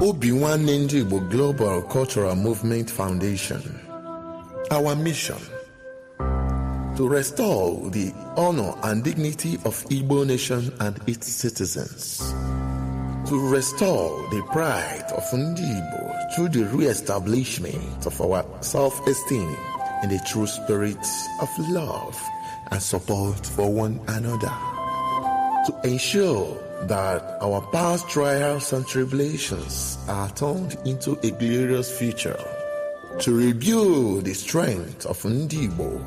Obi Nwanne Ndị Igbo Global Cultural Movement Foundation. Our mission: to restore the honor and dignity of Igbo nation and its citizens, to restore the pride of Ndị Igbo through the re-establishment of our self-esteem in the true spirit of love and support for one another, to ensure that our past trials and tribulations are turned into a glorious future, to rebuild the strength of Ndị Igbo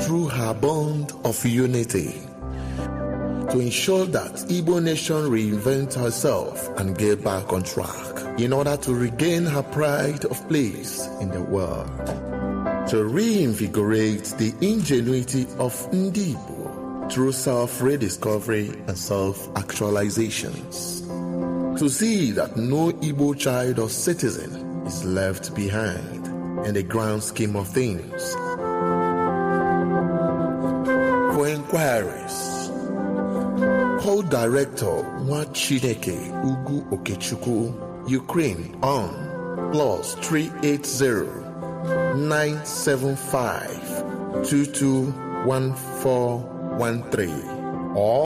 through her bond of unity, to ensure that Igbo nation reinvent herself and get back on track in order to regain her pride of place in the world, to reinvigorate the ingenuity of Ndị Igbo through self-rediscovery and self-actualizations, to see that no Igbo child or citizen is left behind in the grand scheme of things. For inquiries, call Director Nwachineke Ugu Okechukwu, Ukraine on +380 975 221413 or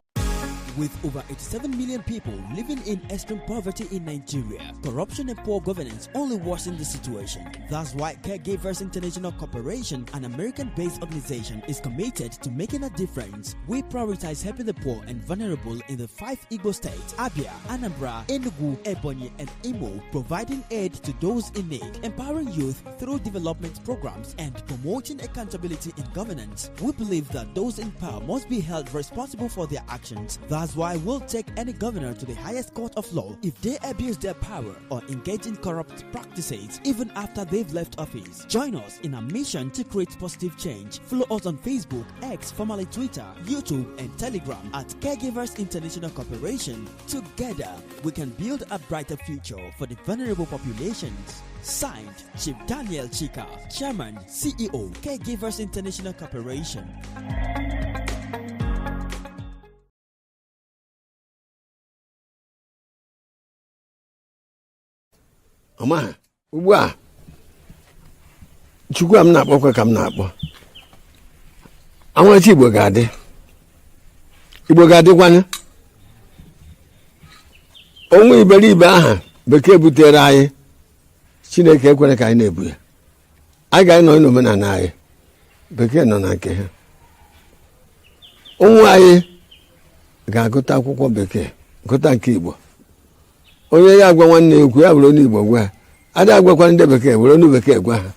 With over 87 million people living in extreme poverty in Nigeria, corruption and poor governance only worsen the situation. That's why Caregivers International Corporation, an American based organization, is committed to making a difference. We prioritize helping the poor and vulnerable in the five Igbo states: Abia, Anambra, Enugu, Ebonyi, and Imo, providing aid to those in need, empowering youth through development programs, and promoting accountability in governance. We believe that those in power must be held responsible for their actions. That's why we'll take any governor to the highest court of law if they abuse their power or engage in corrupt practices, even after they've left office. Join us in our mission to create positive change. Follow us on Facebook, X, formerly Twitter, YouTube, and Telegram at Caregivers International Corporation. Together, we can build a brighter future for the vulnerable populations. Signed, Chief Daniel Chika, Chairman, CEO, Caregivers International Corporation. Ọma ugbu a, Chukwu a m na-akpọkwa ka m na-akpọ anwachi. Igbo ga-adị, Igbo ga-adịkwanye. Onwe iberibe aha bekee butere anyị, Chineke ekwere ka anyị na-ebu ya. Anyị ga-anọ n'omenala anyị, bekee nọ na nke ha. Ụmụ anyị ga-agụta akwụkwọ bekee, gụta nke Igbo. Onye ya agwa nwanne ya okwu, ya were onu Igbo gwa ya. Ada agwakwa ndị bekee, were onu bekee gwa ha.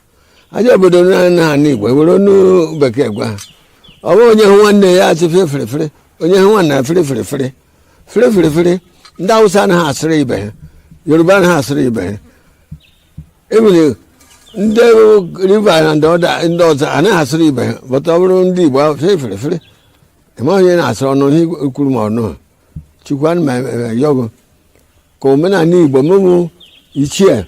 Aja obodo na ha n'Igbo, were onu bekee gwa ha. Ọ bụghị onye hụ nwanne ya achị fere fere fere, onye hụ nwanne ya fere fere fere fere fere fere. Ndị Awụsa anaghị asịrị ibe ha, Yoruba anaghị asịrị ibe ha, ebile ndị River na ndị ọzọ anaghị asịrị ibe ha. Bọta ọ bụrụ ndị Igbo, fere fere fere, ịma onye na-asịrị ọnụ ihe kwuru ma ọnụ. Chukwu, ana m yọgụ ka omenala Igbo mụmụ ichie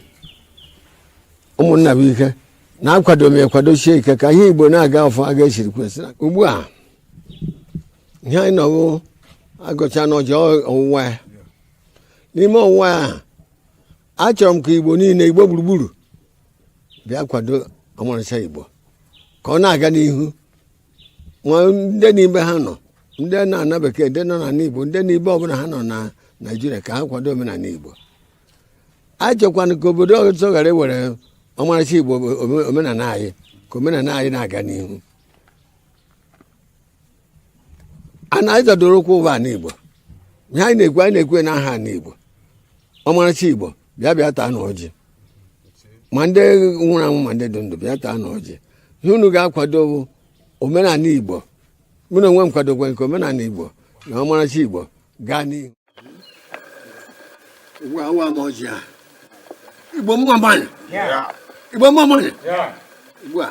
ụmụnna bụ ike na-akwado m, ekwadochie ike ka ihe Igbo na-aga ọfụ aga esiri kwesị. Ugbu a ihe anyị nọwụ agụcha n'ọjọ ọwụwa ya. N'ime ọwụwa ya, achọrọ m ka Igbo niile, Igbo gburugburu, bịa kwado ọmarịcha Igbo ka ọ na-aga n'ihu. Ma ndị n'ime ha nọ, ndị na-ana bekee, ndị nọ n'ala Igbo, ndị n'ibe ọbụla ha nọ na Naijiria, ka ha kwado omenala Igbo. Achọkwana ka obodo ọzọ ghara iwere ọmarịcha Igbo, omenala anyị, ka omenala anyị na-aga n'ihu. A na anyị zọdoro ụkwụ ụwa ala Igbo. Ihe anyị na-ekwu, anyị na-ekwu n'aha ala Igbo, ọmarịcha Igbo. Bịa, bịa taa na ọjị, ma ndị nwụrụ anwụ ma ndị dị ndụ, bịa taa na ọjị. Ihe unu ga-akwado bụ omenala Igbo. Mụ na onwe m kwadokwa nke omenala Igbo na ọmarịcha Igbo gaa n'ihu. Ugbu a, awa m ọjị a. Igbo mma mmanụ, Igbo mma mmanụ. Ugbu a.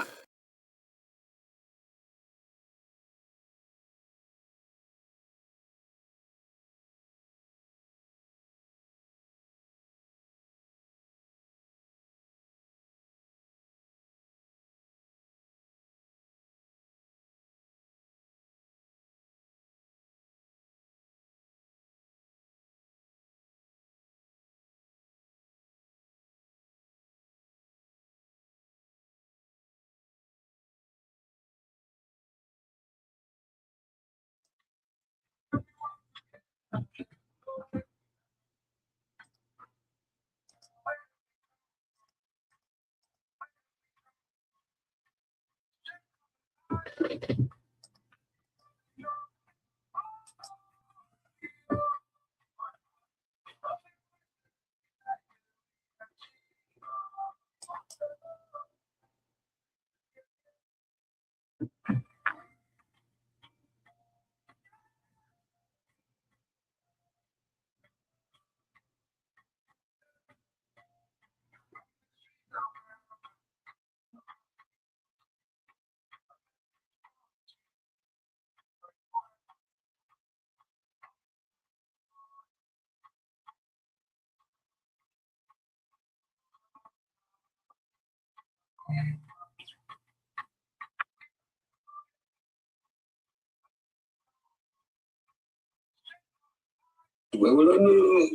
Wee were ọnụ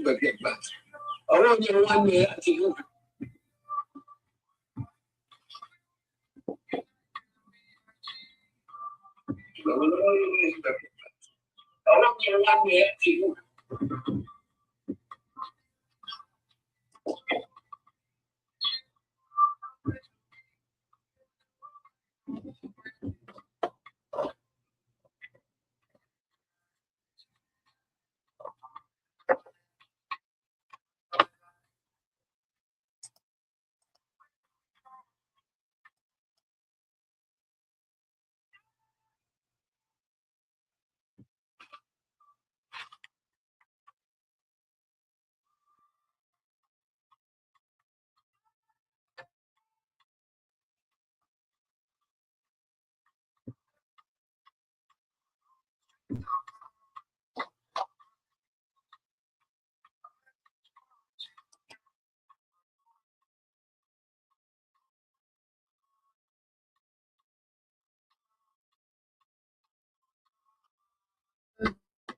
bekee gba ọrụ onye nwanne ya tinye. Wee were ọnụ bekee gba ọrụ onye nwanne ya tinye.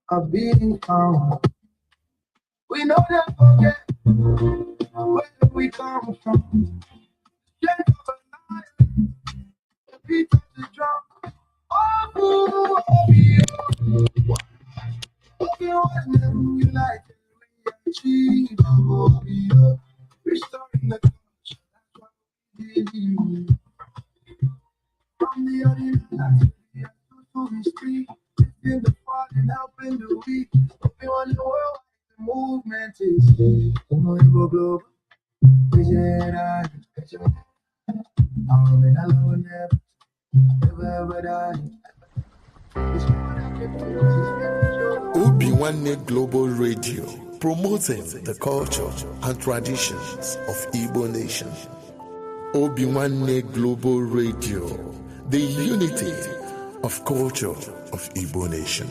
Of being found. We know that forget where we come from. Strength of a lion, the beat of the drum. Oh, oh, oh, oh, united we achieve. Oh, oh, restoring the culture. That's what we believe. From the other to the street, in the front and helping the weak. Everyone in the world, the movement is Ụmụ Global. Obi Nwanne Global Radio, promoting the culture and traditions of Igbo nation. Obi Nwanne Global Radio, the unity of culture of Igbo nation.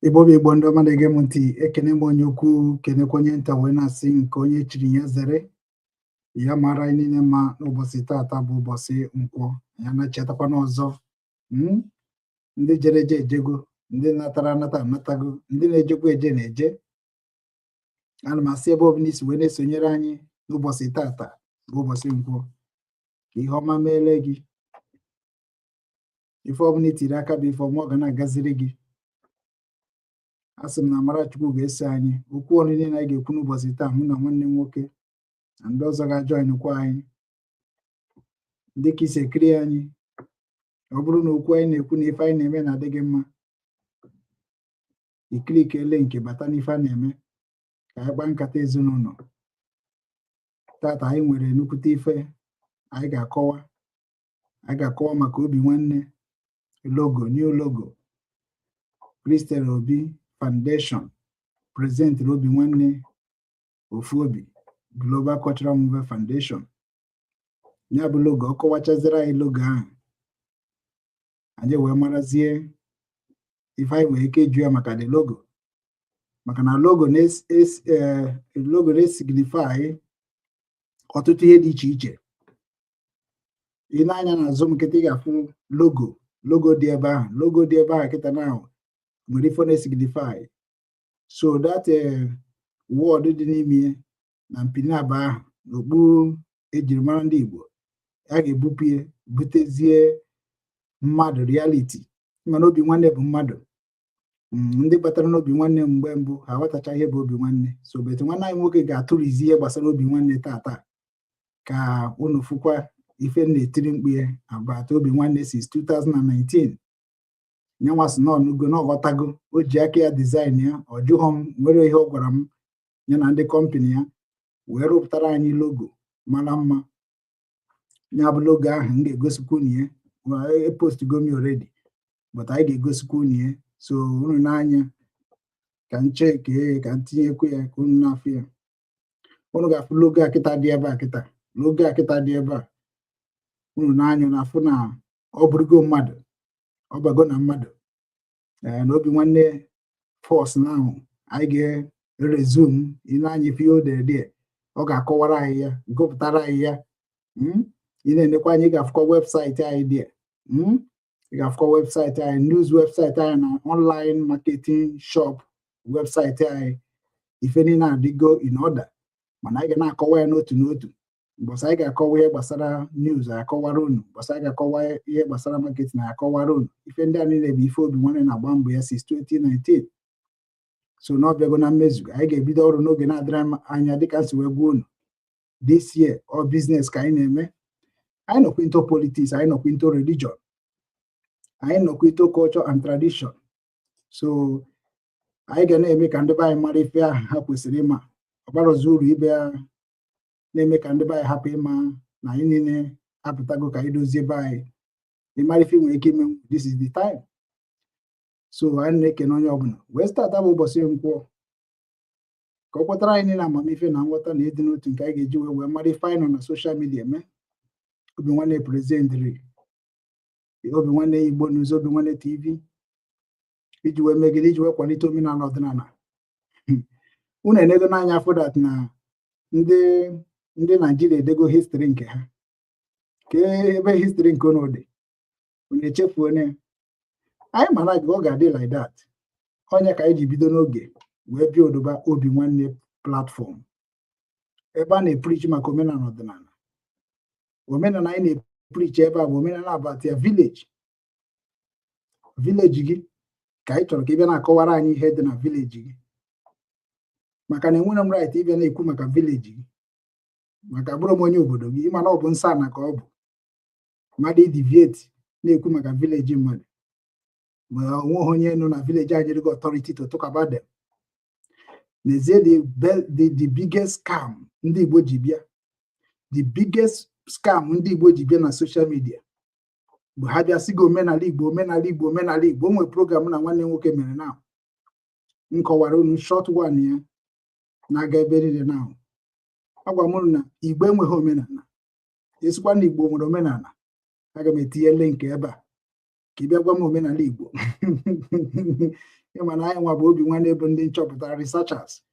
Igbo bụ Igbo, ndị ọma na-ege m ntị, ekene m onye ukwu, kenekwa onye nta, wee na-asị nke onye chiri ya zere. Ya mara anyị niile mma n'ụbọchị taata bụ ụbọchị Nkwọ. Ya na-echetakwa n'ọzọ, ndị jere eje ejego, ndị natara anata anatago, ndị na-ejekwa eje na-eje. Ana m asị ebe ọbụla isi wee na-esonyere anyị n'ụbọchị taata bụ ụbọchị Nkwọ, ka ihe ọma meele gị. Ife ọbụla itiri aka bụ ife ọma, ọ ga na-agaziri gị. A sị m na amara Chukwu ga-eso anyị. Okwu ọnụ niile anyị ga-ekwu n'ụbọchị taa, mụ na nwanne m nwoke na ndị ọzọ ga-ajoinkwa anyị, dịka isi ekiri anyị, ọ bụrụ na okwu anyị na-ekwu na ife anyị na-eme na-adị gị mma, iclickele nke bata n'ife a na-eme ka anyị kpaa nkata ezinụlọ. Tata anyị nwere nnukwute ife anyị ga-akọwa. Anyị ga-akọwa maka Obi Nwanne logo, new logo. Christel Obi Foundation present Obi Nwanne Ofu Obi Global Cultural Movement Foundation. Ya bụ logo, ọ kọwachaziri anyị logo ahụ, anyị wee marazie Ife anyị nwere ike ịjụ ya maka the logo, maka na logo na-esignify ọtụtụ ihe dị iche iche. Ị na-anya n'azụ m nkịta, ị ga-afụ logo dị ebe ahụ. Logo dị ebe ahụ kịta na nwere ife na-esignify. So that word dị n'ime na mpinaba ahụ n'okpu ejirimara ndị Igbo, a ga-ebupụ ya butezie mmadụ reality. Mana Obi Nwanne bụ mmadụ. Ndị batara n'Obi Nwanne mgbe mbụ, ha aghọtacha ihe bụ Obi Nwanne. So but nwanne anyị nwoke ga-atụrizi ihe gbasara Obi Nwanne tata, ka unu fụkwa ife m na-etiri mkpu ya about Obi Nwanne since 2019. Nyanwa sị na ọnụgo na ọghọtago, o ji aka ya design ya. Ọ jụghọ m, nwere ihe ọ gwara m. Ya na ndị company ya wee rụpụtara anyị logo mara mma. Ya bụ logo ahụ m ga-egosikwa unu ya. Epostigo m already, but anyị ga-egosikwa unu ya. So unu n'anya ka m chekee, ka m tinyekwu ya, ka unu na-afụ ya. Unu ga-afụ logo a kịta dị ebe a kịta. Logo a kịta dị ebe a, unu n'anya na-afụ na ọ bụrụgo mmadụ, ọ bago na mmadụ. Ee, na Obi Nwanne force na ahụ anyị ga-resume. Ị na-anya ife ihe o dere dị, ọ ga-akọwara anyị ya, gụpụtara anyị ya. Ị na-enekwa anyị, ga-afụkwa website anyị dị. Ị ga-afụkwa website anyị, news website anyị na online marketing shop website anyị. Ife niile adịgo in order, mana anyị ga na-akọwa ya n'otu n'otu. Mbọsị anyị ga-akọwa ihe gbasara news, akọwara unu. Mbọsị anyị ga-akọwa ihe gbasara marketing, akọwara unu. Ife ndị a niile bụ ife Obi Nwanne na-agba mbọ ya since 2019. So na ọ bịago na mmezu. Anyị ga-ebido ọrụ n'oge na-adịrị anya, dịka nsi wee gwa unu. This year, all business ka anyị na-eme. Anyị nọkwa into politics, anyị nọkwa into religion, anyị nọkwa into culture and tradition. So anyị ga na-eme ka ndị be anyị mara ife ahụ ha kwesịrị ịma. Ọgbarọzi uru ibe ya na-eme ka ndị be anyị hapụ ịma na anyị niile apụtago ka anyị dozie be anyị. Ịmara ife nwere ike ime, this is the time. So anyị na-ekene onye ọbụla wee start bụ ụbọchị Nkwọ, ka ọ kwetara anyị niile amamife na nghọta na ịdị n'otu nke anyị ga-eji wee mara ife anyị nọ na social media eme. Obi Nwanne presentịrị Obi Nwanne Igbo News, Obi Nwanne TV, iji wee megide, iji wee kwalite omenala, ọdịnala. Unu enego n'anya afọ that na ndị Naijiria edego history nke ha. Ka ebe history nke unu dị, unu echefuo ya. Anyị mara gị, ọ ga-adị like that. Onye ka anyị ji bido n'oge wee bịa odoba Obi Nwanne platform, ebe a na-epreach maka omenala, ọdịnala. Omenala anyị na-epreach ebe a bụ omenala about ya village. Village gị ka anyị chọrọ ka ị bịa na-akọwara anyị ihe dị na village gị, maka na enwere m right ịbịa na-ekwu maka village gị, maka abụrụ m onye obodo gị. Ịma na ọ bụ nsọ ana ka ọ bụ mmadụ ideviate na-ekwu maka village mmadụ, ma onweghị onye nọ na village anyị nyere gị authority to talk about them. N'ezie, the biggest scam ndị Igbo ji bịa, the biggest scam ndị Igbo ji bịa na social media bụ ha bịa sị gị omenala Igbo, omenala Igbo, omenala Igbo. O nwere program na nwanne nwoke mere na m kọwara unu short one ya na-aga ebe niile. Na agwa m unu na Igbo enweghị omenala. Esikwa na Igbo nwere omenala, aga m etinye link ebe a ka ị bịa gwa m omenala Igbo. Ịma na anyị nwa bụ Obi Nwanne bụ ndị nchọpụta, researchers.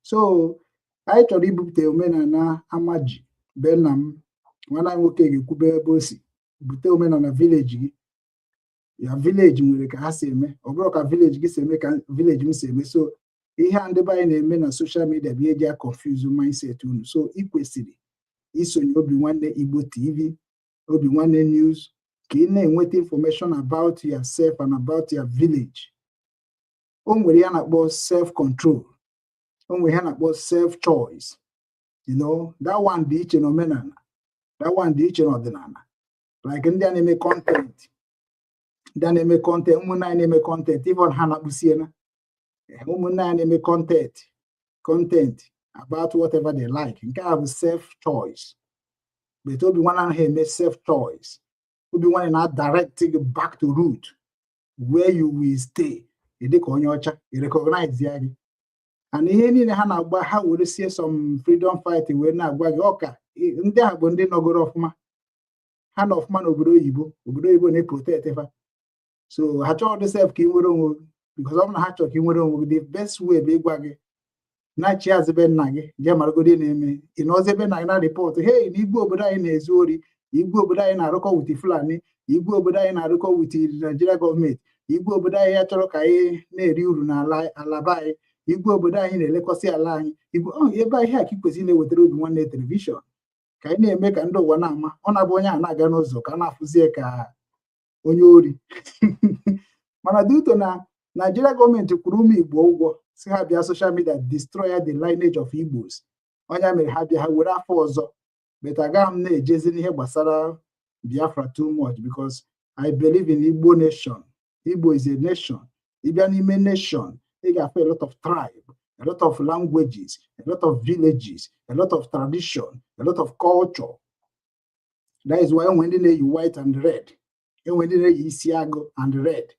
So anyị chọrọ ibupụta omenala amaji be nna m. Nwanne anyị nwoke ga-ekwube ebe o si bute omenala village gị. Ya village nwere ka ha si eme, ọ bụrụ ka village gị si eme ka village m si eme. So ihe a ndị be anyị na-eme na social media bụ ihe eji a confuse mindset unu. So ị kwesịrị isonye Obi Nwanne Igbo TV, Obi Nwanne News, ka ị na-enweta information about yourself and about your village. O nwere ihe a na-akpọ self control, o nwere ihe a na-akpọ self choice. You know that one dị iche na omenala, that one dị iche na ọdịnala. Like ndị a na-eme content, ndị a na-eme content, ụmụnne anyị na-eme content, even ha na-akpụsiena ụmụnne anyị na-eme content about whatever they like. Nke a bụ self choice, but Obi Nwanne anaghị eme self choice. Obi Nwanne na direct gị back to root where you will stay. Dị ka onye ọcha i recognize ya gị and ihe niile ha na-agba, ha were sie some freedom fight wee na-agwa gị ọka. Ndị ahụ bụ ndị nọgoro ọfụma, ha nọ ọfụma n'obodo oyibo. Obodo oyibo na-eprotect fa. So ha chọrọ dị sef ka ị nwere onwe gị, because ọ bụ na ha chọrọ ka ị nwere onwe gị, the best way bụ ịgwa gị na-achị azụ be nna gị, jee maragodi na-eme ị nọzi ebe nna gị na report, hey, na igwe obodo anyị na-ezu ori, igwe obodo anyị na-arụkọ with Fulani, igwe obodo anyị na-arụkọ with Nigeria gọọmenti, igwe obodo anyị ya chọrọ ka anyị na-eri uru n'ala ala be anyị, igwe obodo anyị na-elekọsị ala anyị. Igwe ebe ahịa ka ị kwesịrị na-ewetara Obi Nwanne television ka anyị na-eme ka ndị ụwa na-ama. Ọ na-abụ onye a na-aga n'ụzọ ka a na-afụzie ka onye ori, mana due na Nigeria gọọmenti kwuru ụmụ Igbo ụgwọ si ha bịa social media destroy the lineage of Igbos, onye mere ha bịa ha were afọ ọzọ. But agaghị m na-ejezi n'ihe gbasara Biafra too much because I believe in Igbo nation. Igbo is a nation. Ịbịa n'ime nation, ị ga-afụ a lot of tribe, a lot of languages, a lot of villages, a lot of tradition, a lot of culture. That is why enwe ndị na-eyi white and red, enwe ndị na-eyi isi agụ and red,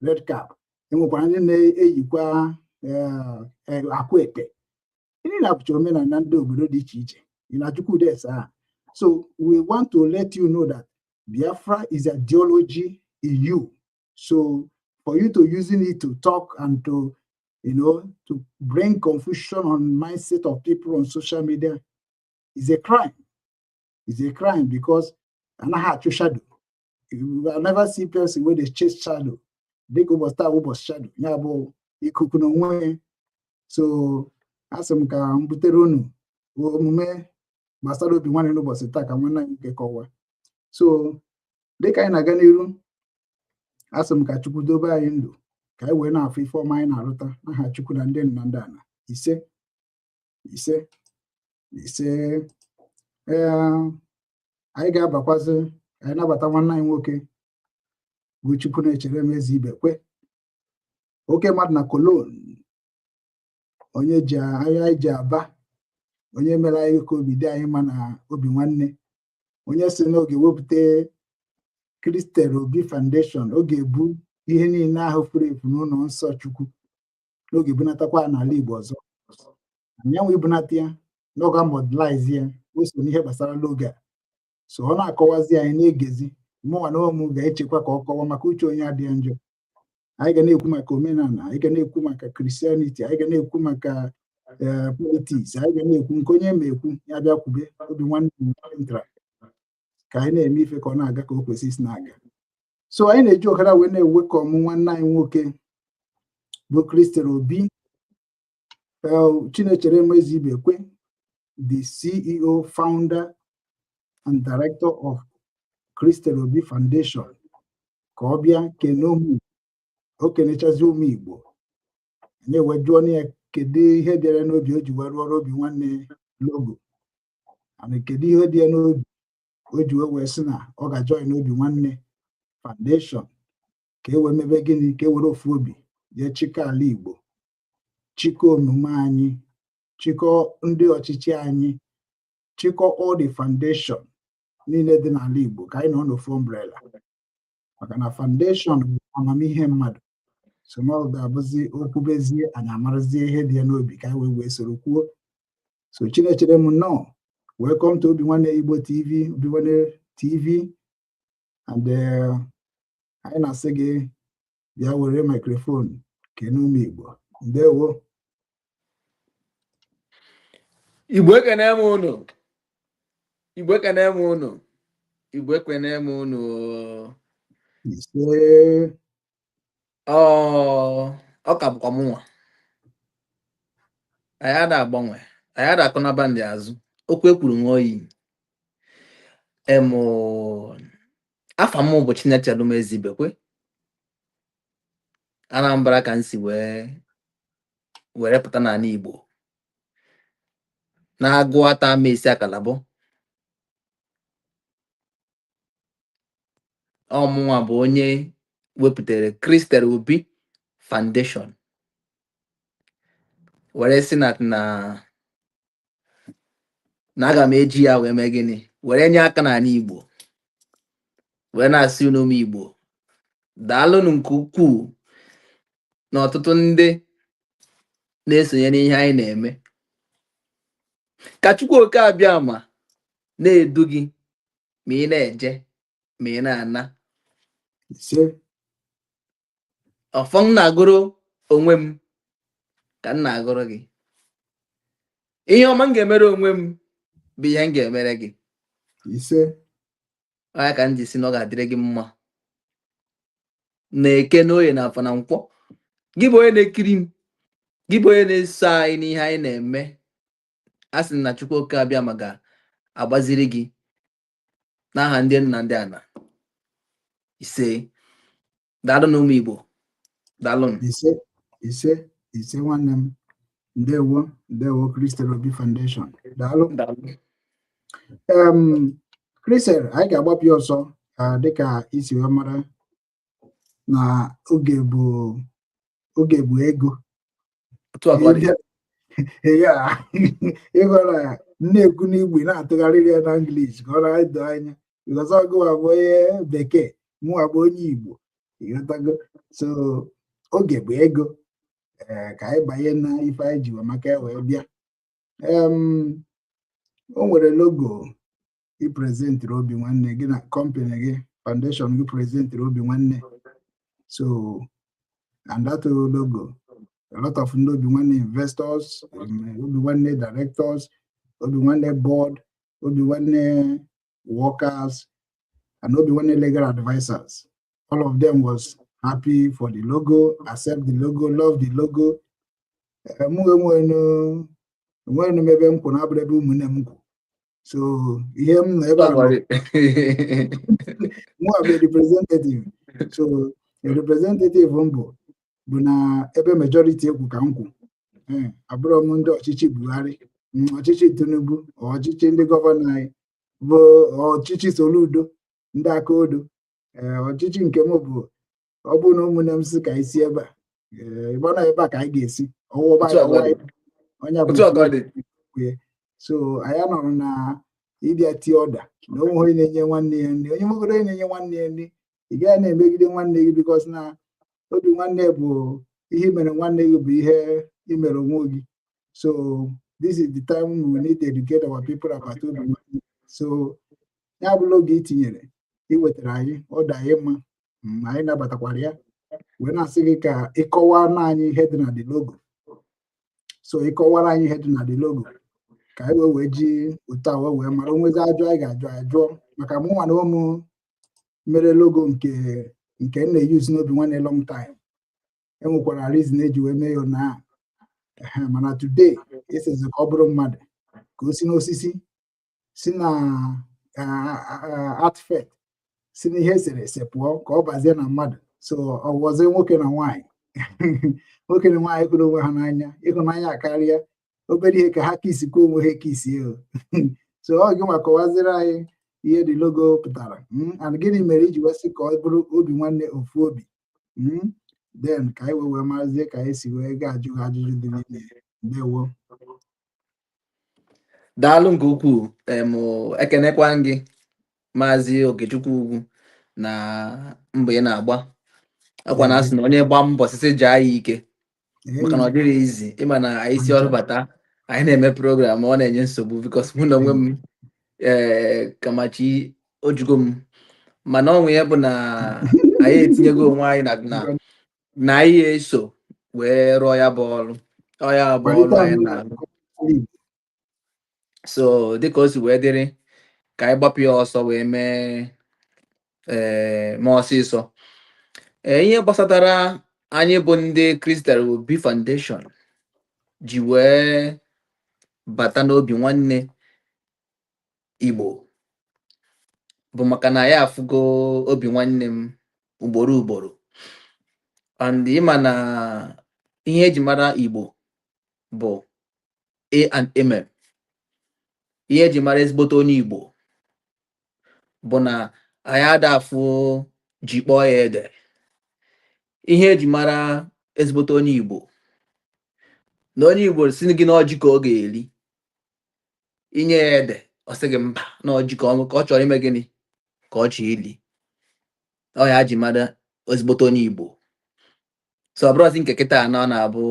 red cap, enwekwara ndị na-eyikwa akwa ete. Ndị na-abụcha omenala ndị obodo dị iche iche ị na-achụkwu des ahụ. So we want to let you know that Biafra is ideology in you. So for you to using it to talk and to to bring confusion on mindset of people on social media is a crime. It's a crime because anaghị achụ shadow. You will never see person wey dey chase shadow. Dịka ụbọchị taa, ụbọchị shadow ya bụ ikuku n'onwe ya. So asị m ka m butere unu omume gbasara Obi Nwanne n'ụbọchị taa ka nwanne anyị nke kọwa. So dịka anyị na-aga n'iru, asị m ka Chukwu dobe anyị ndụ ka anyị wee na-afụ ife ọma anyị na-arụta n'aha Chukwu na ndị nna ndị ana. Ise, ise, ise. Ee, anyị ga-abakwazi ka anyị nabata nwanne anyị nwoke bụ Chukwu na-echere m eze Ibekwe, oke mmadụ na Cologne, onye ji anya anyị ji aba, onye mere anyị ka obi dị anyị mma na Obi Nwanne, onye si n'oge wepụta Christel Obi Foundation, oge ebu ihe niile ahụ furu efu n'ụlọ nsọ Chukwu n'oge bunatakwa n'ala Igbo ọzọ. Anyanwụ ibunata ya n'oge modernize ya, o so n'ihe gbasara logo a. So ọ na-akọwazi, anyị na-egezi. Mụnwa na ụmụ ga-echekwa ka ọ kọwa, maka uche onye adịghị njọ. Anyị ga na-ekwu maka omenala, anyị ga na-ekwu maka Christianity, anyị ga na-ekwu maka politics, anyị ga na-ekwu nke onye ma ekwu ya bịa kwube. Obi Nwanne ntra ka anyị na-eme ife ka ọ na-aga ka o kwesị isi na-aga. So anyị na-eji ọkara wee na-ewekọ ọmụ nwanne anyị nwoke bụ Christel Obi Chinechere Eze Ibekwe, the CEO, founder and director of Christel Obi Foundation, ka ọ bịa kene ụmụ o kenechazi ụmụ Igbo. Anyị wee jụọ ya kedu ihe bịara n'obi o ji wee rụọrọ Obi Nwanne logo, and kedu ihe dị ya n'obi o ji wee sị na ọ ga-join Obi Nwanne Foundation, ka e wee mebe gịnị, ka e were ofu obi jee chịkọ ala Igbo, chịkọ omume anyị, chịkọ ndị ọchịchị anyị, chịkọ all the foundation niile dị n'ala Igbo, ka anyị nọ n'ofu umbrella, maka na foundation bụ amamihe mmadụ. So na ọ ga-abụzi okwubezie, anyị amarazie ihe dị ya n'obi ka anyị wee soro kwuo. So Chinechere m, nnọọ, welcome to Obi Nwanne Igbo TV, Obi Nwanne TV, and anyị na-asị gị bịa were microphone kene ụmụ Igbo. Ndewo. Igbo, ekene m unu. Igbo, ekene m unu. Igbo, ekene m unu. Ise. Ọ ka bụkwa mụnwa. Anyị ada agbanwe, anyị ada akụnaba ndị azụ okwu ekwuru ṅụọ iyi. Em, afa m bụ Chinechelum Eze Ibekwe. Anambra ka m si wee were pụta n'ala Igbo, na-agụ ata ama esi akalabụ. Ọmụnwa bụ onye wepụtara Christel Obi Foundation, were sị na aga m eji ya wee mee gịnị, were nye aka n'ala Igbo, wee na-asị unu ụmụ Igbo, daalụnụ nke ukwuu na ọtụtụ ndị na-esonye n'ihe anyị na-eme. Ka Chukwu Oke Abịama na-edu gị ma ị na-eje ma ị na-ana. Ise. Ọfọ m na-agụrụ onwe m ka m na-agụrụ gị. Ihe ọma m ga-emere onwe m bụ ihe m ga-emere gị. Ise. Ọ ya ka m ji si na ọ ga-adịrị gị mma na Eke na Oye na Afọ na Nkwọ. Gị bụ onye na-ekiri m, gị bụ onye na-eso anyị n'ihe anyị na-eme, a sị na Chukwu Oke Abịa ma ga-agbaziri gị n'aha ndị nna, ndị ana. Ise. Daalụ na ụmụ Igbo, daalụ. Ise, ise, ise. Nwanne m, ndewo, ndewo. Christel Obi Foundation, daalụ. Daalụ. Christel, anyị ga-agbapụ ya ọsọ ka dịka isi wee mara na oge bụ oge bụ ego. Otu a ka ọ dị. Ya ịghọrọ na-ekwu n'igwe na-atụgharịrị ya na English ka ọ na-edo anya, because ọgụwa bụ onye Bekee, mụwa bụ onye Igbo, ịghọtago? So oge bụ ego. Ee, ka anyị banye na ife anyị ji maka ya wee bịa. O nwere logo ị presentịrị Obi Nwanne gị na company gị, foundation gị presentịrị Obi Nwanne. So and that logo, a lot of ndị Obi Nwanne investors, Obi Nwanne directors, Obi Nwanne board, Obi Nwanne workers and Obi Nwanne legal advisors, all of them was happy for the logo, accept the logo, love the logo. Mụ enwenu m ebe m kwụ na-abụrụ ebe ụmụnne m kwụ. So ihe m nọ ebe a nọ, mụ bụ representative. So a representative m bụ na ebe majority ekwu ka m kwụ. Ee, abụrọ m ndị ọchịchị Buhari, ọchịchị Tinubu, ọchịchị ndị governor anyị bụ ọchịchị Soludo, ndị aka odo. Ee, ọchịchị nke m bụ ọ bụrụ na ụmụnne m si ka anyị si ebe a, ee, ịgbana ebe a ka anyị ga-esi ọwụwa. Otu a ka ọ dị. Onye bụ Otu a ka ọ dị. So anyị nọrọ na ịbịa tie ọda na onwe onye na-enye nwanne ya nri, onye nwegoro onye na-enye nwanne ya nri, ị gaghị na-emegide nwanne gị, because na obi nwanne bụ ihe i mere nwanne gị bụ ihe i mere onwe gị. So this is the time we need to educate our people about obi nwanne. So ya bụla oge i tinyere, ị wetara anyị ọda anyị mma, anyị nabatakwara ya wee na-asị gị ka ịkọwaa na anyị ihe dị na the logo. So ịkọwara anyị ihe dị na the logo ka anyị wee ji otu a wee mara onwezi ajụ anyị ga-ajụ ajụọ, maka mụ nwa na ụmụ mere logo nke m na-eyuzu n'Obi Nwanne long time, enwekwara reason eji wee mee ya na. Mana today esizi ka ọ bụrụ mmadụ, ka o si n'osisi, si na artifact, si n'ihe esere ese pụọ, ka ọ bazie na mmadụ. So ọ wọzie nwoke na nwaanyị, nwoke na nwaanyị hụrụ onwe ha n'anya, ịhụnanya karịa obere ihe ka ha kisikwa onwe ha ekisie o. So ọ gị ma kọwaziri anyị ihe dị logo pụtara, and gịnị mere iji wee sị ka ọ bụrụ Obi Nwanne ofu obi, Then ka anyị wee marazie ka anyị si wee ga-ajụ gị ajụjụ dị n'ime ya. Ndewo. Daalụ nke ukwuu. Ekenekwa gị, Maazị Okechukwu Ugwu, na mbọ ị na-agba. Akwa na asị na onye gbaa mbọ sisi jaa ya ike, maka na ọ dịrị izi. Ịma na anyị si ọrụ bata, anyị na-eme program, ọ na-enye nsogbu, because mụ na onwe m, ee, kamachi ojugo m. Mana ọnwe ya bụ na anyị etinyego onwe anyị na anyị eso wee rụọ ya bụ ọrụ. Ọ ya bụ ọrụ anyị na-arụ. So dịka o si wee dịrị, ka anyị gbapụ ya ọsọ wee mee, ee, mee ọsịsọ. Ee, ihe gbasatara anyị bụ ndị Christel Obi Foundation ji wee bata n'Obi Nwanne Igbo bụ maka na ya afụgo Obi Nwanne m ugboro ugboro, and ịma na ihe eji mara Igbo bụ A and M. Ihe eji mara ezigbote onye Igbo bụ na anyị ada afụ ji kpọọ ya ede. Ihe eji mara ezigbote onye Igbo na onye Igbo si gị n'ọjị ka ọ ga-eri, inye ya ede, ọ sị gị mba, n'ọjị ka ọ chọrọ ime gịnị ka ọ chọọ ili. Ọ ya ji mara ezigbote onye Igbo. So ọ bụrụzi nke kịta na ọ na-abụ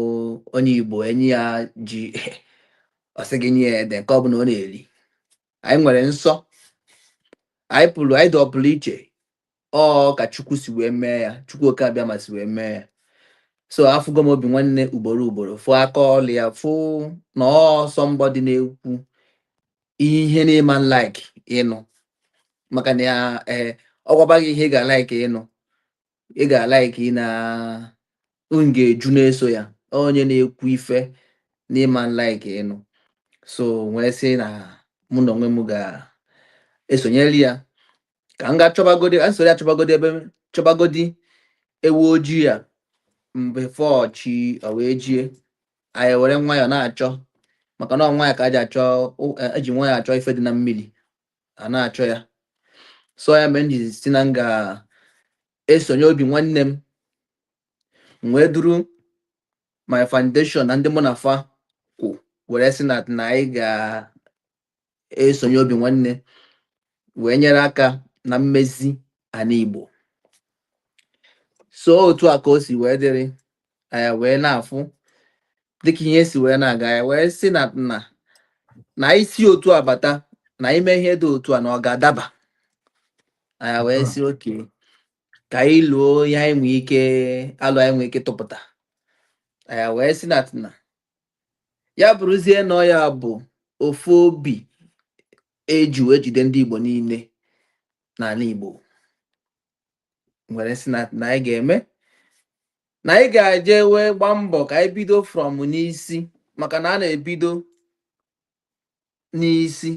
onye Igbo enyi ya ji, ọ sị gị nye ya ede, nke ọ bụla ọ na-eri. Anyị nwere nsọ, anyị pụrụ, anyị dọpụrụ iche. Ọ ka Chukwu si wee mee ya, Chukwu Oke Abịa ma si wee mee ya. So afụgo m Obi Nwanne ugboro ugboro, fụ aka ọlụ ya, fụ na ọ somebody na-ekwu ihe na-ema like ịnụ, maka na ya ee, ọ gwaba gị ihe ị ga-like ịnụ, ị ga-like ị na unu ga-eju na-eso ya. Onye na-ekwu ife n'ịma like ịnụ. So wee sị na mụ na onwe m ga-esonyere ya ka m ga chọbagodi, ka m soro ya chọbagodi ebe chọbagodi ewu ojii a mgbe chi o wee jie. Anyị were nwayọọ na-achọ, maka na ọ nwayọọ ka a ji achọ, eji nwayọọ achọ ife dị na mmiri a na-achọ ya. So ya mere m ji si na m ga-esonye Obi Nwanne m, m wee duru my foundation na ndị mụ na fa kwụ were sị na anyị ga-esonye Obi Nwanne wee nyere aka na mmezi ana Igbo. So otu a ka o si wee dịrị. Anyị wee na-afụ dịka ihe si wee na-aga, anyị wee sị na anyị si otu a bata na ime ihe dị otu a na ọ ga-adaba. Anyị wee sị oke ka anyị lụọ ihe anyị nwee ike alụ, anyị nwee ike tụpụta. Anyị wee sị na ya bụrụzie na ọ ya bụ ofu obi eji wee jide ndị Igbo niile n'ala Igbo, nwere sị na anyị ga-eme na anyị ga-eje wee gbaa mbọ ka anyị bido from n'isi, maka na a na-ebido n'isi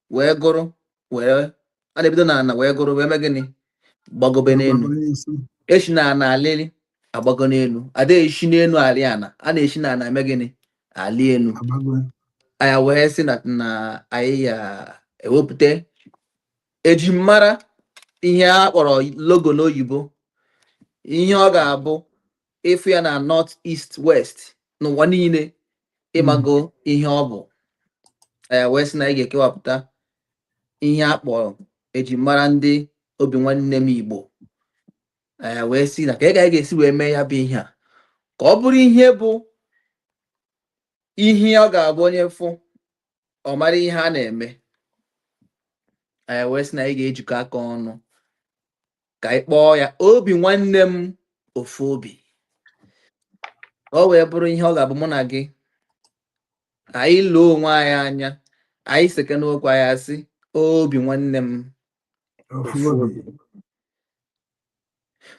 wee gụrụ, wee a na-ebido n'ala wee gụrụ wee mee gịnị, gbagobe n'elu. Gbago n'isi. Esi na ana alịrị agbago n'elu, ada esi n'elu alị ana, a na-esi na ana eme gịnị, alị elu. Agbago. Anyị wee sị na anyị ya ewepụta ejimmara, ihe a kpọrọ logo n'oyibo, ihe ọ ga-abụ ịfụ ya na north, east, west, n'ụwa niile, ịmago ihe ọ bụ. Anyị wee sị na anyị ga-ekewapụta ihe a kpọrọ ejimmara ndị Obi Nwanne m Igbo. Anyị wee sị na ka anyị ga-esi wee mee ya bụ ihe a ka ọ bụrụ ihe bụ ihe ọ ga-abụ onye fụ, ọ mara ihe a na-eme. Anyị wee sị na anyị ga-ejikọ aka ọnụ ka anyị kpọọ ya Obi Nwanne m Ofu Obi, ka ọ wee bụrụ ihe ọ ga-abụ mụ na gị anyị loo onwe anyị anya, anyị seke n'okwu, anyị asị obi nwanne m ofu ofu obi. Obi,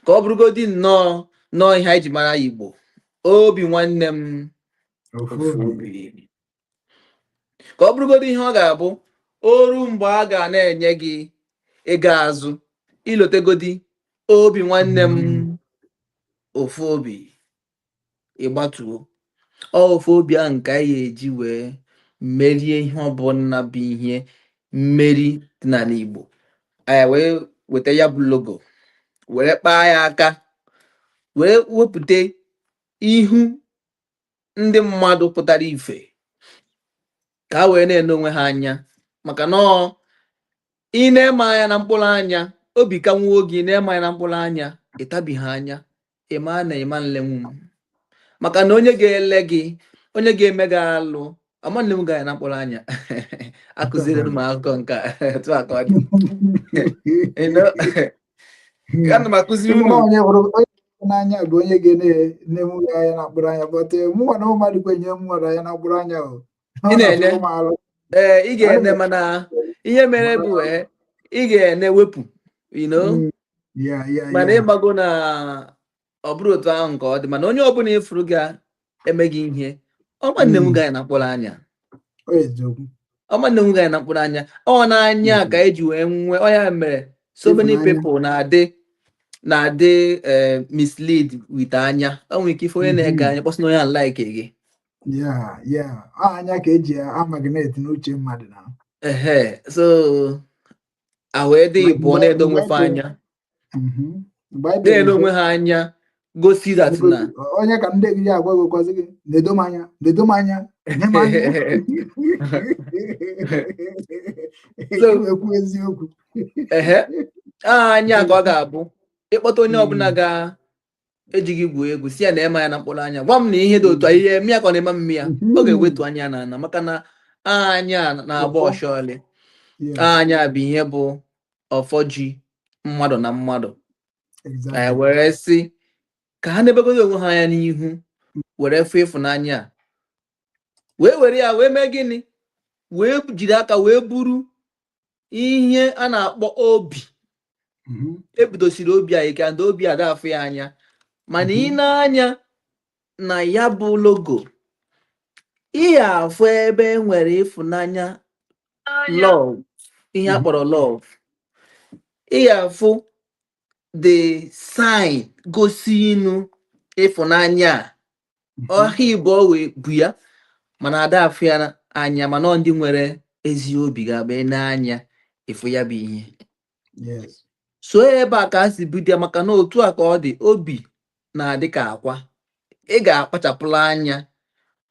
ka ọ bụrụgodi nnọọ nnọọ ihe anyị ji mara Igbo, obi nwanne m ofu ofu obi. Obi, ka ọ bụrụgodi ihe ọ ga-abụ oru mgbe a ga na-enye gị ego azụ, ilotegodi obi nwanne m ofu obi, ịgbatuo ọ ofu obi ahụ nke anyị ga-eji wee merie ihe ọbụla bụ ihe mmeri dị n'ala Igbo. Anyị wee weta ya bụ logo were kpaa ya aka wee wepụta ihu ndị mmadụ pụtara ife ka ha wee na-ene onwe ha anya, maka na ọ ị na-eme anya na mkpụrụ anya, obi ka nwa oge ị na-eme anya na mkpụrụ anya, ịtabi ha anya, ịma na ịma nlenwu m, maka na onye ga-ele gị, onye ga-eme gị alụ, ama nne m ga anya na mkpụrụ anya. Akụziere m akụkọ nke a etu a ka ọ dị. Ana m akụziri Ịmụ unu. Onye hụrụ onye hụrụ n'anya bụ onye ga na-enwu gị anya na mkpụrụ anya, but mụnwa na mmadụ kwenye m nwere anya na mkpụrụ anya o. Ọ Ị na-ene. na-afụ m alụ. Ee, ị ga-ene, mana ihe mere bụ ị ga-ene wepụ. Mana ịgbago na ọ bụrụ otu ahụ nke ọ dị, mana onye ọbụla ịfụrụ ga-eme gị ihe ọma nne m ga na mkpụrụ anya. Ọ eziokwu. Ọma nne m ga na mkpụrụ anya, ọ n'anya ka eji wee nwee ọ. Ya mere so many Ịfụnanya. people na-adị mislead with anya. O nwere ike ife onye na-ege anya kpọsị na onye a like gị. Yeah. Ọ anya ka eji amagnet n'uche mmadụ na. Ehe, so ahụ ede ịbụọ na-edo onwe fa anya, Mgbe anyị bịara na-ele onwe ha anya, gosi that na onye ka ndị gị agwa gị gwazi gị na-edo m anya, na-edo m anya, nye m anya. Ekwu eziokwu. Ehe, anya ka ọ ga-abụ ịkpọta onye ọbụla ga-ejighị gwuo egwu, si ya na eme ya na mkpụrụ anya, gwa m na ihe dị otu a, ihe eme ya ka ọ na-eme mmi ya, ọ ga-ewetu anya na ana, maka na anya na-agba Ọfọ. Ọshọọlị anya bụ ihe bụ ọfọ ji mmadụ na mmadụ. Anyị were sị ka Ka ha na-ebegodo onwe ha anya n'ihu were fụ ịfụnanya a, wee were ya wee mee gịnị? Wee jiri aka wee buru ihe a na-akpọ obi. Ebidosiri obi anyị ka ndị obi ada afụ ya anya, mana ị na-anya na ya bụ logo, ị ga-afụ ebe e nwere ịfụnanya, love, ihe a kpọrọ love. Ị ga-afụ the sign gosi inu ịfụnanya a. Ọhịa Igbo wee bụ ya, mana ada afụ ya anya, mana ọ ndị nwere ezi obi ga-agba n'anya ịfụ ya bụ ihe. So ebe a ka a si bido ya, maka na otu a ka ọ dị, obi na-adị ka akwa. Ị ga-akpachapụrụ anya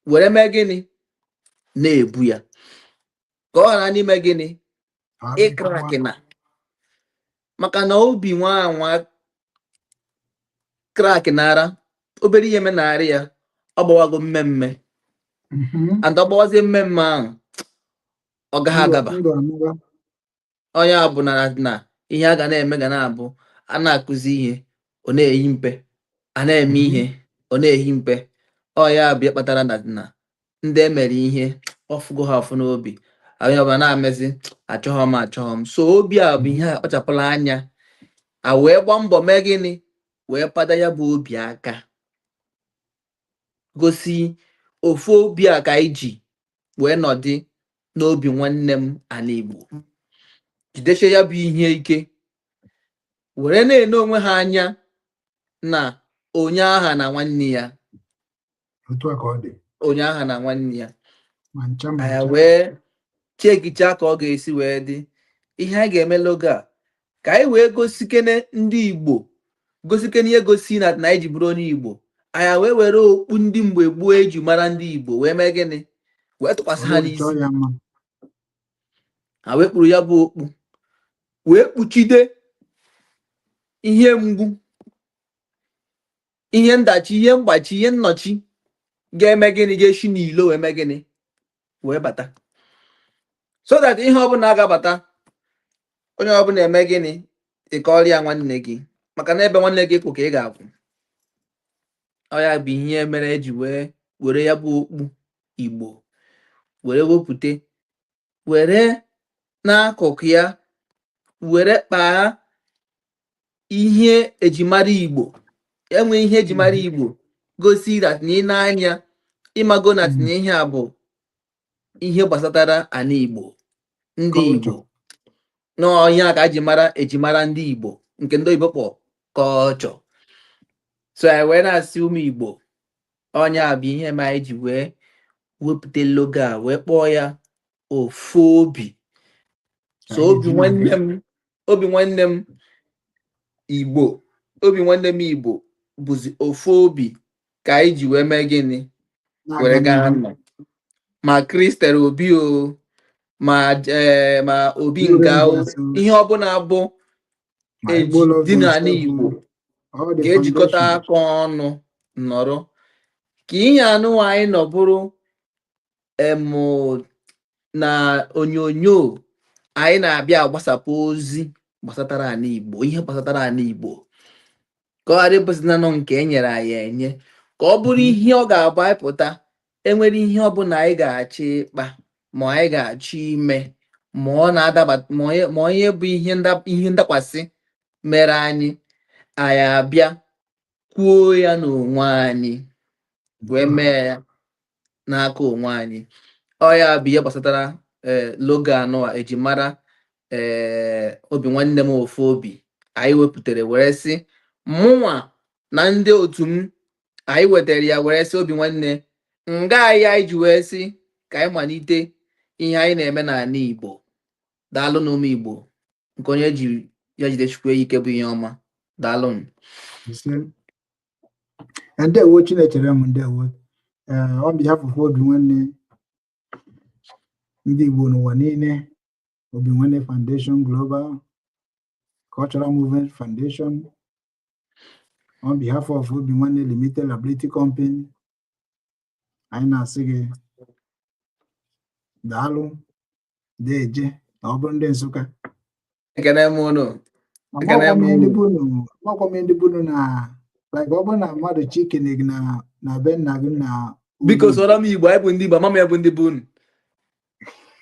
were mee gịnị? Na-ebu ya ka ọ ghara n'ime gịnị? Ịkrakịna, maka na obi nwa anwa crack nara obere ihe menarị ya, ọ gbawago mmemme. And ọ gbawazie mmemme ahụ, ọ gaghị agaba. Ndụ anụba. Onye a bụ na ihe a ga na-eme ga na-abụ a na-akụzi ihe, ọ na-eyi mpe, a na-eme ihe, ọ na-ehi mpe. Ọ ya bụ ihe kpatara na ndị emere ihe ọfụgo ha ọfụ n'obi, onye ọbụla na-amezi achọghọ m, achọghọ m. So obi a bụ ihe a kpachapụrụ anya a wee gbaa mbọ mee gịnị? Wee pada ya bụ obi aka, gosi ofu obi a ka anyị ji wee nọdị n'obi nwanne m ala Igbo, jidesie ya bụ ihe ike, were na-ene onwe ha anya na onye agha na nwanne ya. Otu a ka ọ dị. Onye agha na nwanne ya. Ma ncha ma anyị ncha. Wee chekichaa ka ọ ga-esi wee dị ihe anyị ga-eme logo a, ka anyị wee gosikene ndị Igbo, gosikene ihe gosi na anyị ji bụrụ onye Igbo. Anyị wee were okpu ndị mgbe gboo eji mara ndị Igbo wee mee gịnị? Wee tụkwasị ha Were n'isi. chọọ ya mma. Ha wee kpuru ya bụ okpu, wee kpuchide ihe mgbu, ihe ndachi, ihe mgbachi, ihe nnọchi ga-eme gịnị? Ga-esi n'ilo wee mee gịnị? Wee bata, so that ihe ọbụla ga-abata, onye ọbụla eme gịnị? Ịkọrọ ya nwanne gị, maka na ebe nwanne gị kwụ ka ị ga-akwụ. Ọ ya bụ ihe mere eji wee were ya bụ okpu Igbo were wepụte, were n'akụkụ ya were kpaa ihe ejimara Igbo, enwe ihe ejimara Igbo gosi that na ị na-anya ịmago na na ihe a bụ ihe gbasatara ana Igbo, ndị Culture. Igbo n'ọhịa ka eji mara, ejimara ndị Igbo, nke ndị oyibo kpọ culture. So anyị wee na-asị ụmụ Igbo, onye a bụ ihe ma anyị ji wee wepụta logo a, wee kpọọ ya ofu obi. So Anyị obi eji nwanne m, obi nwanne m Igbo, obi nwanne m Igbo bụzi ofu obi ka anyị ji wee mee gịnị? Were na-aga gaa n'ihu. nọ ma Kristel Obi o, ma ma Obi nga o, Rangers o, ihe ọbụla bụ ma eji Igbo Love dị n'ala Himself Igbo o, all the ga-ejikọta foundations. aka ọnụ nọrọ ka ihe anụ anyị nọ bụrụ em na onyonyo anyị na-abịa agbasapụ ozi gbasatara ala Igbo, ihe gbasatara ala Igbo, ka ọ ghara ịbụzi na nọ nke e nyere anyị enye, ka ọ bụrụ ihe ọ ga-abụ anyị pụta, enwere ihe ọbụla anyị ga-achọ ịkpa, ma anyị ga-achọ ime, ma ọ na-adaba, ma onye bụ ihe ndakwasị mere anyị, anyị abịa kwuo ya n'onwe anyị, wee mee ya n'aka onwe anyị. Ọ ya bụ ihe gbasatara logo anọ a eji mara obi nwanne m ofu obi anyị wepụtara, were sị mụnwa na ndị otu m anyị wetara ya, were sị obi nwanne nga anyị, anyị ji wee sị ka anyị malite ihe anyị na-eme n'ala Igbo. Daalụ na ụmụ Igbo, nke onye ji ya jidechukwu ike bụ ihe ọma. Daalụ. Ise. Ndewo, Chinechere m, ndewo. On behalf of Obi Nwanne ndị Igbo n'ụwa niile, Obi Nwanne Foundation Global, Cultural Movement Foundation, on behalf of Obi Nwanne Limited Liability Company, anyị na-asị gị daalụ, deeje, na ọ bụrụ ndị Nsụka. Ekene m unu. Ekene Amakwa m m ihe ndị unu. bụ unu, amakwa m ihe ndị bụ unu na Like ọ bụrụ na mmadụ chikene gị na be nna gị na Biko olu Igbo. Sọrọ m Igbo, anyị bụ ndị Igbo, ama m ya bụ ndị bụ unu.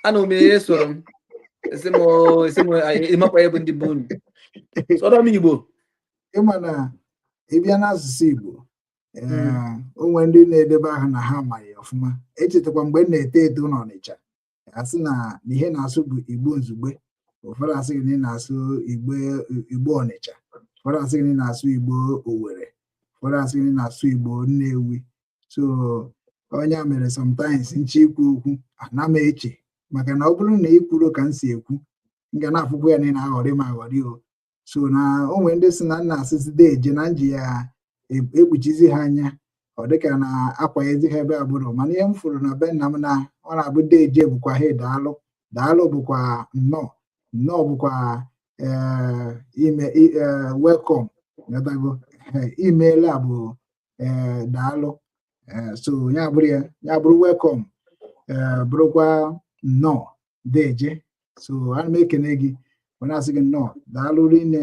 Ana m ihe sọrọ m. Esi m esi m ịmakwa ya bụ ndị bụ unu. Sọrọ m Igbo. Ịma na ịbịa n'asụsụ Igbo, o nwere ndị na-edebe aha na ha amaghị ọfụma. Echetakwa mgbe m na-eto eto n'Ọnịcha, asị na ihe na-asụ bụ Igbo nzugbe. Ụfọdụ asị gị na ị na-asụ Igbo, Igbo Ọnịcha. Ụfọdụ asị gị na ị na-asụ Igbo Owerri. Ụfọdụ asị gị na ị na-asụ Igbo Nnewi. So onye a mere sometimes nche ikwu okwu, ana m eche, maka na ọ bụrụ na ị kwuru ka m si ekwu, m ga na-afụkwa ya na ị na-aghọrị m aghọrị o. So na o nwere ndị si na nna asịzide eje na nji ya ekpuchizi ha anya, ọ dịka na akwanyezi ha ebe agbụrụ. Mana ihe m fụrụ na be nna m na ọ na-abụ deje bụkwa ha daalụ, daalụ bụkwa nnọọ, nnọọ bụkwa ime welcome, ghọtago? Imeela bụ daalụ. So ya bụrụ ya, ya bụrụ welcome, bụrụkwa nnọọ, deje. So ana m ekene gị wee na-asị gị nnọọ, daalụ rinne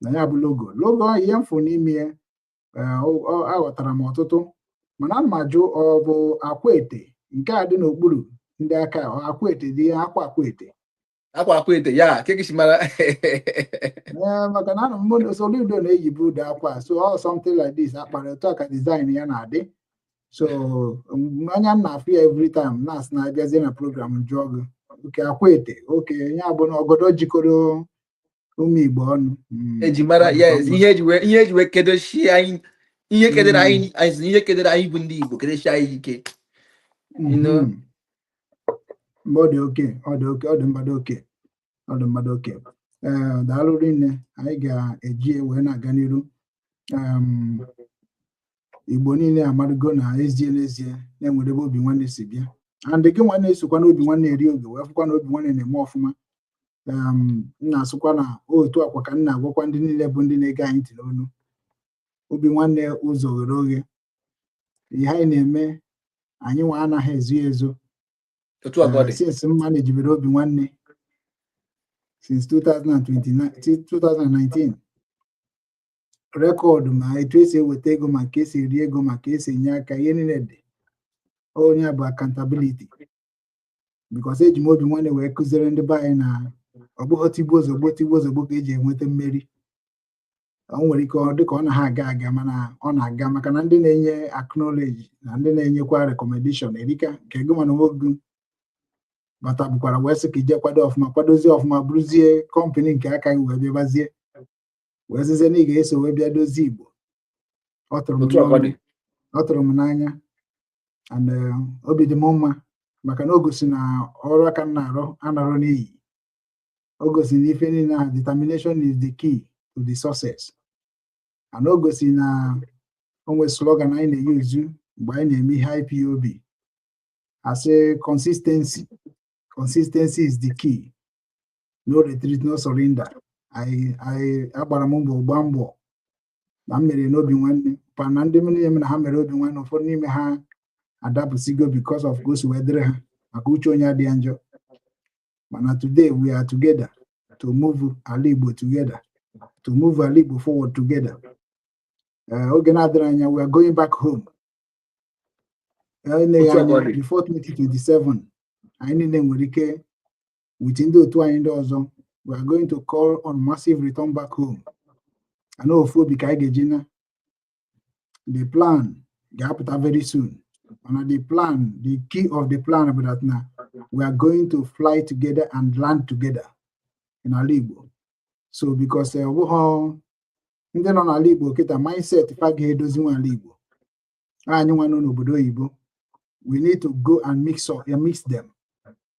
na ya bụ logo. Logo ahụ, ihe m fụ n'ime ya, aghọtara m ọtụtụ, mana ana m ajụ, ọ bụ akwaete nke a dị n'okpuru ndị aka? Ọ akwaete dị akwa akwaete? Akwa akwaete ya, ke mara. Ee, maka na ana m Soludo na-eyibu ụdị akwa, so ọ something like this akpara otu a ka design ya na-adị. So anya m na-afụ ya every time, na-asị na abịazie na program jụọ gị oke akwaete oke ya bụ na ọgọdọ jikọrọ ụmụ Igbo ọnụ. Eji mara ọ dịkwa yes mma. Ihe eji wee kedochie anyị, ihe kedere anyị ihe kedere anyị bụ ndị Igbo, kedochie anyị ike. Mgbe ọ dị oke, ọ dị oke, ọ dị mmadụ oke, ọ dị mmadụ oke. Ee, daalụ rinne. Anyị ga-eji ya wee na-aga n'iru. Igbo niile amarụgo na ezie n'ezie na-enwere ebe Obi Nwanne si bịa, and gị nwanne esokwa n'Obi Nwanne eri oge wee fụkwa na Obi Nwanne na-eme ọfụma. M na-asụkwa na otu akwa ka m na-agwakwa ndị niile bụ ndị na-ege anyị ntị n'onu. Obi Nwanne, ụzọ ghere oghe. Ihe anyị na-eme, anyị nwa anaghị ezo ya ezo. Otu a ka ọ dị. Since m manejibere Obi Nwanne since 2029, 2019, record ma etu esi eweta ego, ma ka esi eri ego, ma ka esi enye aka, ihe niile dị. Onye bụ accountability, because eji m Obi Nwanne wee kụziere ndị be anyị na ọ bụghị tigbuo ozugbo tigbuo ozugbo ka eji enweta mmeri. O nwere ike ọ dị ka ọ naghị aga aga, mana ọ na-aga, maka na ndị na-enye acknowledge na ndị na-enyekwa recommendation erika nke gị. Mana onwe gị bata bụkwara wee sị ka ije kwado ọfụma, kwadozie ọfụma, bụrụzie company nke aka gị wee bịabazie, wee sịzie na ị ga-eso wee bịa dozie Igbo. Ọ tụrụ m Otu a ka ọ n'ọnụ. dị. Ọ tụrụ m n'anya and obi dị m mma, maka na o gosi na ọrụ aka m na-arụ anarọ n'iyi. O gosi na ife niile ahụ, determination is the key to the success. And o gosi na o nwe slogan anyị na-eyuzu mgbe anyị na-eme ihe IPOB, asị consistency, consistency is the key, no retreat, no surrender. Anyị agbara m mbọ, gbaa mbọ na m mere n'Obi Nwanne pa na ndị niile m na ha mere Obi Nwanne, ụfọdụ n'ime ha adapụsigo because of ka o si wee dịrị ha, maka uche onye adịghị njọ. Mana today we are together to move ala Igbo together, to move ala Igbo forward together. Oge na-adịrị anya, we are going back home. Eleghị Otu a ka ọ anya dị. before 2027, anyị niile nwere ike with ndị otu anyị ndị ọzọ, we are going to call on massive return back home. Ana ofu obi ka anyị ga-eji na the plan ga-apụta very soon. Mana the plan, the key of the plan bụ that na we are going to fly together and land together in ala Igbo. So because ọ bụghị ndị nọ n'ala Igbo kịta, mindset fa ga-edozi nwa ala Igbo. Anyị nwa nọ n'obodo oyibo, we need to go and mix up, mix them,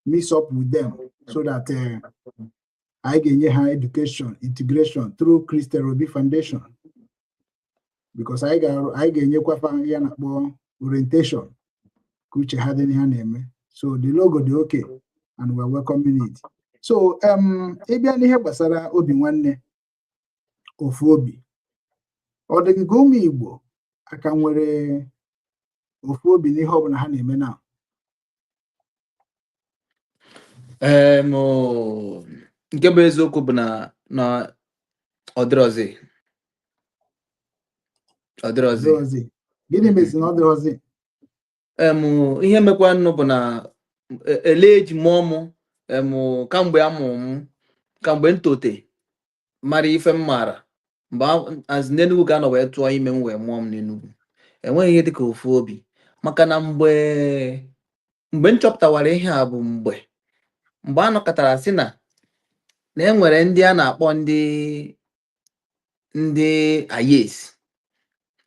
mix up with them, so that anyị ga-enye ha education, integration through Christian Obi Foundation, because anyị ga-enyekwa fa ya na-akpọ orientation ka uche ha dị n'ihe ha na-eme. So the logo dị okay and we're welcoming it. So ịbịa n'ihe gbasara Obi Nwanne, ofu obi, ọ dị gị ka ụmụ Igbo aka nwere ofu obi n'ihe ọbụla ha na-eme na? Nke bụ eziokwu bụ na ọ dịrọzi. Ọ dịrọzi. Dịrọzi. Gịnị mezi na ọ dịrọzi? Ihe mekwanụ bụ na ele eji mụọ mụ, kamgbe a mụrụ m, kamgbe m tote mara ife m maara mgbe as n'Enugu ga-anọ wee tụọ ime m wee mụọ m n'Enugu, enweghị ihe dịka ofu obi, maka na mgbe m chọpụtawara ihe a bụ mgbe a nọkọtara sị na e nwere ndị a na-akpọ ndị Ayes,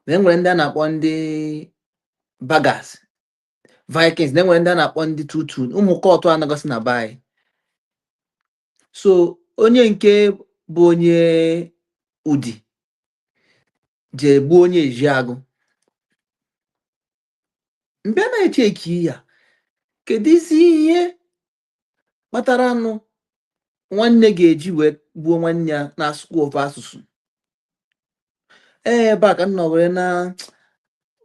na e nwere ndị a na-akpọ ndị Bagas Vikings, na e nwere ndị a na-akpọ ndị Tutu, ụmụ cult anagosi na be anyị. So onye nke bụ onye Udi jee gbuo onye Ejiagụ, mbịa na-eche eki ya, kedu isi ihe kpatara nụ nwanne ga-eji wee gbuo nwanne ya na-asụkwa ofu asụsụ? Ee, ebe a ka m nọ were na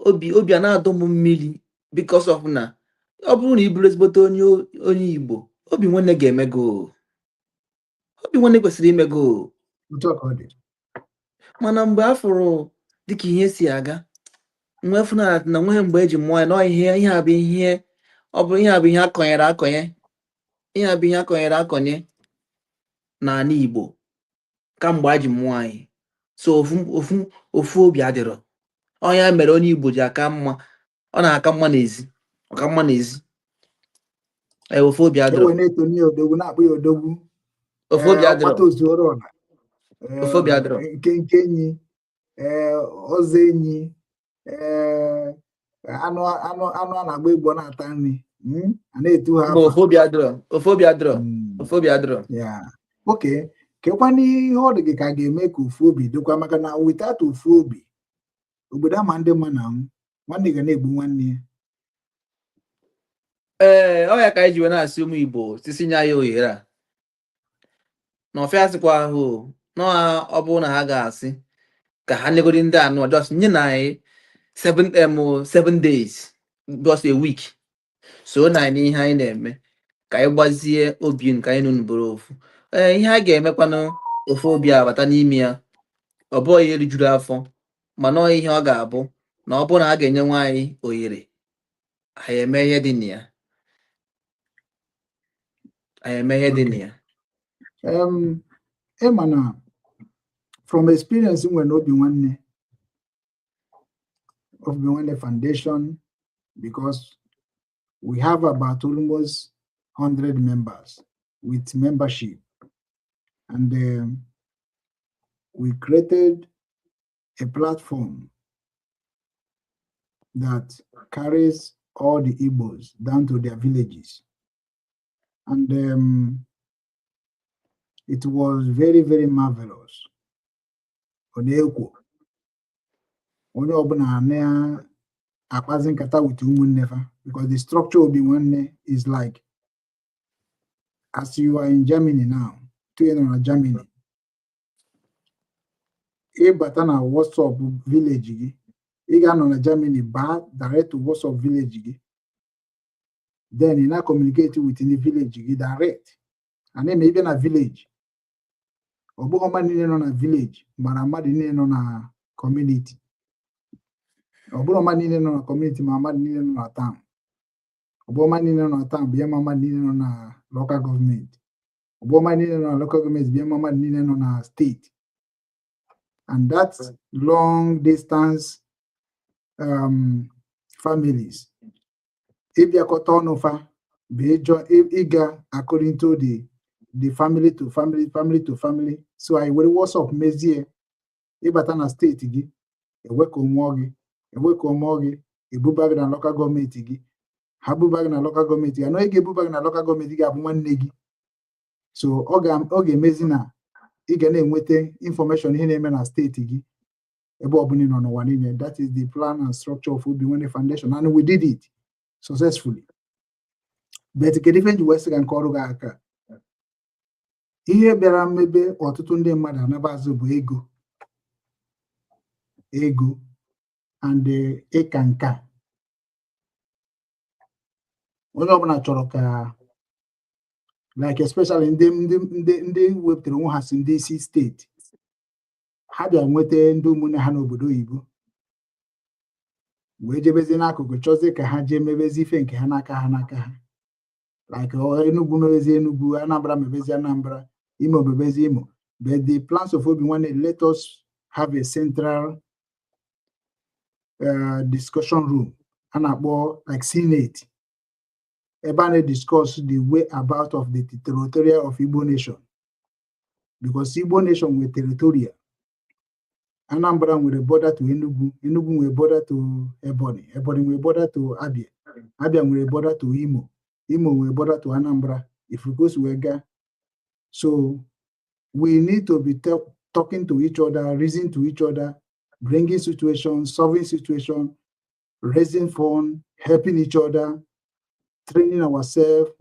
obi a na-adọ m mmiri, because of na ọ bụrụ na ị bụrụ ezigbote onye Igbo, obi nwanne ga-eme gị o. Obi nwanne kwesịrị ime gị o. Otu a ka ọ dị. Mana mgbe a fụrụ dịka ihe si aga, nwefu na nweghị mgbe eji mụọ ya na ihe a bụ ihe ọ bụ, ihe a bụ ihe akọnyere akọnye, ihe a bụ ihe akọnyere akọnye n'ala Igbo kamgbe a ji mụọ anyị. So ofu obi adịrọ. Ọ ya mere onye Igbo ji aka mma, ọ na-aka mma n'ezi, ọ ka mma n'ezi. Ee, ofu obi adịrọ. Ewe na-eto ya odogwu, na-akpọ ya odogwu. Ofu obi adịrọ. Ọkpata ozuoro ọla. Ofu obi adịrọ. Nke nke enyi, ee, ọzọ enyi, ee, anụ a na-agba egbo na-ata nri, a na-etu ha Mba, afa. Ofu obi adịrọ, ofu obi adịrọ. Ofu obi adịrọ. Ya, oke kekwana ihe ọ dị gị ka a ga-eme ka ofu obi dịkwa, maka na without ofu obi, obodo ama ndị mma na nwanne ga na-egbu nwanne ya. Ee, ọ ya ka anyị ji wee na-asị ụmụ Igbo sisi nye anyị ohere a na ọfịa sịkwa ahụ na ọ bụrụ na ha ga-asị ka ha nyegodi ndị anụ, just nye na anyị 7 days, just a week, so na anyị n'ihe anyị na-eme ka anyị gbazie obi nke anyị nunu bụrụ ofu. Ee, ihe a ga-emekwanụ ofu obi abata n'ime ya, ọ bụghị ihe rijuru afọ, mana ọ ihe ọ ga-abụ na ọ bụrụ na a ga-enye nwaanyị ohere, anyị eme ihe dị na ya, anyị eme ihe dị na ya. Ịma na from experience m nwere n'obi nwanne, Obi Nwanne Foundation, because we have about almost 100 members with membership, and we created a platform that carries all the Igbos down to their villages, and it was very, very marvelous. Ọ na-ekwo onye ọbụla na-akpazi nkata with ụmụnne fa, because the structure Obi Nwanne is like, as you are in Germany now, tụ nọ na Germany, ịbata na WhatsApp village gị, ị ga-anọ na Germany baa direct to WhatsApp village gị, then ị na-communicate with ndị village gị direct. And eme ịbịa na village, ọ bụghị mmadụ niile nọ na village mara mmadụ niile nọ na community, ọ bụrụ mmadụ niile nọ na community ma mmadụ niile nọ na town, ọ bụrụ mmadụ niile nọ na town bụ ya ma mmadụ niile nọ na local government, ọ bụrụ mmadụ niile nọ na local government bụ ya ma mmadụ niile nọ na steeti. And that long distance families ịbịakọta ọnụ fa bụ ịjọ ịga according to the family to family, family to family. So anyị were WhatsApp mezie, ịbata na steeti gị, ewekọ mụọ gị, ewekọ mụọ gị, ebuba gị na local government gị, ha buba gị na local government gị, anọ ị ga-ebuba gị na local government gị abụ nwanne gị. So ọ ga-emezi na ị ga na-enweta information ihe na-eme na steeti gị ebe ọbụla ị nọ n'ụwa niile. That is the plan and structure of Obi Nwanne Foundation, and we did it successfully. But kedu ife nji wee sị ka nke ọrụ gị aka? Ihe bịara mmebe ọtụtụ ndị mmadụ anaba azụ bụ ego, ego and ịka nka. Onye ọbụla chọrọ ka, like, especially ndị wepụtara onwe ha si ndị isi steeti, ha bịa nweta ndị ụmụnne ha n'obodo oyibo. Wee jebezie n'akụkụ, chọzie ka ha jee mebezi ife nke ha n'aka ha, like Enugu mebezi Enugu, Anambra mebezi Anambra, Imo mebezi Imo. But the plans of Obi Nwanne, let us have a central discussion room a na-akpọ like Senate, ebe a na-discuss the way about of the territorial of Igbo nation, because Igbo nation nwere territorial. Anambra nwere border to Enugu, Enugu nwere border to Ebonyi, Ebonyi nwere border to Abia, Abia nwere border to Imo, Imo nwere border to Anambra. If we go wee gaa, so we need to be talking to each other, reason to each other, bringing situations, solving situation, raising fund, helping each other, training ourselves,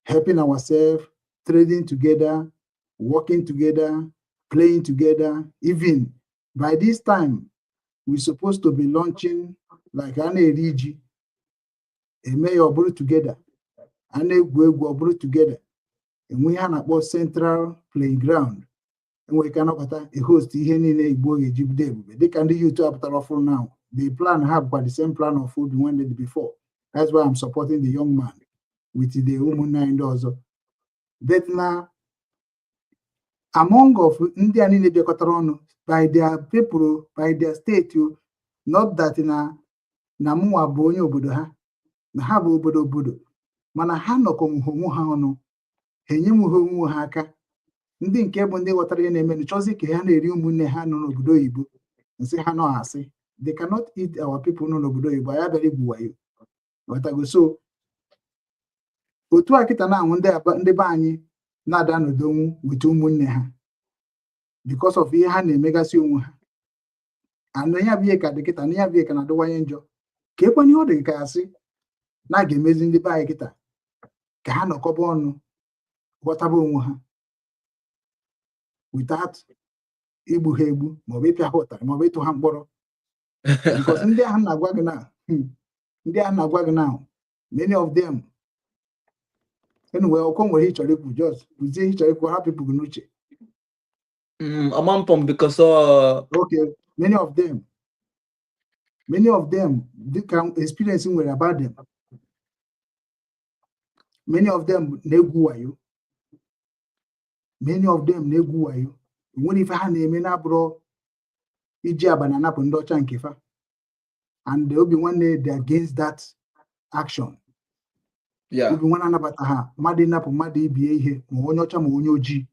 helping ourselves, trading together, working together, playing together. Even by this time, we're supposed to be launching like a na-eri ji, eme ya ọ bụrụ together, a na-egwu egwu ọ bụrụ together, enwe ihe a na-akpọ central playground, enwere ike anọkọta host ihe niile Igbo ga-eji bido ebube, dịka ndị youth apụtara ọfụrụ now. The plan ha bụkwa the same plan of Obi Nwanne dị before. That's why I'm supporting the young man with the ụmụnne anyị ndị ọzọ. But na among of ndị a niile bịakọtara ọnụ by their people, by their state o, not that na mụnwa bụ onye obodo ha, na ha bụ obodo, mana ha nọkọ onwe ha ọnụ, ha enyenweghị onwe ha aka. Ndị nke bụ ndị ghọtara ihe na-eme chọzi ka ha na-eri ụmụnne ha nọ n'obodo oyibo nsị. Ha nọ asị they cannot eat our people nọ n'obodo oyibo. Anyị abịara igwu wayo, ghọtago? So otu a kịta na-anwụ ndị be anyị na-ada n'udonwu with ụmụnne ha because of ihe ha na-emegasị onwe ha. Anụ ya bụ ihe ka dị kịta na ya bụ ihe ka na-adịwanye njọ, ka ekwana ihe ọ dị ka asị na a ga-emezi ndị be anyị kịta ka ha nọkọba ọnụ, ghọtaba onwe ha without igbu ha egbu, maọbụ ịpịa ha ụtarị, maọbụ ịtụ ha mkpọrọ, because ndị ahụ na-agwa gị na ndị ahụ na-agwa gị now, many of them. Anyway, ọkọ nwere ihe ị chọrọ ikwu, just kwuzie ihe ị chọrọ ikwu, hapụ ịpụ gị n'uche. Amampom because Okay, many of them, dịka experience m nwere about them, many of them na-egwu wayo. Many of them na-egwu wayo. Nwere ife ha na-eme na-abụrụ iji abalị anapụ ndị ọcha nke fa, and Obi Nwanne dị against that action. Obi Nwanne anabata ha mmadụ ịnapụ mmadụ ibie ihe, ma onye ọcha ma onye ojii,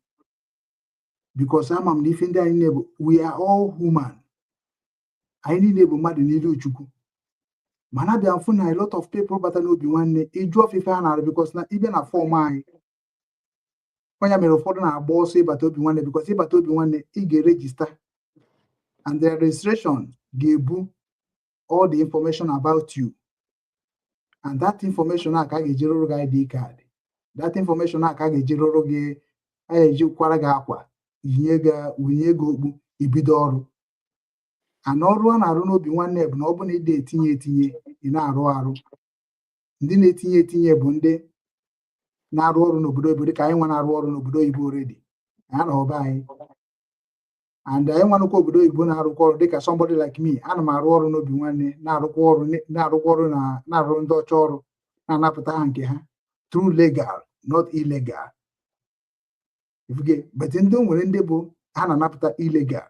because ama m na ife ndị anyị niile bụ, we are all human, anyị niile bụ mmadụ n'iru Chukwu. Mana abịa mfụ na a lot of people bata n'Obi Nwanne, ịjụ ọfịfe ha na-arụ, because na ịbịa na form anyị, onye mere ụfọdụ na-agba ọsọ ịbata Obi Nwanne, because ịbata Obi Nwanne, ị ga-eregister, and the registration ga-ebu all the information about you, and that information a ka a ga-eji rụrụ gị ID card, that information a ka a ga-eji rụrụ gị, a ga-eji kwara gị akwa, yinye gị, wunye gị okpu, ibido ọrụ. And ọrụ a na-arụ n'Obi Nwanne bụ na ọ bụ na ị etinye etinye, ị na-arụ arụ. Ndị na-etinye etinye bụ ndị na-arụ ọrụ n'obodo oyibo, dịka anyị nwa na-arụ ọrụ n'obodo oyibo already. Anyị nọ be anyị, and anyị nwanụkwa obodo oyibo na-arụkwa ọrụ, dịka somebody like me, ana m arụ ọrụ n'Obi Nwanne, na-arụkwa ọrụ na na-arụ ndị ọcha ọrụ, na-anapụta ha nke ha through legal, not illegal. Ifuge, but ndị o nwere ndị bụ ha na-anapụta illegal,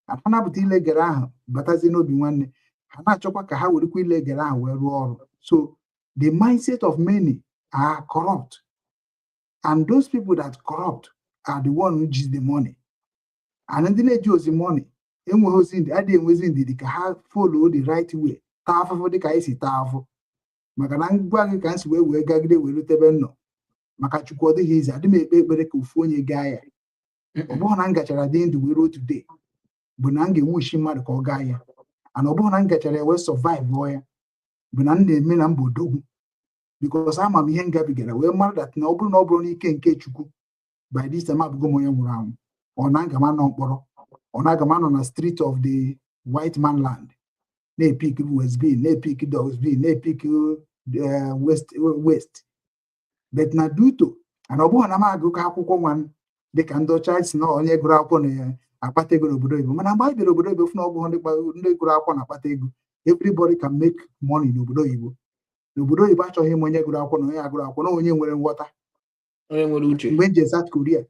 ha napụta illegal ahụ, batazie n'Obi Nwanne, ha na-achọkwa ka ha werekwa illegal ahụ wee rụọ ọrụ. So the mindset of many are corrupt, and those people that corrupt are the one who ji the money, and ndị na-eji ozi money enweghị ozi ndị adịghị enwezi ndidi ka ha follow the right way, taa afụfụ dịka anyị si taa afụ. Maka na ngwa gị ka m si wee gagide wee rutebe m nọ, maka Chukwu, ọ dịghị izi. Adị m ekpe ekpere ka ofu onye gaa ya. Ọ bụghị na m gachara dị ndụ wee ruo today bụ na m ga-ewuchi mmadụ ka ọ gaa ya, and ọ bụghị na m gachara ya wee survive ya bụ na m na-eme na mba odogwu, because ama m ihe m gabigara wee mara that na ọ bụrụ na ọ bụrụ n'ike nke Chukwu, by this time abụgo m onye nwụrụ anwụ, ọ na aga m anọ mkpọrọ, ọ na aga m anọ na street of the white man land, na-epick waste bin, na-epick dustbin, na-epick waste. But na due to and ọ bụghị na m agụkọ akwụkwọ nwa dịka ndị ọcha si na onye gụrụ akwụkwọ na-akpata ego n'obodo oyibo, mana mgbe anyị bịara obodo oyibo, fụ na ọ bụghị ndị gụrụ akwụkwọ na-akpata ego. Everybody can make money n'obodo oyibo. N'obodo oyibo achọghị ịma onye gụrụ akwụkwọ na onye agụrụ akwụkwọ, na onye nwere nghọta. Onye nwere uche. Mgbe m je South Korea,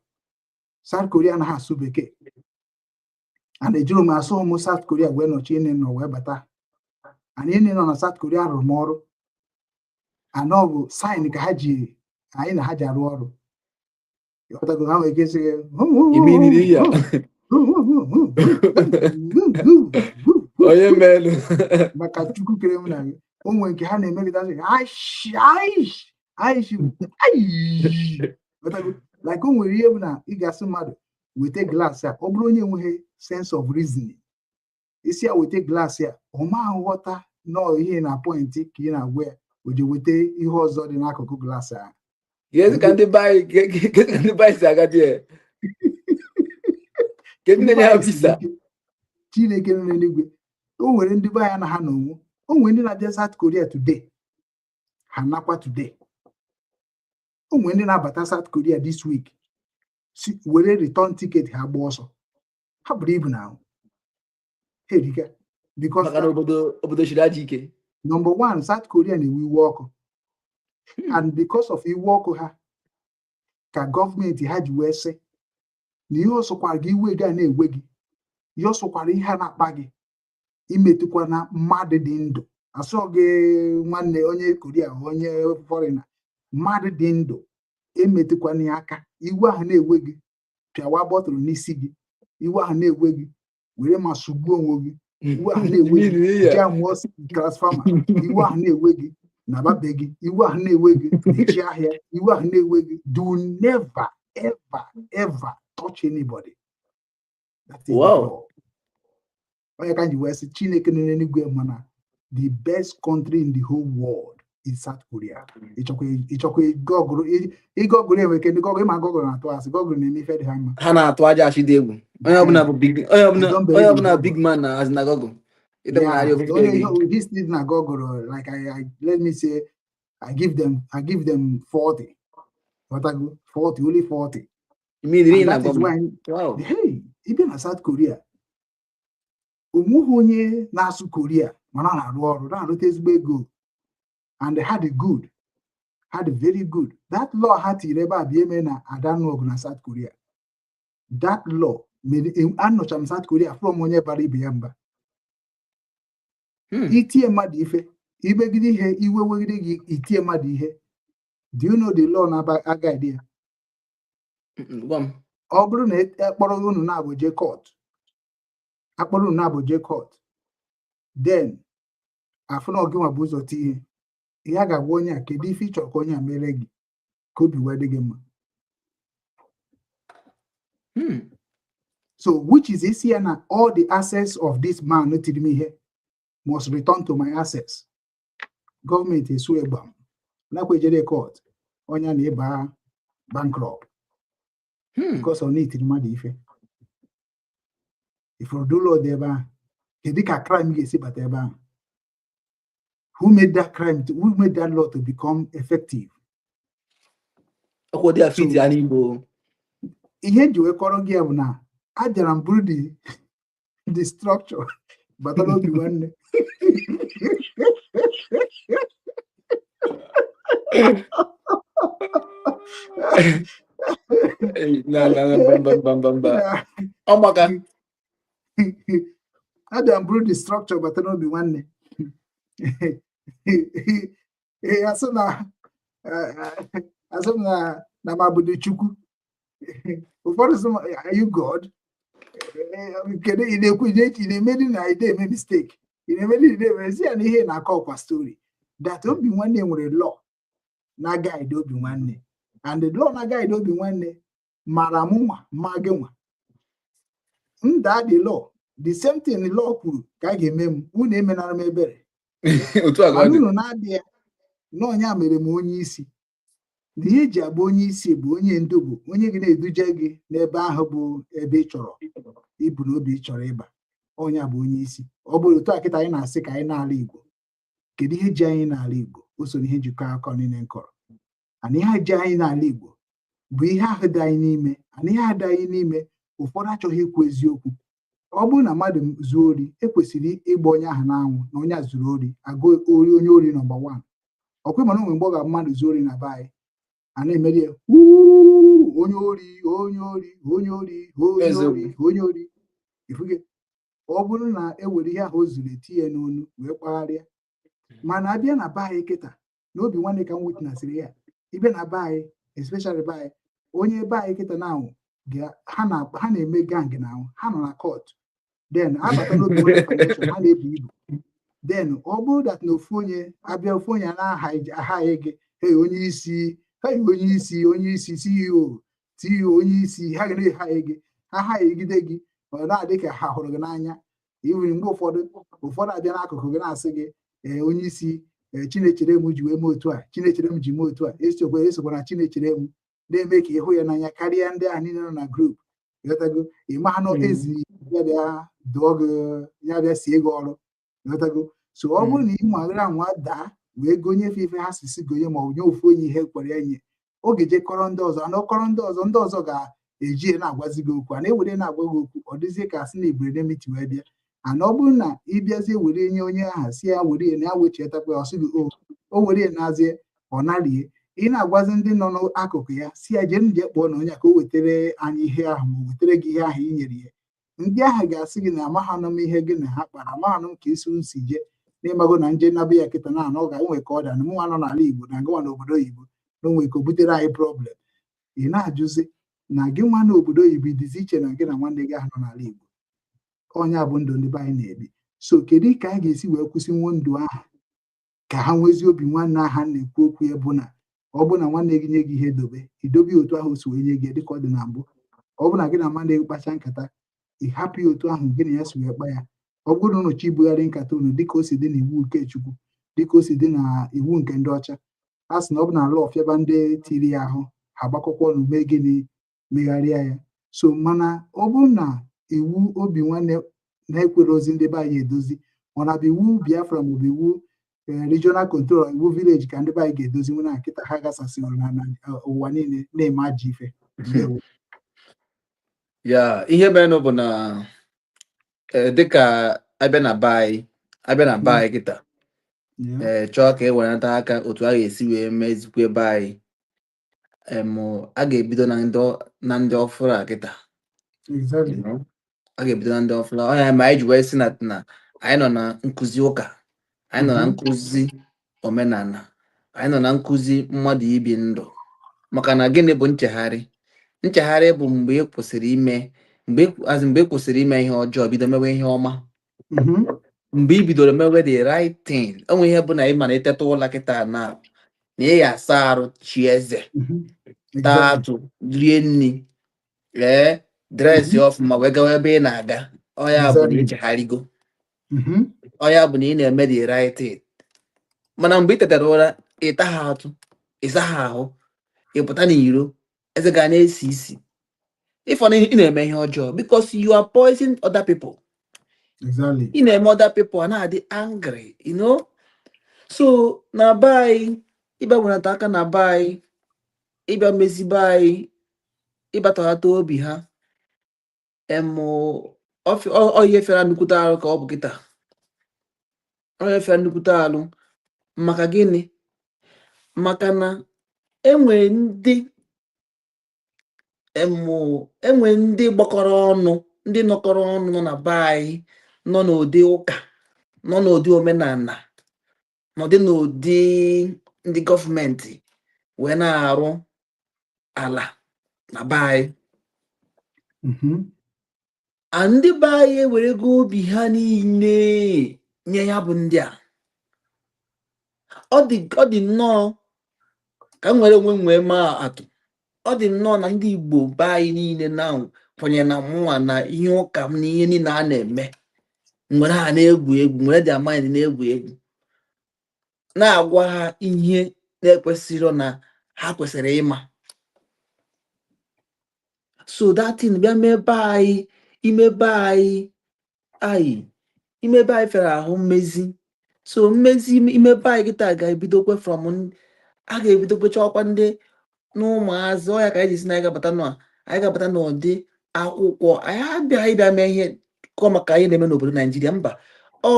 South Korea anaghị asụ bekee, a na-ejuru m asụ ụmụ South Korea wee nọchi nne nọ wee bata. Anyị nne nọ na South Korea rụrụ m ọrụ anọ bụ sign ka ha ji anyị na ha ji arụ ọrụ. Ịghọtago? Ha nwere ike ịsị gị Iminiri ya. Onye melu. Maka Chukwu kere m na gị, o nwere nke ha na-emegide aish aish aish aish. Ịghọtago? Like o nwere ihe bụ na ị ga-asị mmadụ weta glaasị a, ọ bụrụ onye enweghị sense of reasoning, isi ya weta glaasị a, ọ ma nghọta nọọ ihe na point ka ị na-agwa ya, o ji weta ihe ọzọ dị n'akụkụ glaasị ahụ. Kedu ka ndị be anyị, kedu ka ndị be anyị si agadi ya? Kedu ndị na-enye ha visa? Chineke nọ n'eluigwe, o nwere ndị be anyị na ha n'onwu, o nwere ndị na-abịa South Korea today, ha nakwa today. O nwere ndị na-abata South Korea this week, si were return ticket ha gba ọsọ. Ha buru ibu na ahụ ha erika because Maka na obodo shiri ajọ ike. Number one, South Korea na-ewe iwe ọkụ, and because of iwe ọkụ ha ka gọọmenti ha ji wee sị na ihe ọsọkwara gị iwe ga na-ewe gị, ihe ọsọkwara ihe a na-akpa gị, imetụkwa na mmadụ dị ndụ, asọ gị nwanne onye Korea, onye foreigner, mmadụ dị ndụ emetụkwana ya aka. Iwe ahụ na-ewe gị, pịawa bọtụlụ n'isi gị. Iwe ahụ na-ewe gị, were ma sugbuo onwe gị. Iwe ahụ na-ewe gị, Iminiri ya. jee mụọ transformer. Iwe ahụ na-ewe gị, naba be gị. Iwe ahụ na-ewe gị, mechie ahịa. Iwe ahụ na-ewe gị, do never ever ever touch anybody. That is the law. Onye ka m ji wee sị Chineke nọ n'eluigwe, mana the best country in the whole world is South Korea. Ịchọkwa ịgọgụrụ enwe ike ndị Google, ịma Google na-atụ asị, Google na-eme ife dị ha mma. Ha na-atụ aja achị dị egwu. Onye ọbụla bụ big, onye ọbụla You don't believe onye in ọbụla Google. Big man na azị na Google. Ịdị Yeah, na the ofufe only gị. This thing na Google, like I let me say, I give them 40. What I go 40, only 40. Iminiri And na that is Google. why, hey, even na South Korea, onweghị onye na-asụ Korea mana ọ na-arụ ọrụ na-arụta ezigbo ego, and they had a good, had a very good. That law ha tiri ebe a bụ eme na adanụ ọgụ na South Korea. That law mere anọcha m South Korea from onye bara ibe ya mba. Itie mmadụ ife, imegide ihe, iwe wegide gị, itie mmadụ ihe. Do you know the law na-agaidi ya? Gwa m. Ọ bụrụ na akpọrọ unu na-abụ jee court, akpọrọ unu na-abụ jee court, then afụ na ọgị nwa bụ ụzọ tie ihe, ihe a ga-agwa onye a, kedu ife ị chọrọ ka onye a mere gị ka obi wee dị gị mma? So which is isi ya na all the assets of this man tiri m ihe must return to my assets. Gọọmenti esu egbam nakwa ejere court, onye a na-eba bankrupt because ọ na-etiri mmadụ ife. Ifuru ụlọ dị ebe ahụ, kedu ka crime ga-esi bata ebe ahụ? Who made that crime to, who made that law to become effective? Ọkwa dị afit ya n'Igbo. Ihe nji wee kọrọ gị ya bụ na abịara m bụrụ the structure bata n'obi nwanne. Na na na, mba mba mba mba mba. Ọ maka. Abịara m bụrụ the structure bata n'obi nwanne. Ee, asị m na m abụdo Chukwu. Ụfọdụ sị m, "Are you God?" Kedu ị na-ekwu, ị na-eche, ị na-emedi na ị na-eme mistake, ị na-emedi, ị na-eme ezi ya na ihe na-akọ ọkwa story that obi nwanne nwere law na guide obi nwanne, and the law na guide obi nwanne mara mụ nwa ma gị nwa nda. The law, the same thing the law kwuru ka a ga-eme m, unu emenara m ebere. Otu a ka ọ Mana dị. Unu na-abịa n'ọnya mere m onye isi, na ihe eji abụ onye isi bụ onye ndu, bụ onye gị na-eduje gị n'ebe ahụ bụ ebe ị chọrọ ibu na obi ị chọrọ ịba. Onye a bụ onye isi. Ọ bụrụ otu a kịta anyị na-asị ka anyị na-ala Igbo, kedu ihe ji anyị n'ala Igbo? O so n'ihe njikọ akọ niile nkọrọ ana ihe ji anyị n'ala Igbo bụ ihe ahụ dị anyị n'ime, ana ihe ahụ dị anyị n'ime, ụfọdụ achọghị ikwu eziokwu. Ọ bụrụ na mmadụ zuo ori, ekwesịrị ịgba onye ahụ n'anwụ na onye a zuru ori, agụ ori onye ori number one. Ọkwa mana onwe mgbe ọ ga mmadụ zuo ori na be anyị, a na-emeri ya, "Wuu, onye ori, onye ori, onye ori, onye ori, onye ori." Ifuge ọ bụrụ na e were ihe ahụ o zuru etinye ya n'onu wee kpagharịa. Mana abịa na be anyị kịta, n'obi nwanne, ka m witnessịrị ya, ịbịa na be anyị, especially be anyị, onye be anyị kịta na ahụ ha na-eme gang na ahụ ha nọ na court, then abata n'obi nwanne foundation, ha na-ebu ibu. Then ọ bụrụ that na ofu onye abịa, ofu onye na-ahaghị gị, "Hey, onye isi, hey, onye isi, onye isi, CEO, CEO, onye isi," ha ga na-ehaghị gị, ha haghịgide gị, ọ na-adị ka ha hụrụ gị n'anya. Even mgbe ụfọdụ abịa n'akụkụ gị na-asị gị, "Ee, onye isi, ee, Chinechere m ji wee mee otu a, Chinechere m ji mee otu a," esokwa na Chinechere m na-eme ka ịhụ ya n'anya karịa ndị ahụ niile nọ na group. Ịghọtago? Ịma ha nọ ezi ya bịa dụọ gị, ya bịa sie gị ọrụ. Ịghọtago? So ọ bụrụ na ị nwagara anwa daa wee gonye ife ha si gonye, ma ọ bụ nye ofu onye ihe kwere ya nye, oge jekọrọ ndị ọzọ ana ọkọrọ ndị ọzọ, ndị ọzọ ga-eji ya na-agwazi gị okwu, a na-ewere na-agwa gị okwu, ọ dịzie ka asị na ibere n'emiti wee bịa. Ana ọ bụrụ na ị bịazie were nye onye ahụ, si ya were ya na ya wechetakwa ya, ọ sị gị o were ya nazie, ọ narie. Ị na-agwazi ndị nọ n'akụkụ ya, si ya jee jee kpọọ na onye a ka o wetara anyị ihe ahụ, ma o wetara gị ihe ahụ i nyere ya. Ndị ahụ ga-asị gị na amaghanụ m ihe gị na ha kpara, amaghanụ m ka isi si jee n'ịmago na nje nabụ ya kịta na anọ ga-enwe ka ọ da na mụnwa nọ n'ala Igbo na gịnwa n'obodo oyibo na onwe ka o butere anyị problem. Ị na-ajụzi na gị nwa n'obodo oyibo dịzi iche na gị na nwanne gị ahụ nọ n'ala Igbo. Onye a bụ ndụ ndị be anyị na-ebi. So kedu ka anyị ga-esi wee kwụsịnwu ndụ ahụ ka ha nwezi obi nwanne ahụ na-ekwu okwu ya, bụ na ọ bụ na nwanne gị nye gị ihe, dobe, idobe ya otu ahụ o si wee nye gị dịka ọ dị na mbụ. Ọ bụ na gị na nwanne gị kpacha nkata, ị hapụ ya otu ahụ gị na ya si wee kpa ya. Ọ bụrụ na unu chọ ibugharị nkata unu dịka o si dị n'iwu nke Chukwu, dịka o si dị na iwu nke ndị ọcha, a sị na ọ bụ na ala ọfịaba ndị tiri ya ahụ, ha agbakọkwa ọnụ mee gịnị? Megharịa ya. So mana ọ bụrụ na iwu obi nwanne na-ekwere ozi ndị be anyị edozi, ọ na-abụ iwu Biafra maọbụ iwu regional control, iwu village, ka ndị be anyị ga-edozi nwe na nkịta ha gasasịrị na ụwa niile na-eme ajọ ife. Ndewo. Ya ihe merenụ bụ na dịka abịa na be anyị, abịa na be anyị kịta, chọọ ka e wenata aka otu a ga-esi wee mezikwa ebe anyị, a ga-ebido na ndị ọfụrụ a kịta. A ga-ebido na ndị ọfụrụ ọ ya ma anyị ji wee sị na anyị nọ na nkụzi ụka, anyị nọ na nkụzi omenala, anyị nọ na nkụzi mmadụ ibi ndụ. Maka na gịnị bụ nchegharị? Nchegharị bụ mgbe ị kwụsịrị ime, mgbe ị kwụsịrị ime ihe ọjọọ, bido mewe ihe ọma. Mgbe ị bidoro mewe the right thing, o nwere ihe bụ na ị ma na iteta ụla kịta na ị ga-asa arụ, chi eze, taa atụ, rie nri, ee, dress ọfụma wee gawa ebe ị na-aga, ọ ya bụ na ichegharịgo. Ọ ya bụ na ị na-eme the right thing. Mana mgbe ị tetara ụra, ị taghị atụ, ị saghị ahụ, ị pụta n'iro, eze ga na-esi isi, ịfọ na ị na-eme ihe ọjọọ because you are poisoning other people. Ị na-eme other people a na-adị angry. So na be anyị, ịbịa wenata aka na be anyị, ịbịa mezi be anyị, ịbatọghata obi ha, ọ ihe fịara nnukwute arụ ka ọ bụ kịta. Ọ ihe fịara nnukwute arụ. Maka gịnị? Maka na enwe ndị gbakọrọ ọnụ, ndị nọkọrọ ọnụ nọ na be anyị, nọ n'ụdị ụka, nọ n'ụdị omenala, nọdị n'ụdị ndị gọọmenti wee na-arụ ala na be anyị. A ndị be anyị ewerego obi ha niile nye ya bụ ndị a. Ọ dị nnọọ ka m nwere onwe m wee maa atụ. Ọ dị nnọọ na ndị Igbo be anyị niile na kwenyere na mụnwa na ihe ụka m na ihe niile a na-eme nwere ha na-egwu egwu, nwere their mind na-egwu egwu, na-agwa ha ihe na-ekwesịrọ na ha kwesịrị ịma. So that thing bịa mebe anyị, imebe anyị imebe anyị fere ahụ mmezi. So mmezi imebe anyị kịta ga-ebidokwe from a ga-ebidokwe chọkwa ndị n'ụmụazị. Ọ ya ka anyị ji si na anyị ga-abata n'ụdị akwụkwọ anyị abịa ịbịa mee ihe. Kọ maka ihe na-eme n'obodo Naijiria, mba, ọ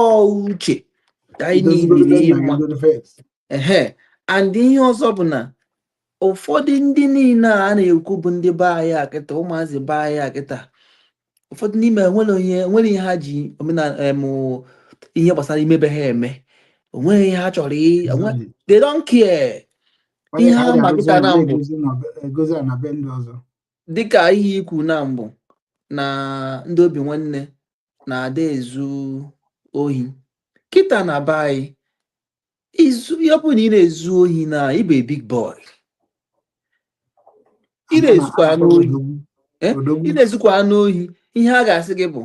uche ka anyị Dozigodo niile be nna gị ịma. godo first. Ehe, and ihe ọzọ bụ na ụfọdụ ndị niile a na-ekwu bụ ndị be anyị akịta, ụmụazị be anyị akịta, ụfọdụ n'ime ha nwere onye nwere ihe ha ji omenala ihe gbasara imebe ha eme, onweghị ihe ha chọrọ they don't care. Onye Ihe ka ha a ma ga-arụzi kịta ụlọ na mbụ na-egozi egozi a na be ndị ọzọ. Dịka ihe ikwu na mbụ na ndị obi nwanne na-ada ezu ohi kịta na be anyị, izu ihe ọ bụrụ na ị na-ezu ohi na ịbụ a big boy, ị na-ezukwa anụ ohi. Eh? Odogwu. Ị na-ezukwa anụ ohi, ihe a ga-asị gị bụ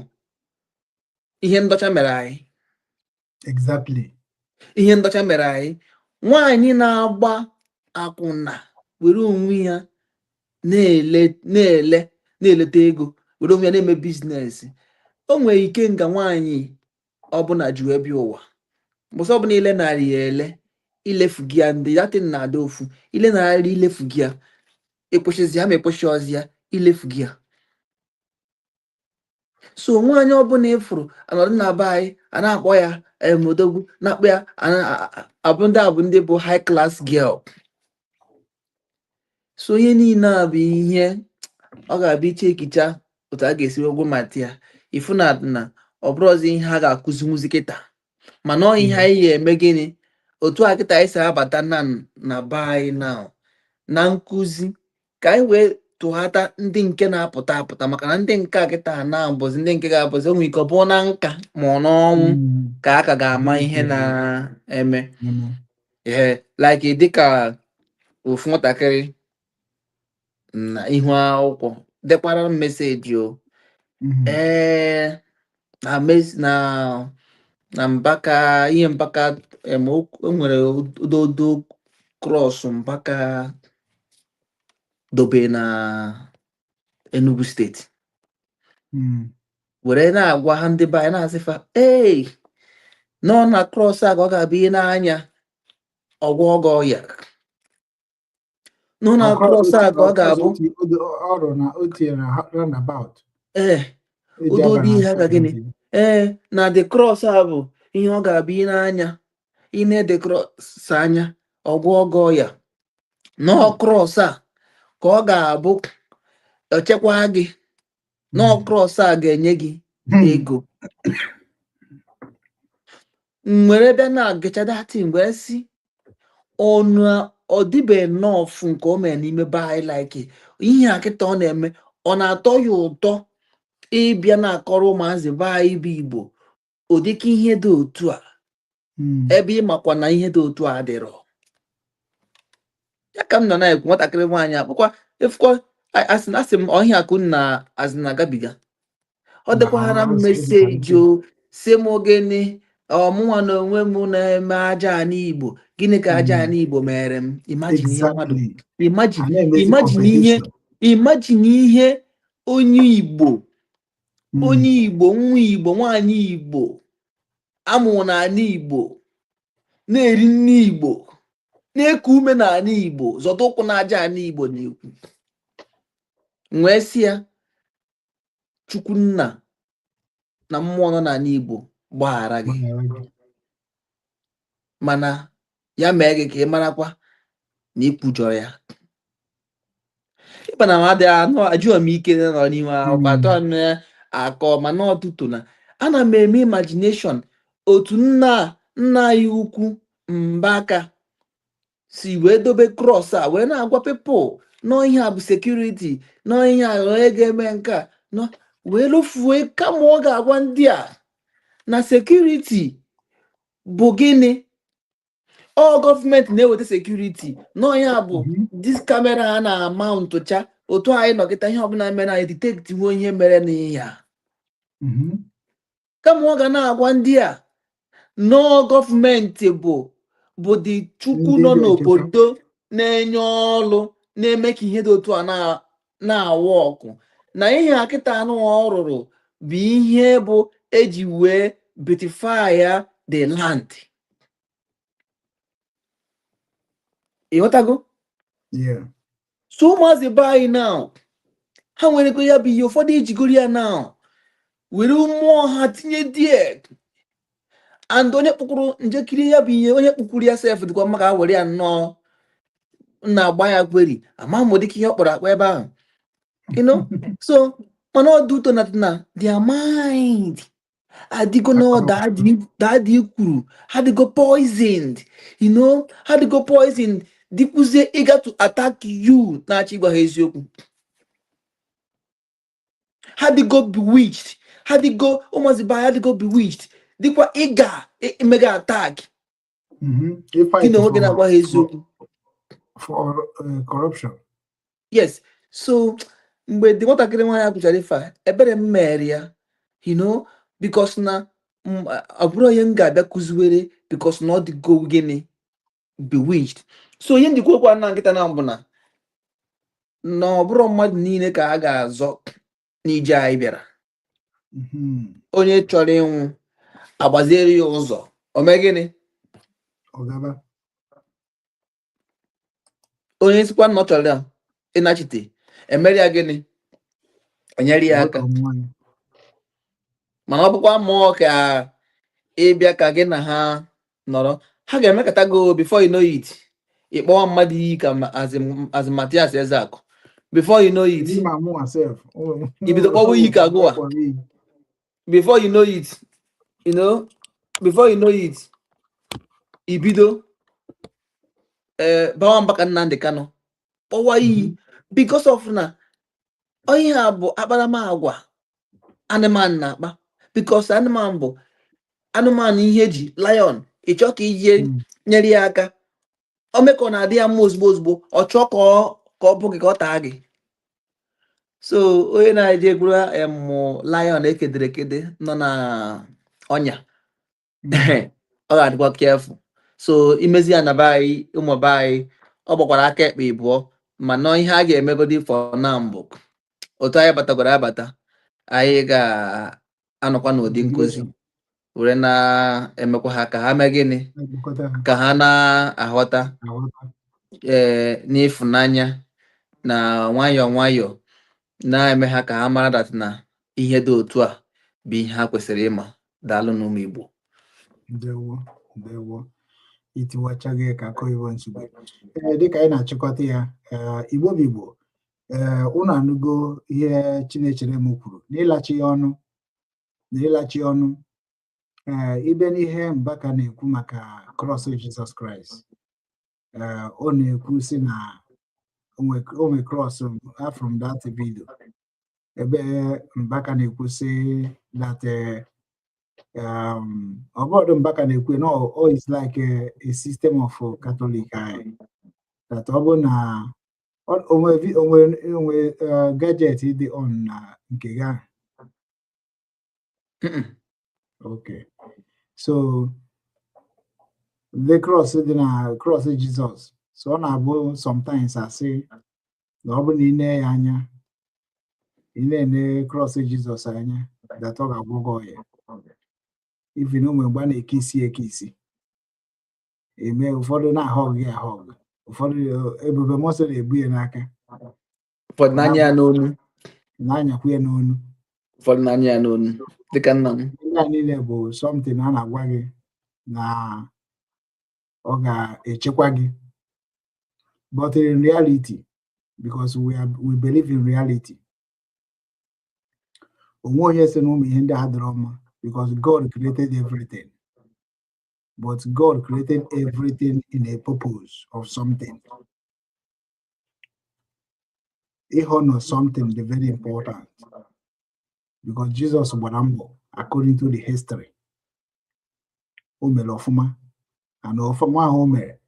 ihe ndọcha mere anyị. Ihe ndọcha mere anyị. Nwaanyị na-agba akwụna were onwe ya na-ele na-ele na-eleta ego, were onwe ya na-eme business, o nwere ike nga nwaanyị ọbụla ji wee bịa ụwa, mbọsị ọbụla ile narị ya ele ilefu gị ya, ndị datin na-ada ofu ile narị ilefu gị ya, ekwesịzi ya ma ekwesị ọzi ya ilefu gị ya. So nwaanyị ọbụla ịfụrụ anọdụ na be anyị a na-akpọ ya emodogwu, na-akpọ ya abụ ndị a bụ ndị bụ high class girl. So ihe niile a bụ ihe ọ ga-abịa iche ekicha otu a ga-esi wee mata ya, ifu na ọ bụrụzi ihe a ga-akụzinwuzi kịta, mana ọ ihe anyị ga-eme gịnị otu a kịta anyị si abata na be anyị na nkụzi, ka anyị wee tụghata ndị nke na-apụta apụta, maka na ndị nke a kịta na bụzi ndị nke ga-abụzi o nwere ike ọ bụrụ na nka ma ọ n'ọnwụ ka a ka ga-ama ihe na-eme. Ee, like dịka ofu nwatakịrị na ihu akwụkwọ dekwara m message o. Ee, na na Mbaka, ihe Mbaka o nwere ododo cross Mbaka dobe na Enugu Steeti, were na-agwa ha ndị be anyị na-asị fa, ee, nọ na cross a ka ọ ga-abụ ihe n'anya ọgwọ ọgọ ya, nọ na cross a ka ọ ga-abụ ọrụ na o tinyere roundabout. Ee. Eji aba Ụdị na ihe aka gịnị? Ee, na the cross a bụ ihe ọ ga-abụ ị n'anya, ị na-ede cross anya ọgwọ ọgọ ya, nọ cross a ka ọ ga-abụ echekwa gị, nọ cross a ga-enye gị ego. M were bịa na gecha datin wee sị ọnụ ọ dịbe nnọọ nke o mere n'ime be anyị, like ihe a kịta ọ na-eme, ọ na-atọ ya ụtọ ịbịa na-akọrọ ụmụazị be anyị bụ Igbo ụdịka ihe dị otu a, ebe ị makwa na ihe dị otu a adịrọ ya. Ka m nọ na-ekwu, nwatakịrị nwaanyị akpụkwa efukwa, asị m ọhịa akụ na azị na-agabiga, ọ dịkwara m message o si m gịnị, ọmụnwa na onwe m na-eme aja ana Igbo, gịnị ka aja ana Igbo mere m? Imagine ihe mmadụ imagine, imagine ihe, imagine ihe onye Igbo, onye Igbo, nwa Igbo, nwaanyị Igbo amụrụ n'ala Igbo, na-eri nne Igbo, na-eku ume n'ala Igbo, zọta ụkwụ n'aja ala Igbo na-ekwu. Wee sị ya, Chukwunna na mmụọ nọ n'ala Igbo gbaghara gị, mana ya mee gị ka ị marakwa na ikwujọrọ ya. Ịba na m adịghị anụ ajụọ m ike nọ n'ime akwụkwọ atọ anụ ya akọ, mana ọtụtụ na ana m eme imagination otu nna anyị ukwu Mbaka si wee dobe cross a, wee na-agwa people nọ ihe a bụ security, nọ ihe a onye ga-eme nke a nọ, wee lofue kama ọ ga-agwa ndị a na security bụ gịnị, ọ gọọmenti na-eweta security nọ ya bụ this camera a na-ama ntụcha otu anyị nọkịta, ihe ọbụla mere anyị detect nwe ihe mere n'ihe a, kama ọ ga na-agwa ndị a nọọ gọọmenti bụ dị Chukwu Ndị nọ ga-echekwa. n'obodo na-enye ọlụ, na-eme ka ihe dị otu a na-awa ọkụ na ihe a kịta anụ ọ rụrụ bụ ihe bụ eji wee beautify ya the land. Ịghọtago? Yeah. So ụmụazị be anyị now, ha nwere ya bụ ihe ụfọdụ ejigoro ya now. Were mmụọ ha tinye die, and onye kpụkwuru njekiri ya bụ ihe onye kpụkwuru ya sef dịkwa mma ka a were ya nnọọ na-agba ya kweri ama m dịka ihe ọ kpọrọ akpọ ebe ahụ. So mana ọ dị ụtọ na their mind adịgo na daddy kwuru ha dịgo poisoned, ha dịgo poisoned, dịkwuzie ịga to attack you na-achọ ịgwa ha eziokwu. Ha dịgo bewitched, ha dịgo ụmụazị be anyị ha dịgo bewitched, dịkwa ịga imega attack gị na onwe gị na-agwa ha eziokwu. For corruption. Yes, so mgbe dị nwatakịrị nwaanyị a kwuchara ife a, ebere m mere ya, because na ọ bụrụ ihe m ga-abịa kụziwere, because na ọ dịgo gịnị bewitched. So ihe njikwa okwu na nkịta na mbụ na ọ bụrụ mmadụ niile ka a ga-azọ n'ije anyị bịara. Onye chọrọ ịnwụ, agbaziere ya ụzọ, o mee gịnị? Ọgaba. Onye sikwa na ọ chọrọ ya ịnachite, emere ya gịnị? Enyere ya aka. Welcome nwanyị. Mana ọ bụkwa mmụọ ka ịbịa ka gị na ha nọrọ, ha ga-emekọta go. Before you know it, ịkpọwa mmadụ iyi ka as in Matias Ezeakụ. Before you know it, Ndị ma mụnwa sef. Ibido kpọwa iyi ka gụwa. Kpọrọ iyi. Before you know it, before you know it, ibido ee bawa mba ka Nnamdi Kanu kpọwa iyi, because of na ihe a bụ akparamagwa anụmanụ na-akpa, because anụmanụ bụ anụmanụ. Ihe ji lion ịchọ ka ije nyere ya aka, o mee ka ọ na-adị ya mma ozugbo ozugbo, ọ chọọ ka ọ bụ gị ka ọ taa gị. So onye na-eje gburu emụ lion ekedere ekede nọ na ọnya, ọ ga-adịkwa careful. So imezi ya na be anyị, ụmụ be anyị, ọ gbakwara aka ekpe ịbụọ. Mana ihe a ga-emegodi for now mbụ, otu anyị batagoro abata, anyị ga-anọkwa n'ụdị nkụzi were na-emekwa ha ka ha mee gịnị? Na-ekpokọta ha. Ka ha na-aghọta. Aghọta. Ee, n'ịfụnanya na nwayọọ nwayọọ na-eme ha ka ha mara that na ihe dị otu a bụ ihe ha kwesịrị ịma. Daalụ n'ụmụ Igbo. Ndewo, ndewo. Itiwachaghị ka akọ iwe nsogbu. Ee, dịka anyị na-achịkọta ya, ee, Igbo bụ Igbo, ee, unu anụgo ihe Chinechere m kwuru n'ịlachi ya ọnụ na ịlachi ọnụ. Ee, ịbịa n'ihe Mbaka na-ekwu maka cross Jizọs Kraịst, ee, ọ na-ekwu sị na o nwe cross from that video ebe Mbaka na-ekwu sị that ọ bụrụ Mbaka na-ekwu no, oh, it's like a system of Catholic anyị that ọ bụ na onwe gadget dị on na nke gị ahụ. Mm-mm. Okay, so the cross dị na cross Jesus, so ọ na-abụ sometimes asị na ọ bụ na ị nee ya anya, ị na-ene cross Jesus anya, that ọ ga-agwọ gị ọya. Even ụmụ mgbe a na-eke isi eke isi eme, ụfọdụ na-ahọg gị ahọg, ụfọdụ ebube mmụọ na-ebu ya n'aka. Ụfọdụ na-anya ya n'onu. Na-anyakwa ya n'onu. Ụfọdụ na-anya ya n'onu dịka nna m. Ndị a niile bụ something a na-agwa gị na ọ ga-echekwa gị, but in reality, because we believe in reality, onwe onye sị na ụmụ ihe ndị a dịrọ mma, because God created everything, but God created everything in a purpose of something. Ịhọnọ something dị very important, because Jesus gbara mbọ according to the history. O mere ọfụma, and ọfụma ahụ o mere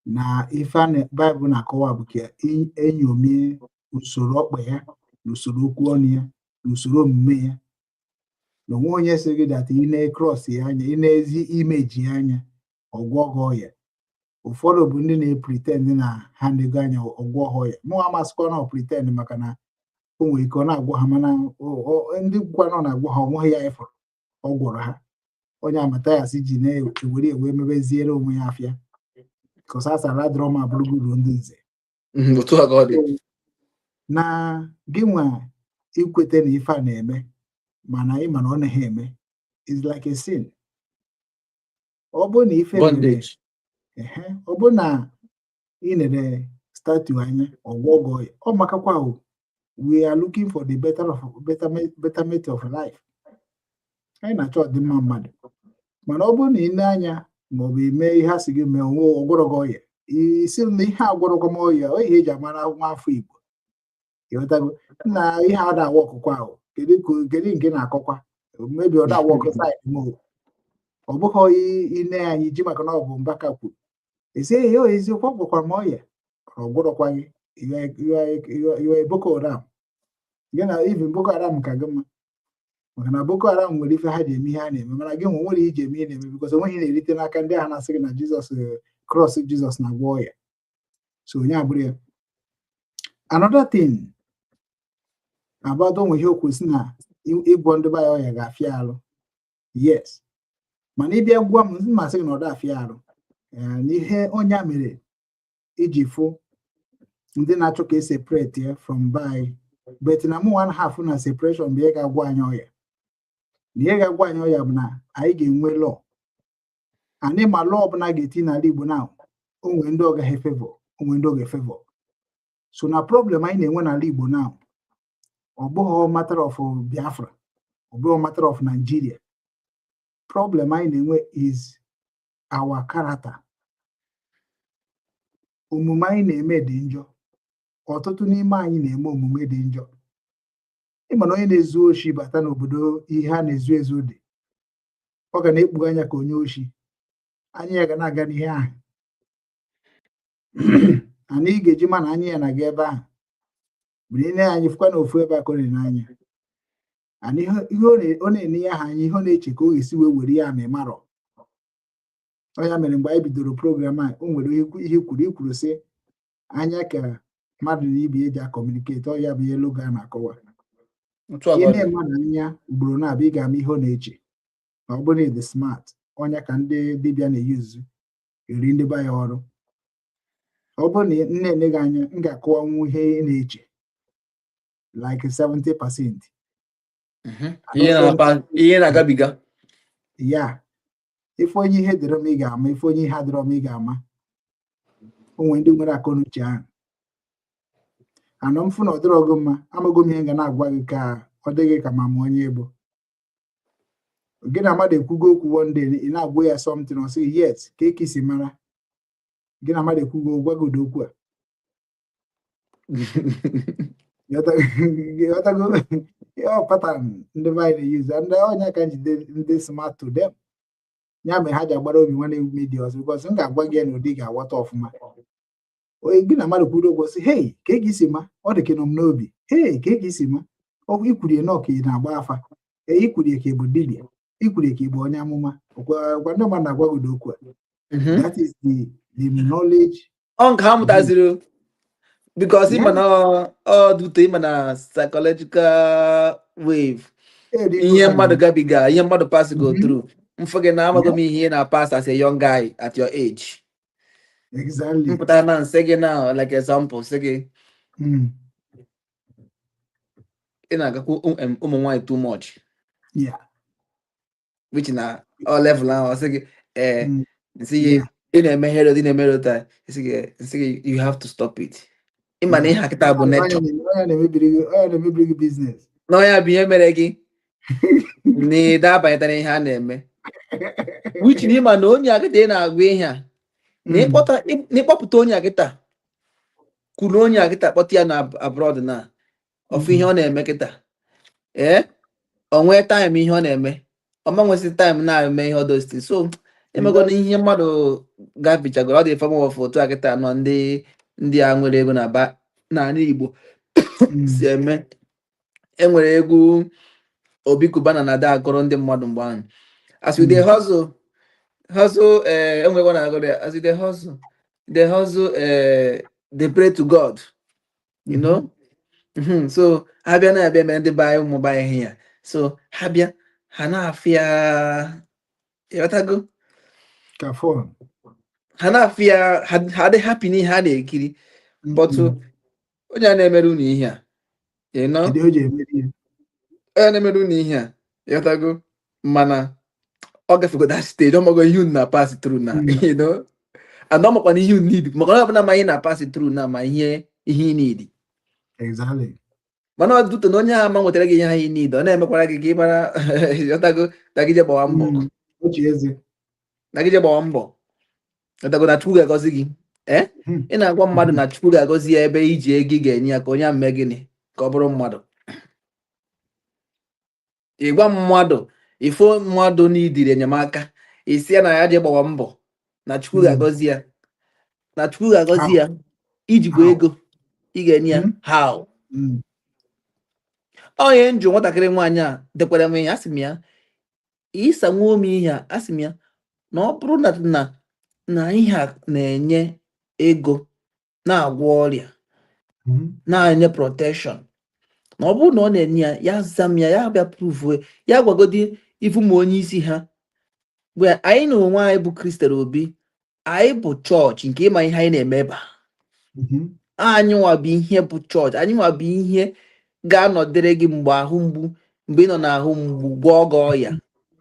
na ife a Baịbụl na-akọwa bụ ka enyomie usoro ọkpa ya na usoro okwu ọnụ ya na usoro omume ya, na onwe onye sị gị that ị na-cross ya anya, ị na-ezi imeji ya anya, ọgwọ gị ọya. Ụfọdụ bụ ndị na-epretend na ha na-ego anya ọgwọ ha ọya. Mụ amasịkwa na ọ pretend, maka na o nwere ike ọ na-agwọ ha, mana ndị gwa na ọ na-agwọ ha, onweghị ya ịfụrụ ọ gwọrọ ha. Onye Mathias ji na-ewere ewe mebeziere onwe ya afịa kọsa asara drum abụrụguru ndị nze. Otu a ka ọ dị. Na gị nwa ikwete na ife a na-eme. Mana ị ma na ọ naghị eme, is like a sin. Ọ bụrụ na ife mere Bondage. Ehe, ọ bụrụ na ị nere statue anya, ọgwọ gị ọya, ọ makakwa o. We are looking for the better of betterment of life. Anyị na-achọ ọdịmma mmadụ, mana ọ bụrụ na ị nee anya maọbụ ime ihe a sị gị mee, onwe ọgwọrọ gị ọya, isi na ihe agwọrọgọ m ọya, ọ ihe eji amara nwa afọ Igbo. Ịghọtago na ihe a na-awa ọkụkọ ahụ, kedu kedu nke na-akọkwa mebi ọ na-awa ọkụ side m o. Ọ bụghị ine anyị ji maka na ọ bụ Mbaka kwuru esi ya eziokwu, ọ gwọkwara m ọya, ọ gwọrọkwa gị. You are a Boko Haram. Gị na even Boko Haram ka gị mma, maka na Boko Haram nwere ife ha ji eme ihe ha na-eme, mana gị nwe nwere iji eme ihe na-eme, because onweghị na-erite n'aka ndị ahụ na-asị gị na Jizọs, cross Jizọs na-agwọ ọya. So onye abụrụ ya. Another thing about onwe ihe okwu si na ịgwọ ndị be anyị ọya ga-afịa arụ, yes, mana ịbịa gwa m, mma sị gị na ọ da afịa arụ. Na ihe onye a mere iji fụ ndị na-achọ ka e separate ya from by, but na mụ nwa ha afụ na separation bụ ihe ga-agwọ anyị ọya. Na ihe ga-agwọ anyị ọya bụ na anyị ga-enwe law. Anyị ma law ọbụla ga-eti n'ala Igbo na o nwere ndị ọ gaghị favor, o nwere ndị ọ ga-efavor. So na problem anyị na-enwe n'ala Igbo now, ọ bụghị matter of Biafra, ọ bụghị matter of Nigeria. Problem anyị na-enwe is our character. Omume anyị na-eme dị njọ. Ọtụtụ n'ime anyị na-eme omume dị njọ. Ịma na onye na-ezu oshi bata n'obodo ihe a na-ezu ezu dị, ọ ga na-ekpu anya ka onye oshi, anya ya ga na-aga n'ihe ahụ. Ana ị ga-eji ma na anya ya na-aga ebe ahụ bụ na ị anyị fụkwa na ofu ebe a ka ọ na-ene anya. Ana ihe ọ na-ene ya ha anya, ihe ọ na-eche ka ọ ga-esi wee were ya ma ị marọ. Ọ ya mere mgbe anyị bidoro program a, o nwere ihe ikwuru sị anya ka mmadụ na ibe eji a-communicate. Ọ ya bụ ihe logo a na-akọwa. Otu a Ị ka ọ dị. na mmadụ anya ugboro na-abịa, ị ga-ama ihe ọ na-eche. Ma ọ bụrụ na ị dị smart, ọnya ka ndị dibịa na-eyuzu eri ndị be ya ọrụ. Ọ bụrụ na nne ene gị anya, m ga-akọwanwu ihe ị na-eche like 70%. Ihe na-apa, ihe na-agabiga. Ya ife onye ihe dịrọ m, ị ga-ama. Ife onye ihe adịrọ m, ị ga-ama. O nwere ndị nwere akọ na uche ahụ. Anọ m fụ na ọ dịrọ gị mma, amago m ihe m ga na-agwa gị ka ọ dịghị ka ma ma onye bụ gị na mmadụ ekwugo okwu. One day ị na-agwa ya something, ọ sị yes, ka eke isi mara gị na mmadụ ekwugo, gwa gị ụdị okwu a. Ghọtago ọ pattern ndị be anyị na-use ndị ọnya ka njide ndị smart to them. Ya mere ha ji agbara obi nwanne media ọzọ, because m ga-agwa gị ya na ụdị ga-aghọta ọfụma. Onye gị na mmadụ kwuru okwu, sị, "Hey, ka ị isi ma ọ dị ka nọ m n'obi. Hey, ka ị isi ma ọ ikwurie nọ ka ị na-agba afa. Ee, ikwurie ka ị bụ dibịa, ikwurie ka ị bụ onye amụma." Gwa ndị mmadụ na-agwa gị ụdị okwu a. That is the knowledge. Ọ nke ha mụtaziri o. Because ịma Yeah. na ọ dute ịma na psychological wave Erigo ihe ha mmadụ gabiga, ihe mmadụ pass go through. Mfụ gị na amago m ihe ị na-pass as a young guy at your age. M pụtara na nsị gị na like example, sị gị ị na-agakwu ụmụ nwaanyị too much, which na ọ level ahụ, ọ sị gị ee. Nsị gị ị na-eme here, ị na-eme taa, nsị gị you have to stop it. Ịma na ihe a kịta bụ Onye nature. Onye na-emebiri gị business. Na ya bụ ihe mere gị na ịda abanyetara ihe a na-eme, which na ịma na onye a kịta ị na-agwa ihe a na na ịkpọpụta onye a kịta kwuru, onye a kịta kpọta ya na abroad na ọfụ ihe ọ na-eme kịta, ee, o nwee time ihe ọ na-eme, ọ ma nwesị time na-eme ihe ọdosti. So emego na ihe mmadụ gabichagoro, ọ dị form of otu a kịta nọ ndị a nwere ego na ba n'ala Igbo si eme. Enwere egwu Obi Cubana na ada akọrọ ndị mmadụ mgbe ahụ, "As we dey hustle hustle." Eh, enwere na agụrụ ya, "As we dey hustle dey hustle, eh, dey pray to God." So ha bịa na-abịa mere ndị be anyị, ụmụ be anyị ihe ya. So ha bịa, ha na-afịa, ịghọtago? Ka phone. Ha na-afịa, ha dị happy n'ihe ha na-ekiri, but onye a na-emere unu ihe a. Kedu o ji emeri ya? Onye na-emere unu ihe a, ịghọtago? Mana ọ gafego that stage, ọ mago ihe unu na pass through na and ọ makwa na ihe unu need, maka na ọ bụla ma ihe na pass through na ma ihe ị need. Mana ọ dụtụ na onye ahụ ama nwetara gị ihe ahụ ị need, ọ na-emekwara gị ka ị mara, ịghọtago, na gị je gbawa mbọ. Ochi eze. Na gị je gbawa mbọ, ịghọtago, na Chukwu ga-agọzi gị. Ee, ị na-agwa mmadụ na Chukwu ga-agọzi ya ebe iji ego ị ga-enye ya ka onye ahụ mee gịnị? Ka ọ bụrụ mmadụ. Ị gwa mmadụ, ifo mmadụ n'idiri enyemaka, isi ya na ya je gbawa mbọ na Chukwu ga-agọzi ya, na Chukwu ga-agọzi ya, ijikwa How? ego ị ga-enye ya. How? Onye njụ nwatakịrị nwaanyị a dekwara m ihe, asị m ya ịsa nwa ome ihe a, asị m ya na ọ bụrụ na ihe a na-enye ego, na-agwọ ọrịa, na-enye protection, na ọ bụrụ na ọ na-enye ya, ya za m ya, ya bịa prove ya, gwagodi ifu ma onye isi ha mgbe anyị na onwe anyị bụ Christel Obi, anyị bụ chọọchị nke ịma ihe anyị na-eme ebe a. Anyị nwa bụ ihe bụ chọọchị, anyị nwa bụ ihe ga-anọdịrị gị mgbe ahụ mgbu, mgbe ị nọ n'ahụ mgbu, gwọọ gị ọya.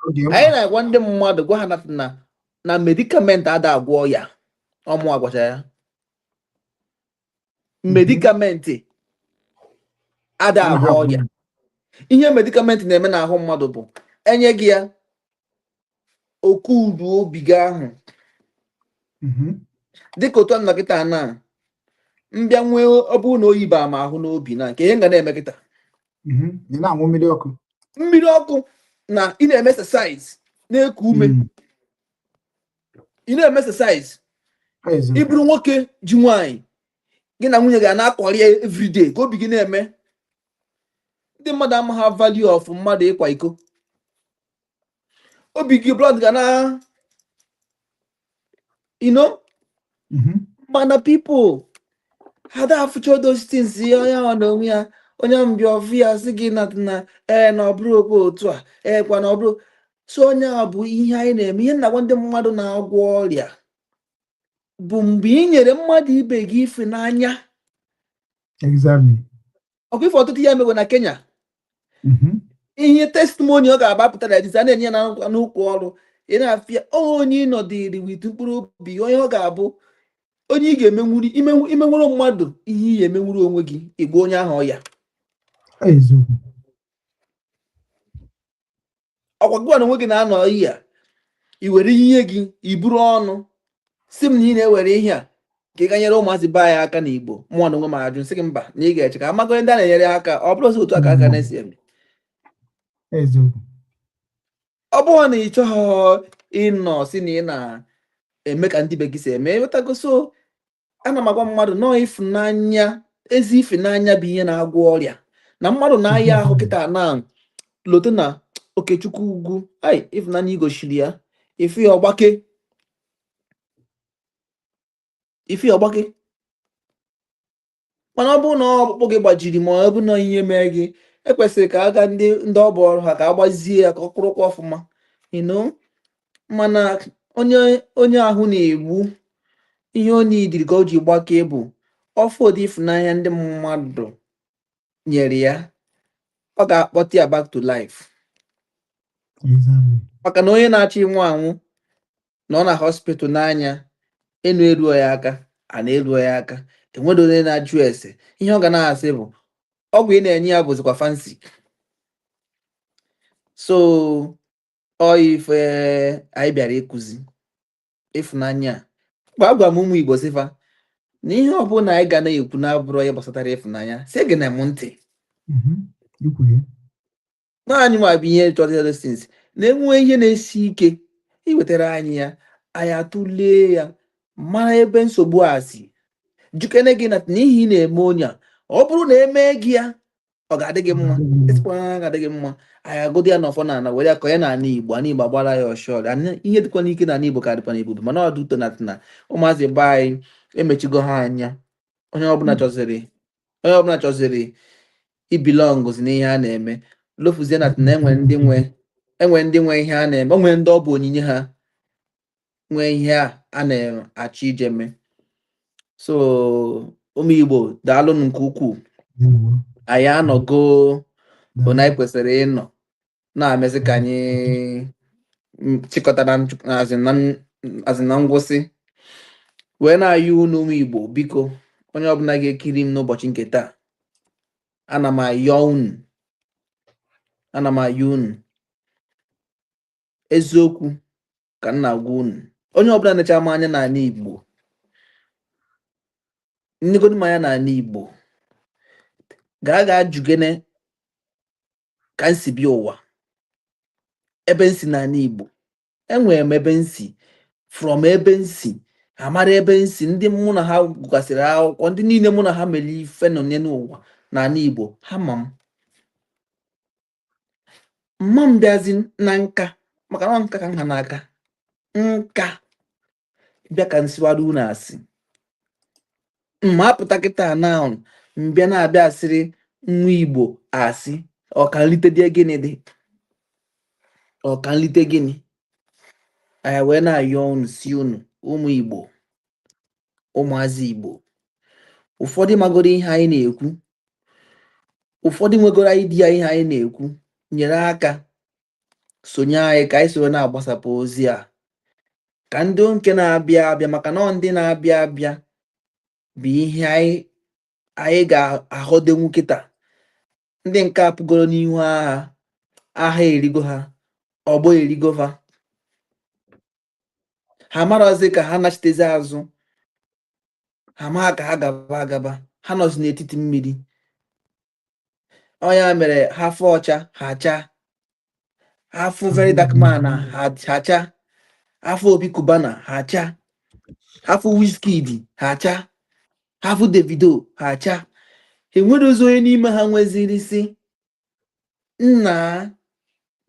Oge mkpa. Anyị na-agwa ndị mmadụ, gwa ha na medicament ada agwọ ọya. Ọmụ agwacha ya, medicament ada Anaghị agwọ agwọ. ọya. Ihe medicament na-eme n'ahụ mmadụ bụ enye gị ya, okudu obi gị ahụ. Dịka otu a nọ kịta na mbịa nwee, ọ bụrụ na oyi baa m ahụ n'obi, na nke ihe m ga na-eme kịta, Ị na-aṅụ mmiri ọkụ. Mmiri ọkụ, na ị na-eme exercise, na-eku ume. Ị na-eme exercise. Ọ eziokwu. Ị bụrụ nwoke ji nwaanyị, gị na nwunye ga na-akọrị ya everyday ka obi gị na-eme. Ndị mmadụ amaghị value of mmadụ ịkwa iko. Obi gị, blood ga na mana people ha da afụcha those things. Ya onye ahụ na onwe ya, onye mbịa ọfụ ya sị gị na ee, na ọ bụrụ okwu otu a, ee kwa, na ọ bụrụ so. Onye a bụ ihe anyị na-eme. Ihe na-agwa ndị mmadụ na-agwọ ọrịa bụ mgbe ị nyere mmadụ ibe gị ife n'anya. Ọkwa ife ọtụtụ ihe emego na Kenya. Ihe testimony ọ ga-agbapụta na a na-enye ya n'ụkwụ ọrụ, ị na-afịa onye ịnọdịrị with mkpụrụ obi, onye ọ ga-abụ onye ị ga-emenwuri imenwuru mmadụ ihe ị ga-emenwuru onwe gị, ịgwa onye ahụ ọya. Ọ eziokwu. Ọkwa gị na onwe gị na-anọ ihe a, i were ihe gị iburu ọnụ si m na ị na-ewere ihe a ka ị ga nyere ụmụazị be anyị aka n'Igbo. Mụnwa na onwe m ajụ, nsị gị mba, na ị ga-eche ka amago ndị a na-enyere aka. Ọ bụrụ otu a ka aka na-esi eme. Eziokwu. Ọ bụrụ na ị chọghị ịnọ si na ị na-eme ka ndị be gị si eme, ịghọtago? So ana m agwa mmadụ nọọ ịfụnanya, ezi ịfụnanya bụ ihe na-agwọ ọrịa. Na mmadụ na-aya ahụ kịta na lote na Okechukwu ugwu ai ịfụnanya igochiri ya, ife ya ọgbake, ife ya ọgbake. Mana ọ bụrụ na ọkpụkpụ gị gbajiri, ma ọ bụ na ihe mee gị, ekwesịrị ka aga ndị ọ bụ ọrụ ha ka a gbazie ya ka ọ kwụrụkwa ọfụma. Mana onye ahụ na-egbu ihe onye idiri ka o ji gbakee bụ ọfụ ụdị ịfụnanya ndị mmadụ nyere ya, ọ ga-akpọta ya back to life. Maka na onye na-achọ ịnwụ anwụ nọ na hospital n'anya enu eruo ya aka, a na-eruo ya aka, enweghị onye na-ajụ ese. Ihe ọ ga na-asị bụ ọgwụ ị na-enye ya bụzikwa fancy. So ọ ife anyị bịara ịkụzi ịfụnanya a. Mgbe agwa m ụmụ Igbo sịfa na ihe ọbụla anyị ga na-ekwu na-abụrụ ya gbasatara ịfụnanya, si gị na m ntị. Ikwuru ya. Naanị nwa bụ ihe chọrọ those things na-enwe ihe na-esi ike iwetara anyị ya, anyị atụlee ya, mara ebe nsogbu a si jukene gị na n'ihi ị na-eme onye a. Ọ bụrụ na emee gị ya, ọ ga-adị gị mma? Esikwa na ga-adị gị mma, anyị agụdị ya n'ọfọ na ana were ya kọnye n'ala Igbo. Ala Igbo agbara ya ọshọ. Ihe dịkwa n'ike n'ala Igbo ka dịkwa n'ebube, mana ọ dị ụtọ na ụmụazị be anyị emechigo ha anya. Onye ọbụla chọziri ibelongzi n'ihe a na-eme, lofuzie na enwe ndị nwe ihe a na-eme, o nwere ndị ọ bụ onyinye ha nwee ihe a na-achọ ije mee. So ụmụ Igbo, daalụnụ nke ukwuu. Ndewo. Anyị anọgo. Bụ na anyị kwesịrị ịnọ na-emezi ka anyị chịkọta na azị na ngwụsị wee na-ayọ unu, ụmụ Igbo, biko, onye ọbụla ga-ekiri m n'ụbọchị nke taa, ana m ayọ unu, ana m ayọ unu, eziokwu ka m na-agwa unu. Onye ọbụla na-echa m anya n'ala Igbo, nnegodu m anya n'ala Igbo, gaa gaa jugene ka m si bịa ụwa, ebe m si n'ala Igbo. Enwere m ebe m si from, ebe m si amara ebe m si. Ndị mụ na ha gụgasịrị akwụkwọ, ndị niile mụ na ha mere ife nọ n'ụwa n'ala Igbo, ha ma m. Mma m bịazi na nka, maka na ọ nka ka m ha n'aka nka bịa ka nsiwara unu asị mma apụta kịta na mbịa na-abịa asịrị nwa Igbo asị ọka nlite dị gịnị, dị ọka nlite gịnị. Anyị wee na-ayọ unu, si unu, ụmụ Igbo, ụmụazị Igbo, ụfọdụ magoro ihe anyị na-ekwu, ụfọdụ nwegoro idea ihe anyị na-ekwu, nyere aka sonye anyị ka anyị soro na-agbasapụ ozi a, ka ndị nke na-abịa abịa, maka na ọ ndị na-abịa abịa bụ ihe anyị ga-aghọdenwu kịta. Ndị nke a pụgoro n'ihu agha, agha erigo ha, ọgbọ erigo ha, ha amarọzi ka ha nachitezi azụ, ha amaghị ka ha gaba agaba, ha nọzi n'etiti mmiri. Ọ ya mere ha fụ ọcha, ha chaa, ha fụ Very Dark Man, ha chaa, ha fụ Obi Cubana, ha chaa, ha fụ Wizkid, ha chaa, ha fụ Davido, ha chaa. Enwere ozi onye n'ime ha nweziri si nna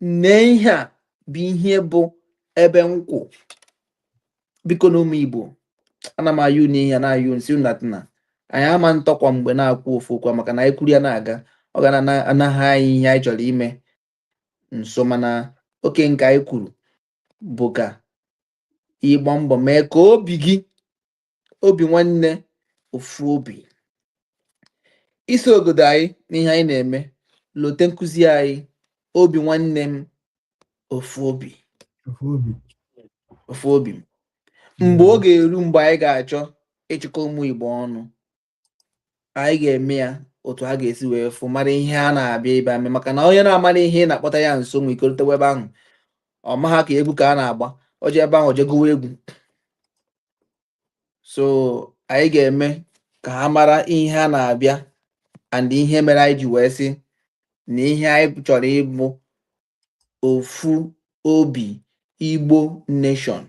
nee ihe a bụ ihe bụ ebe nkwụ. Biko na ụmụ Igbo, ana m ayụ unu ihe na-ayụ unu, si unu na anyị ama ntọkwa mgbe na-akwụ ofu okwu, maka na anyị kwuru ya na-aga, ọ ga na-anaghị anyị ihe anyị chọrọ ime nso. Mana oke nke anyị kwuru bụ ka ịgba mbọ mee ka obi gị, obi nwanne, ofu obi, isi ogodo anyị n'ihe anyị na-eme. Lote nkụzi anyị, obi nwanne m, ofu obi. Ofu obi. Ofu obi. Mgbe ọ ga-eru, mgbe anyị ga-achọ ịchịkọ ụmụ Igbo ọnụ, anyị ga-eme ya otu ha ga-esi wee fụ, mara ihe a na-abịa ịba eme, maka na onye na-amara ihe ị na-akpọta ya nso nwee ike rutewa ebe ahụ, ọ maha ka egwu ka a na-agba, o jee ebe ahụ, o jee gụwa egwu. So anyị ga-eme ka ha mara ihe a na-abịa and ihe mere anyị ji wee sị na ihe anyị chọrọ ịbụ ofu obi, Igbo nation.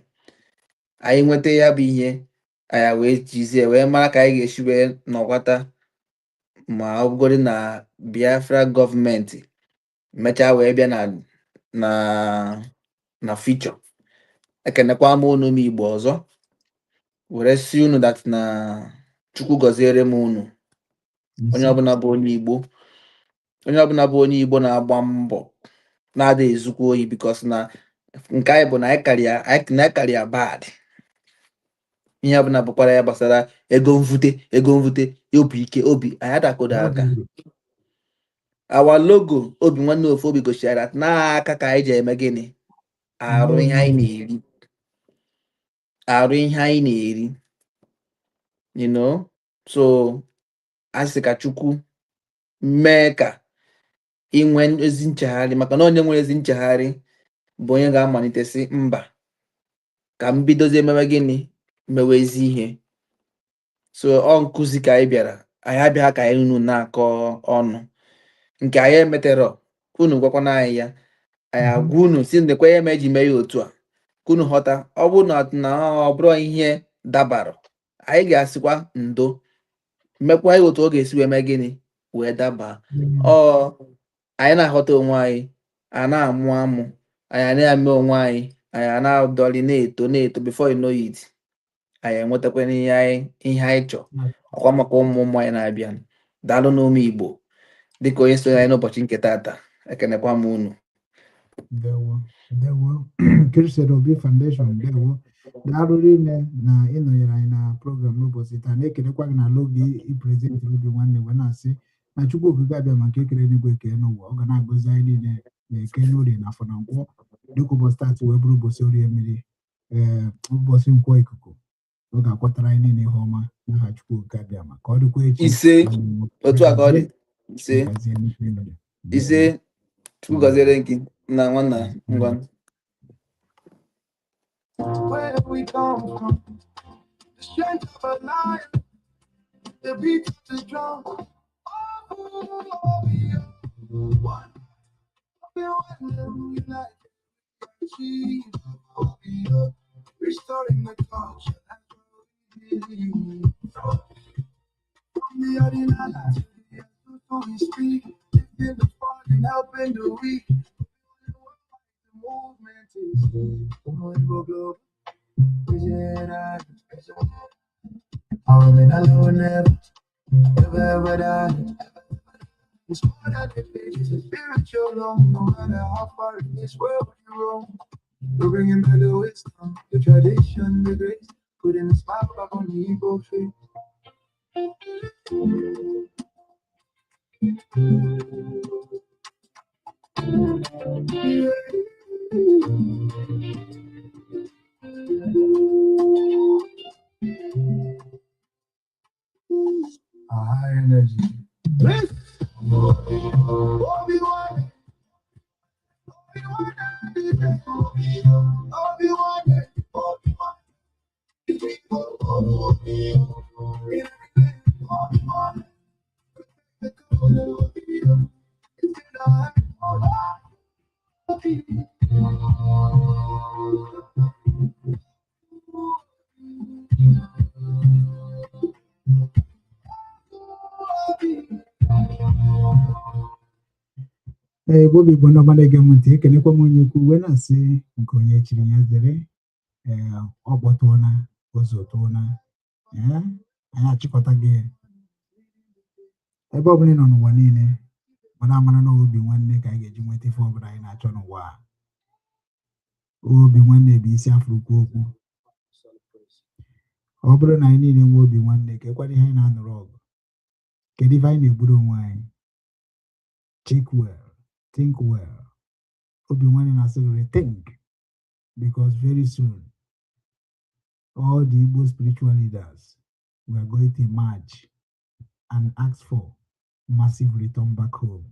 Anyị nweta ya bụ ihe anyị wee jizie wee mara ka anyị ga-esi wee nọkwata, ma ọ bụgodị na Biafra gọọmenti mechaa wee bịa na future. Ekenekwa m unu, ụmụ Igbo, ọzọ, were si unu that na Chukwu gọziere m unu, onye ọbụla bụ onye Igbo, onye ọbụla bụ onye Igbo na-agba mbọ, na-ada ezukwa ohi, because na nke anyị bụ na anyị karịa, anyị na karịa bad. Ihe ọbụla bụkwara ya gbasara ego mvute, ego mvute, obi ike, obi anyị adakodo aka. Our logo, obi nwanne, ofu obi, gosiara n'aka ka anyị ji eme gịnị, arụ ihe anyị na-eri, arụ ihe anyị na-eri. So a sị ka Chukwu mee ka inwe ezi nchegharị, maka na onye nwere ezi nchegharị bụ onye ga-amalite sị mba, ka m bidozie mewe gịnị, mewe ezi ihe. So ọ nkụzi ka anyị bịara. Anyị abịaghị ka anyị unu na-akọ ọnụ nke anyị emeterọ. Unu gwakwana anyị ya, anyị agwa unu si ndekwa ya eme eji mee ya otu a, ka unu ghọta. Ọ bụrụ na ọ bụrụ ihe dabara, anyị ga-asịkwa ndo, mekwa ya otu ọ ga-esi wee mee gịnị, wee daba. Ọ anyị na-aghọta onwe anyị, a na-amụ amụ, anyị a na-eme onwe anyị, anyị a na-adọlị, na-eto, na-eto. Before you know it, anyị enwetakwa ihe anyị chọọ, ọkwa maka ụmụ ụmụ anyị na-abịa. Daalụ n'ụmụ Igbo, dịka onye sonye anyị n'ụbọchị nke taata, ekenekwa m unu. Ndewo, ndewo, Christian Obi Foundation, ndewo. Daalụ rinne na ịnọnyere anyị na program n'ụbọchị taa. Na-ekelekwa gị na logo i present, obi nwanne, wee na-asị Na Chukwu Okike abịa ma nke kere eluigwe kee n'ụwa, ọ ga na-agọzi anyị niile na Eke, n'Orie na Afọ na Nkwọ, dịka ụbọchị taata wee bụrụ ụbọchị Orie mmiri, ee, ụbọchị Nkwọ ikuku. Ọ ga-akwatara anyị niile ihe ọma n'aha Chukwu Okike abịa ma ka ọ dịkwa echi. Ise, otu a ka ọ dị. Ise. Gazie nnukwu mmiri. Ise, Chukwu gọziere gị na nwanna. Ngwa. Where we come from, the strength of a lion, the beat of the drum. Oh, we are one, we one, united. Achieve, oh, we are restoring the culture. That's what we believe. From the ordinary to the so we speak, lifting the fallen, helping the weak. The movement is Igbo Global. Our never, ever, ever die. It's more than a page, it's a spiritual loan. No matter how far in this world you roam, we're bringing back the wisdom, the tradition, the grace, putting a smile back on the Igbo face. Yeah. A high energy. Obi-Wan, Obi-Wan, Obi-Wan, Obi-Wan, Obi-Wan. Ee, ebe obi bụ ndị ọma na-ege m ntị, ekenekwa m onye ukwu wee na-asị nke onye chiri ya zere. Ee, ọ kpọtụọna ụzọ tụọna. Ee, anyị achịkọta gị ebe ọ bụla ị nọ n'ụwa niile, mana amara na obi nwanne ka anyị ga-eji nweta ife ọbụla anyị na-achọ n'ụwa a. Obi nwanne bụ isi afụrụkwu okwu. Ọ bụrụ na anyị niile nwee obi nwanne, ka ekwana ihe anyị na-anụrụ ọgụ, kedu ife anyị na-egburu onwe anyị? Think well, think well. Obi nwanne na-asị gị rethink, because very soon all the Igbo spiritual leaders, we are going to emerge and ask for massive return back home.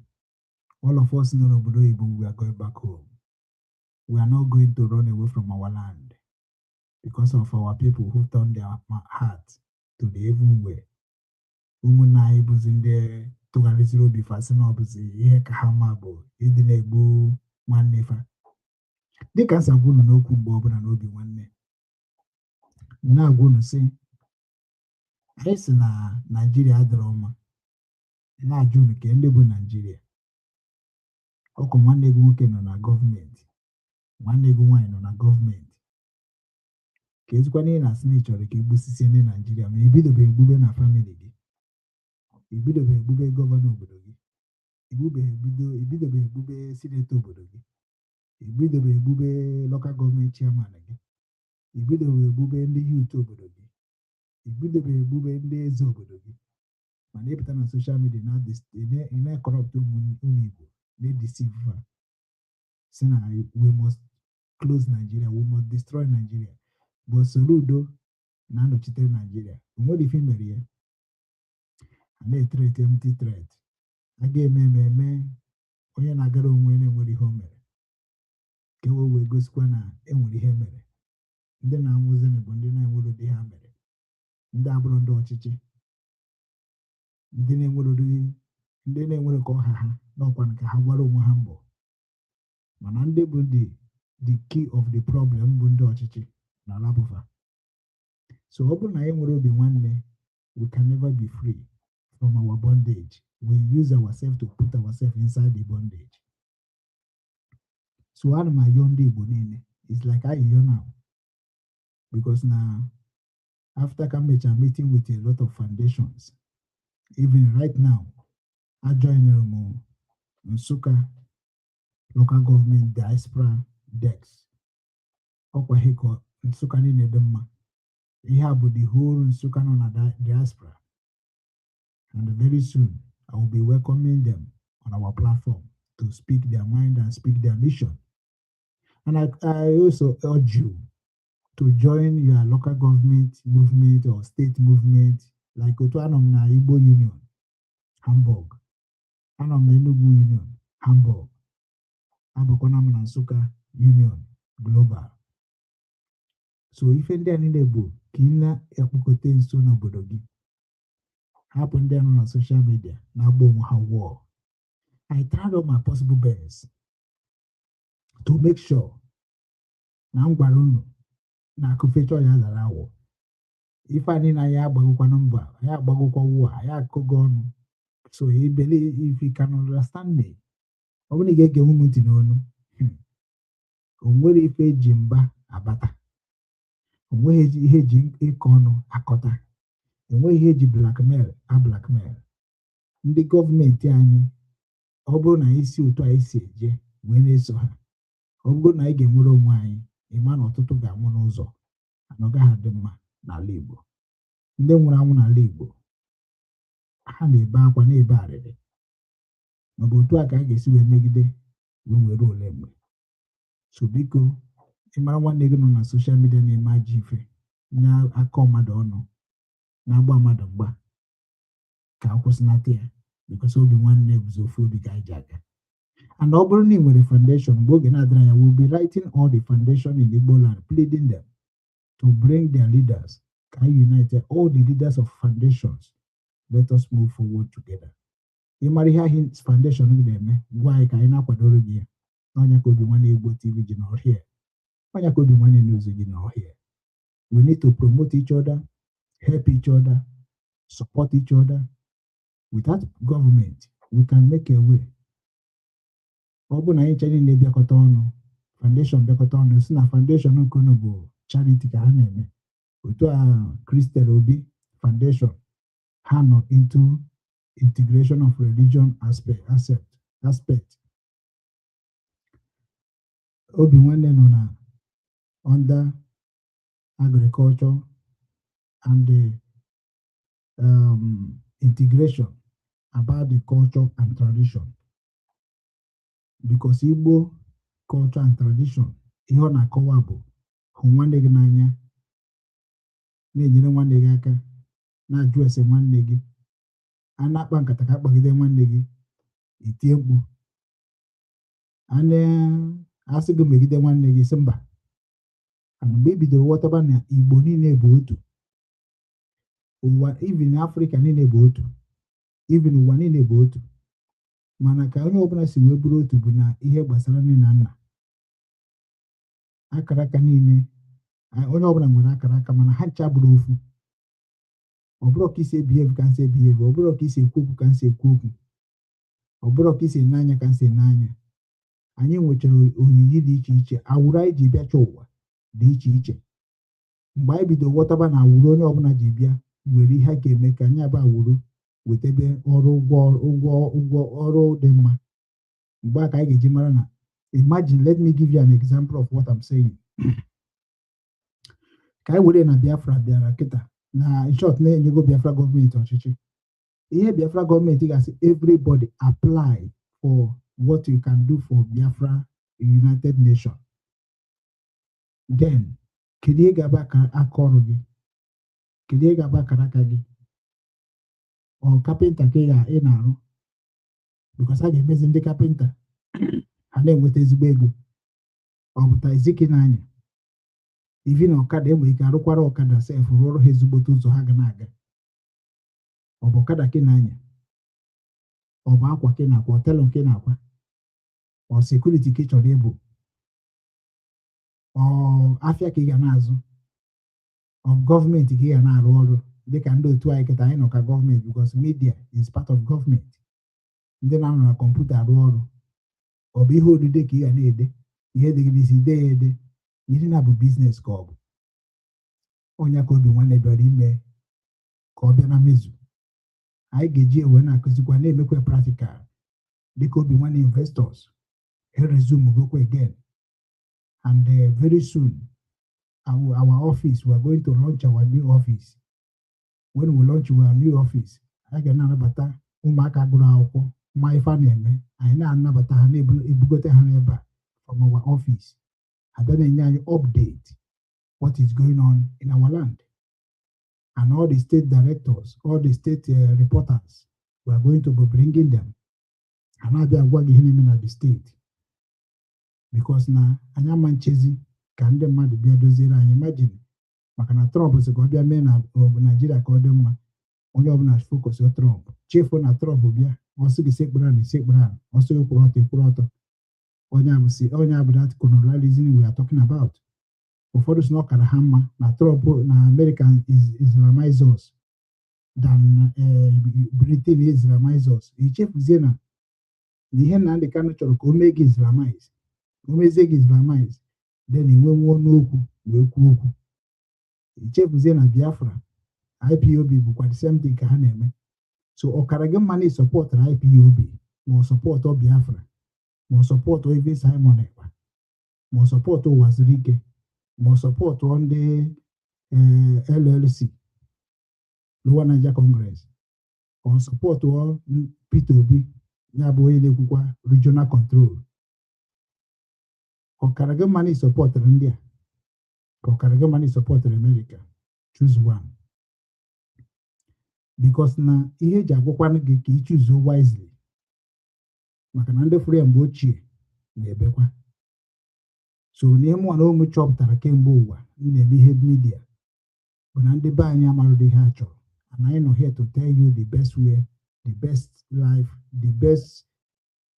All of us nọ n'obodo oyibo, we are going back home. We are not going to run away from our land because of our people who turn their heart to the evil way. Ụmụnne anyị bụzi ndị tụgharịziri obi fa sị na ọ bụzi ihe ka ha mma bụ ịdị na-egbu nwanne fa. Dịka a si agwa unu n'okwu mgbe ọbụla n'obi nwanne, m na-agwa unu sị anyị si na Naijiria adịrọ mma, na-ajụ unu ke ndị bụ Naijiria. Ọkụ nwanne gị nwoke nọ na gọọmenti, nwanne gị nwaanyị nọ na gọọmenti, ka ezikwana ihe na-asị na ị chọrọ ka egbusisie ndị Naijiria, ma ibidobeghị egbube na family gị, ibidobeghị egbube governor obodo gị, igbubeghị ebido, ibidobeghị egbube senator obodo gị, ibidobeghị egbube local government chairman gị, ibidobeghị egbube ndị youth obodo gị, ibidobeghị egbube ndị eze obodo gị, mana ịpụta na social media na ị na-ecorrupt ụmụ Igbo, na-edeceive ha, si na we must close Nigeria, we must destroy Nigeria. But Soludo na-anọchite Nigeria, o nwere ife mere ya. A na-ethreat empty threat. A ga-eme eme eme onye na-agara onwe na-enwere ihe o mere, ka e wee gosikwa na enwere ihe mere. Ndị na-anwụzini bụ ndị na-enwere ụdị ha mere, ndị abụrụ ndị ọchịchị, ndị na-enwere ụdị, ndị na-enwere ka ọha ha n'ọkwa ka ha gbara onwe ha mbọ. Mana ndị bụ the key of the problem bụ ndị ọchịchị na alapụfa. So ọ bụrụ na anyị nwere obi nwanne, we can never be free from our bondage. We use ourselves to put ourselves inside the bondage. So ana m ayọ ndị Igbo niile. It's like ayịyọ now, because na after ka m mechara meeting with a lot of foundations, even right now ajoinere m Nsukka Local Government Diaspora Desk. Ọkwa ihe ka Nsukka niile dị mma. Ihe a bụ the whole Nsukka nọ na diaspora, and very soon I will be welcoming them on our platform to speak their mind and speak their mission. And I also urge you to join your local government movement or state movement, like otu anọ m na Igbo Union, Hamburg. Anọ m na Enugu Union, Hamburg. Abụkwana m na Nsụka Union Global. So ife ndị a niile bụ ka ị na-ekpokọta nso n'obodo gị. Hapụ ndị a nọ na social media na-agba onwe ha war. I tried all my possible best to make sure na m gwara unu na akụfecha ya dara awọ. Ife a niile anyị agbagokwana mbọ, anyị agbagokwa wụ anyị akụgo ọnụ. So I believe if you can understand me, ọ bụrụ na ị ga-ege m ntị n'onu, o nwere ife eji mba abata, o nweghị ihe eji ịkọ ọnụ akọta, enweghị ihe eji blackmail a blackmail. Ndị gọọmenti anyị, ọ bụrụ na anyị si otu anyị si eje wee na-eso ha, ọ bụrụ na anyị ga-enwere onwe anyị, ịma na ọtụtụ ga-anwụ n'ụzọ na ọ gaghị adị mma n'ala Igbo. Ndị nwụrụ anwụ n'ala Igbo, ha na-ebe akwa, na-ebe arịrị. Maọbụ otu a ka a ga-esi wee megide wee were ole mgbe. So biko, ịmara nwanne gị nọ na social media na-eme ajọ ife, na-akọ mmadụ ọnụ, na-agba mmadụ mgba, ka a kwụsịnata ya, because obi nwanne bụzi ofu obi ka anyị ji aga. And ọ bụrụ na ị nwere foundation, mgbe oge na-adịrị anya, we'll be writing all the foundation in Igbo land, pleading them to bring their leaders ka anyị unite all the leaders of foundations. Let us move forward together. Ị mara ihe ahụ foundation gị na-eme, gwa anyị ka anyị na-akwadoro gị ya. N'ọnya ka Obi Nwanne Igbo TV ji n'ọhịa, ọnya ka Obi Nwanne News ji n'ọhịa. We need to promote each other, help each other, support each other. Without government, we can make a way. Ọ bụ na anyị nche niile bịakọta ọnụ, foundation bịakọta ọnụ, si na foundation nke unu bụ charity ka ha na-eme, otu a Christian Obi Foundation ha nọ into integration of religion aspect. Obi Nwanne nọ na under agriculture and the integration about the culture and tradition, because Igbo culture and tradition, ihe ọ na-akọwa bụ hụ nwanne gị n'anya, na-enyere nwanne gị aka, na-ajụ ese nwanne gị, a na-akpa nkata ka akpagide nwanne gị, itie mkpu, a na-asị gị megide nwanne gị, sị mba. And mgbe i bidoro ghọtaba na Igbo niile bụ otu, ụwa, even Afrịka niile bụ otu, even ụwa niile bụ otu, mana ka onye ọbụla si wee bụrụ otu bụ na ihe gbasara nne na nna, akara aka niile, onye ọbụla nwere akara aka, mana ha ncha bụrụ ofu. Ọ bụrụ ka isi ebehave ka nsi ebehave, ọ bụrụ ka isi ekwu okwu ka nsi ekwu okwu, ọ bụrụ ka isi ene anya ka nsi ene anya. Anyị nwechara oyiyi dị iche iche, awụrụ anyị ji bịacha ụwa dị iche iche. Mgbe anyị bido ghọtaba na awụrụ onye ọbụla ji bịa nwere ihe a ga-eme ka anyị abụ awụrụ wetebe ọrụ, ụgwọ ụgwọ ụgwọ ọrụ dị mma, mgbe a ka anyị ga-eji mara na, imagine, let me give you an example of what I'm saying. Ka anyị were na Biafra bịara kịta, na in short, na-enyego Biafra gọọmenti ọchịchị. Ihe Biafra gọọmenti ga-asị, everybody apply for what you can do for Biafra United Nation. Then kedu ihe ga-abụ aka ọrụ gị? Kedu ihe ga-abụ akara aka gị? Ọ kapịnta ka ị na-arụ? Because a ga-emezi ndị kapịnta ha na-enweta ezigbo ego. Ọ bụ taxi ka ị na-anya? Ivi na ọkada, enwere ike arụkwara ọkada sef, rụọrọ ha ezigbote ụzọ ha ga na-aga. Ọ bụ ọkada ka ị na-anya? Ọ bụ akwa ka ị na-akwa? Hotel nke ị na-akwa? Ọ security ka ị chọrọ ịbụ? Ọ afịa ka ị ga na-azụ? Ọ gọọmenti ka ị ga na-arụ ọrụ, dịka ndị otu anyị kịta anyị nọ ka gọọmenti, because media is part of gọọmenti, ndị na-anọ na kọmputa arụ ọrụ. Ọ bụ ihe odide ka ị ga na-ede, ihe dị gị n'isi dee ya ede, ihe na bụ business ka ọ bụ onye ka Obi Nwanne bịara ime ka ọ bịa na mmezu. Anyị ga-eji ewe na-akụzikwa, na-emekwa practical, dịka Obi Nwanne Investors resume gokwa again. And very soon our office, we are going to launch our new office. When we launch our new office, a ga na-anabata Ụmụaka gụrụ akwụkwọ ma ife a na-eme, anyị na-anabata ha, na-ebugote ha n'ebe a from our office. Abịa na-enye anyị update what is going on in our land. And all the state directors, all the state reporters, we are going to be bringing them. Ha na-abịa agwa gị ihe na-eme na the state, because na anyị ama nchezi ka ndị mmadụ bịa doziere anyị. Imagine, maka na Trump sị ka ọ bịa mee na Naijiria ka ọ dị mma, onye ọbụla focus Trump, chefuo na Trump bịa, ọ sị gị sekpụrụ ala, sekpụrụ ala, ọ sị gị kwụrụ ọtọ, kwụrụ ọtọ. Onye a bụ si onye a bụ that colonialism we are talking about. Ụfọdụ sị na ọ kara ha mma na Trump na America is Islamize us than Britain Islamize us. Ichefuzie na ihe Nnamdi Kanu chọrọ ka o mee gị Islamize, o mezie gị Islamize, then inwe nwuo n'okwu wee kwuo okwu. Ichefuzie na Biafra, IPOB bụkwa the same thing ka ha na-eme. So ọkara gị mma na ị supportara IPOB, ma ọ support Biafra, ma ọ support Eve Simon Ekpa, ma ọ support Ụwazurike, ma ọ support ndị LLC, Lower Niger Congress, ọ support Peter Obi, ya bụ onye na-ekwukwa regional control. Ọkara gị mma na ị supportara ndị a, ka ọkara gị mma na ị supportara America. Choose one, because na ihe eji agwakwanụ gị ka ị choose wisely, maka na ndị fụrụ ya mgbe ochie na-ebekwa. So na ihe mụnwa na ụmụ chọpụtara kemgbe ụwa m na-eme ihe media bụ na ndị be anyị amarụdị ihe a chọrọ, and anyị nọ here to tell you the best way, the best life, the best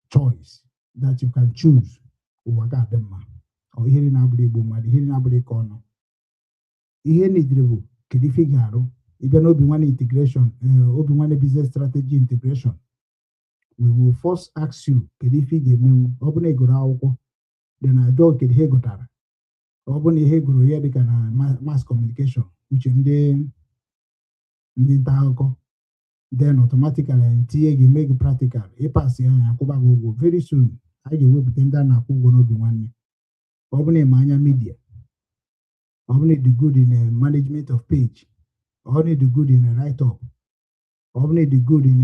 choice that you can choose. Ụwa ga-adị mma. Ọ ihe na-abụrụ igbo mmadụ, ihe na-abụrụ ịkọ ọnụ, ihe nidiri bụ kedu ife ị ga-arụ. Ịbịa n'Obi Nwanne integration, Obi Nwanne business strategy integration, we will first ask you kedu ife ị ga-emenwu. Ọ bụ na ị gụrụ akwụkwọ dị na ajọ, kedu ihe ị gụtara? Ọ bụ na ihe ị gụrụ ya dịka na mass communication, uche ndị nta akụkọ, then automatically anyị tinye gị, mee gị practical, ịpass ya, anyị akwụba gị ụgwọ. Very soon anyị ga-ewepụta ndị a na-akwụ ụgwọ n'Obi Nwanne. Ọ bụ na ịma anya media, ọ bụ na ịdị good in the management of page, ọ bụ na ịdị good in the write up, ọ bụ na ịdị good in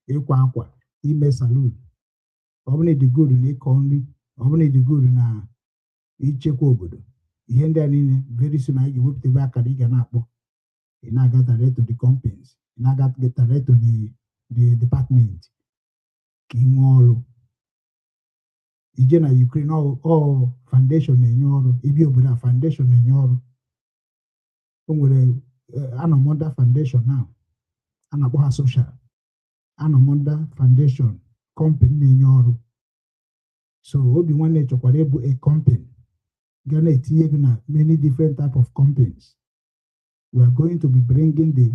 ịkwa akwa, ime salon, ọ bụ na ịdị good na ịkọ nri, ọ bụ na ịdị good na ichekwa obodo, ihe ndị a niile, very soon anyị ga-ewepụta ebe akara ị ga na-akpọ, ị na-aga direct to the companies, ị na-aga direct to the department ka ị nwee ọrụ. Ije na Ukraine, ọ foundation na-enye ọrụ. Ibi obodo a, foundation na-enye ọrụ. O nwere anọ m under foundation now, a na-akpọ ha social. Anọ m under foundation company na-enye ọrụ. So Obi Nwanne chọkwara ịbụ a company ga na-etinye gị na many different type of companies. We are going to be bringing the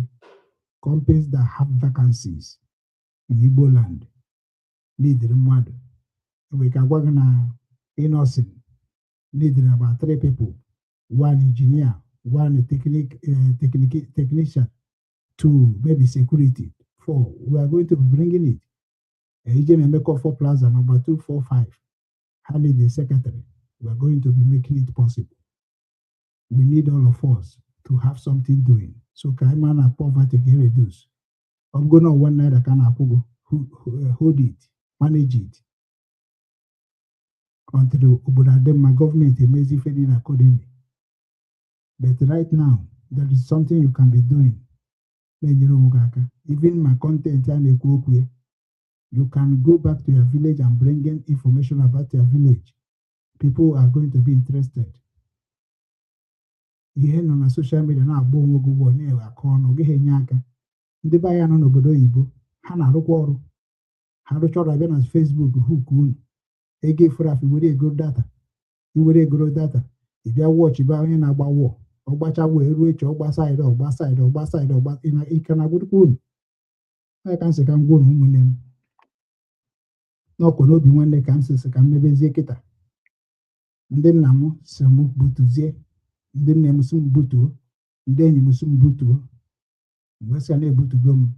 companies that have vacancies in Igbo land, need mmadụ. Enwere ka agwa gị na Innoson need about three people: one engineer, one technician, two maybe security, four. We are going to be bringing it. Ije na Emeka Four Plaza number 245, ha need a secretary. We are going to be making it possible. We need all of us to have something doing, so ka anyị ma na poverty ga reduce. Ọ bụgo na ₦1 ka a na-akwụ gị, hold it, manage it until obodo adị mma, gọọmenti emezi ife dị accordingly. But right now there is something you can be doing na-enyere onwe gị aka. Even ma content a na-ekwu okwu ya, you can go back to your village and bring in information about your village. People are going to be interested. Ihe nọ na social media na-agba onwe gị ụgwọ, na-akọ ọnụ, gaghị enye aka. Ndị be anyị nọ n'obodo oyibo, ha na-arụkwa ọrụ ha, rụcha ọrụ, abịa na Facebook hook unu ego efuru afụ, were ego data, iwere egoro data, ị bịa watch ba onye na-agba wọọ, ọgbacha wọọ, eruo echi ọgba side, ọgba side, ọgba side, ọgba ike na agwụrụkwa unu. Onye ka m sị ka m gwa unu, ụmụnne m, n'ọkwa n'Obi Nwanne ka m sị ka m mebezie kịta. Ndị nna m si m butuzie, ndị nne m si m butuo, ndị enyi m si m butuo, mgbe sị na-ebutugo m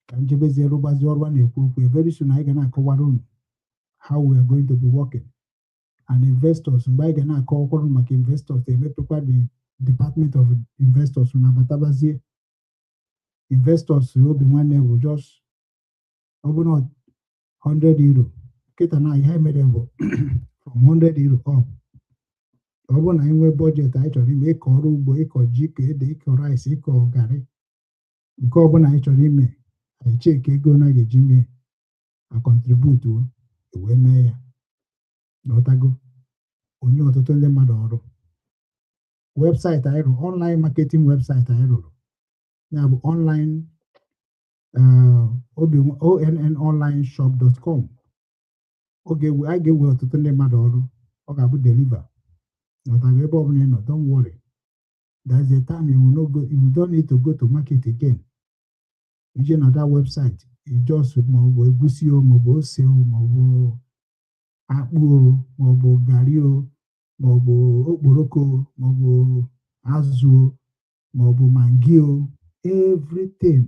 ka m jebezie rụgbazie ọrụ a na-ekwu okwu. Very soon anyị ga na-akọwara unu how we are going to be working and investors. Mgbe anyị ga na-akọwakwara maka investors, emepekwa the department of investors na abatabazie investors. Obi Nwanne bụ just Ọ bụrụ na €100 kịta na ihe mere bụ from €100 up. Ọ bụrụ na anyị nwee budget anyị chọrọ ime, ịkọ ọrụ ugbo, ịkọ ji, ịkọ ede, ịkọ rice, ịkọ garị, nke ọbụla anyị chọrọ ime, anyị cheki ego na ga-eji mee a, contribute wee mee ya. N'ọtago onye ọtụtụ ndị mmadụ ọrụ. Website anyị rụrụ, online marketing website anyị rụrụ, ya bụ online obi onnonlineshop.com. Oge anyị ga-ewe ọtụtụ ndị mmadụ ọrụ, ọ ga-abụ deliver. N'ọtago ebe ọbụla ị nọ, don't worry, there's a time you will not go, you don't need to go to market again. Ije na that website, you just, maọbụ egusi o, maọbụ ose o, maọbụ akpụ o, maọbụ garị o, maọbụ okporoko o, maọbụ azụ o, maọbụ Maggi o, everything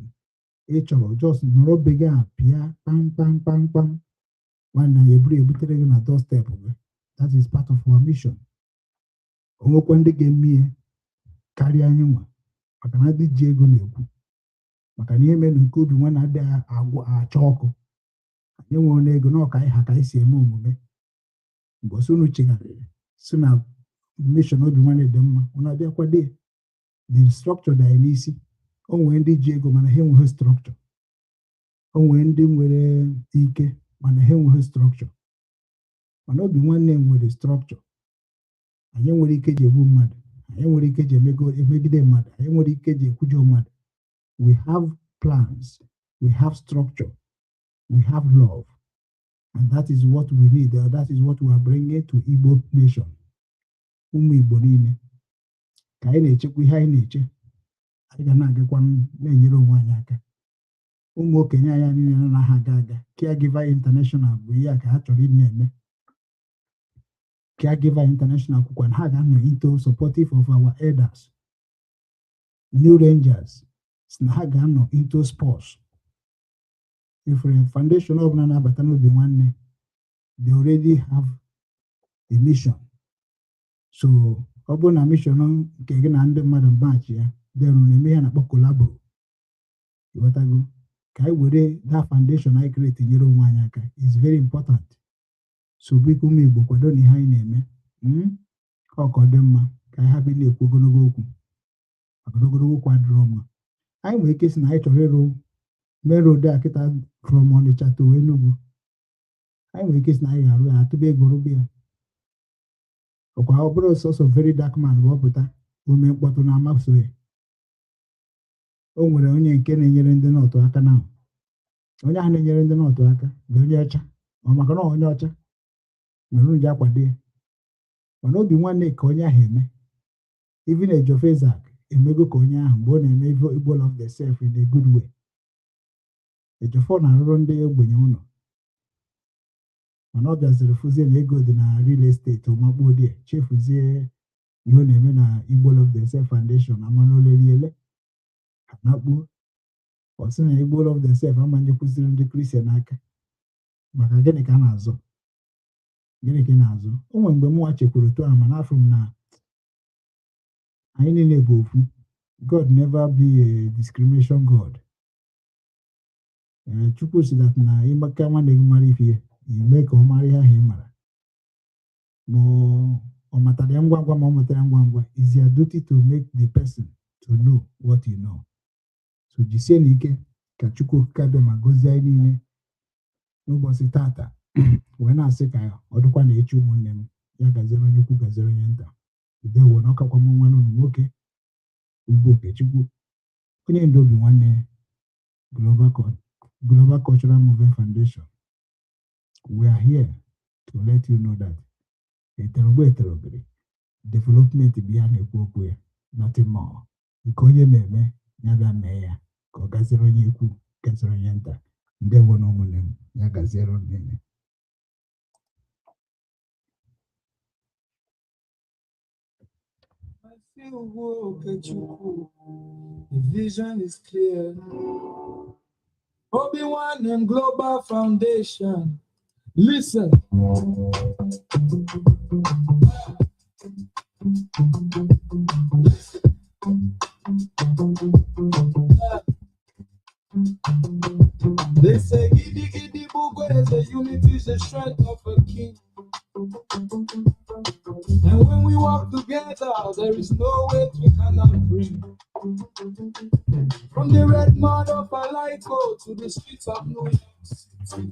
ị chọrọ, just nọrọ be gị a, pịa kpam kpam kpam kpam, nwanne, ya eburu ebutere gị na doorstep gị. That is part of our mission. O nwekwa ndị ga-eme ihe karịa anyị nwa, maka na ndị ji ego na-ekwu maka na ihe mere nke obi nwa na-adịghị agwụ achọ ọkụ. Anyị enweghị ego na ọka anyị ha ka anyị si eme omume. Mgbe ọsọ unu chegharịrị si na mission obi nwanne dị mma, unu abịa kwado ya. The structure dị anyị n'isi. O nwere ndị ji ego mana ha enweghị structure, o nwere ndị nwere ike mana ha enweghị structure, mana obi nwanne nwere structure. Anyị nwere ike ji egbu mmadụ, anyị nwere ike ji emegide mmadụ, anyị nwere ike ji ekwujọ mmadụ. We have plans, we have structure, we have love, and that is what we need. That is what we are bringing to Igbo nation. Ụmụ Igbo niile, ka anyị na-echekwa ihe anyị na-eche, anyị ga na-agakwa na-enyere onwe anyị aka. Ụmụ okenye anyị niile nọ na ha aga aga Caregiver International bụ ihe a ka ha chọrọ ị na-eme. Caregiver International kwukwa na ha ga-anọ into supportive of our elders. New Rangers si na ha ga-anọ into sports. Ifere foundation ọbụla na-abata n'obi nwanne, they already have a mission. So ọ bụrụ na mission nke gị na ndị mmadụ match ya, then na-eme ihe na-akpọ collabo. Ịghọtago? Ka anyị were that foundation anyị create nyere onwe anyị aka is very important. So biko, ụmụ Igbo, kwado na ihe anyị na-eme, ọ ka ọ dị mma ka anyị hapụ ị na-ekwu ogologo okwu, maka na ogologo okwu adịrọ mma. Anyị nwere ike sị na anyị chọrọ ịrụ main road a kịta from Onitsha to Enugu. Anyị nwere ike sị na anyị ga-arụ ya, atụba ego rụba ya. Ọkwa ọ bụrụ sọsọ very dark man bụ ọpụta ome mkpọtụ na amasoghị. O nwere onye nke na-enyere ndị North aka, na onye ahụ na-enyere ndị North aka bụ onye ọcha. Ọ maka na onye ọcha mere unu ji akwado ya, mana obi nwanne ka onye ahụ eme. Even Ejiofor Isaac emego ka onye ahụ mgbe ọ na-eme Igbo love themselves in a good way. Ejiofor na-arụrụ ndị ogbenye ụlọ, mana ọ bịaziri fụzie na ego dị na real estate, ọmakpuo die, chefuzie ihe ọ na-eme na Igbo Love Themselves Foundation. Amana oleliele anakpuo. Ọ sị na Igbo Love Themselves amanyekwuziri ndị Christian aka. Maka gịnị ka a na-azọ? Gịnị ka ị na-azọ? O nwere mgbe mụnwa chekwuru otu ahụ, mana afọ m na anyị niile bụ ofu. God never be a discrimination God. Ee, Chukwu si that na ịmaka nwanne gị mara ife, ime ka ọ mara ihe ahụ ị mara, ma ọ matara ya ngwa ngwa, ma ọ mụtara ya ngwa ngwa, is your duty to make the person to know what you know. So jisie n'ike ka Chukwu Okike abịa ma gọzie anyị niile n'ụbọchị tata, wee na-asị ka ọ dịkwa na echi. Ụmụnne m, ya gaziere onye ukwu, gaziere onye nta. Udewo na ọkakwa m nwanne unu nwoke, Ugwu Okechukwu, onye ndu obi nwanne Global Cultural Movement Foundation. We are here to let you know that eterogbe eterogere development bụ ya na-ekwu okwu ya, nothing more. Nke onye na-eme ya bịa mee ya ka ọ gaziere onye ikwu, gaziere onye nta. Ndewo na ụmụnne m, ya gaziere unu niile. I feel Okechukwu. The vision is clear. Obi-Wan and Global Foundation. Listen. They say giddy the strength of a king. And when we walk together, there is no weight we cannot bring. From the red mud of Alaiko to the streets of New York City,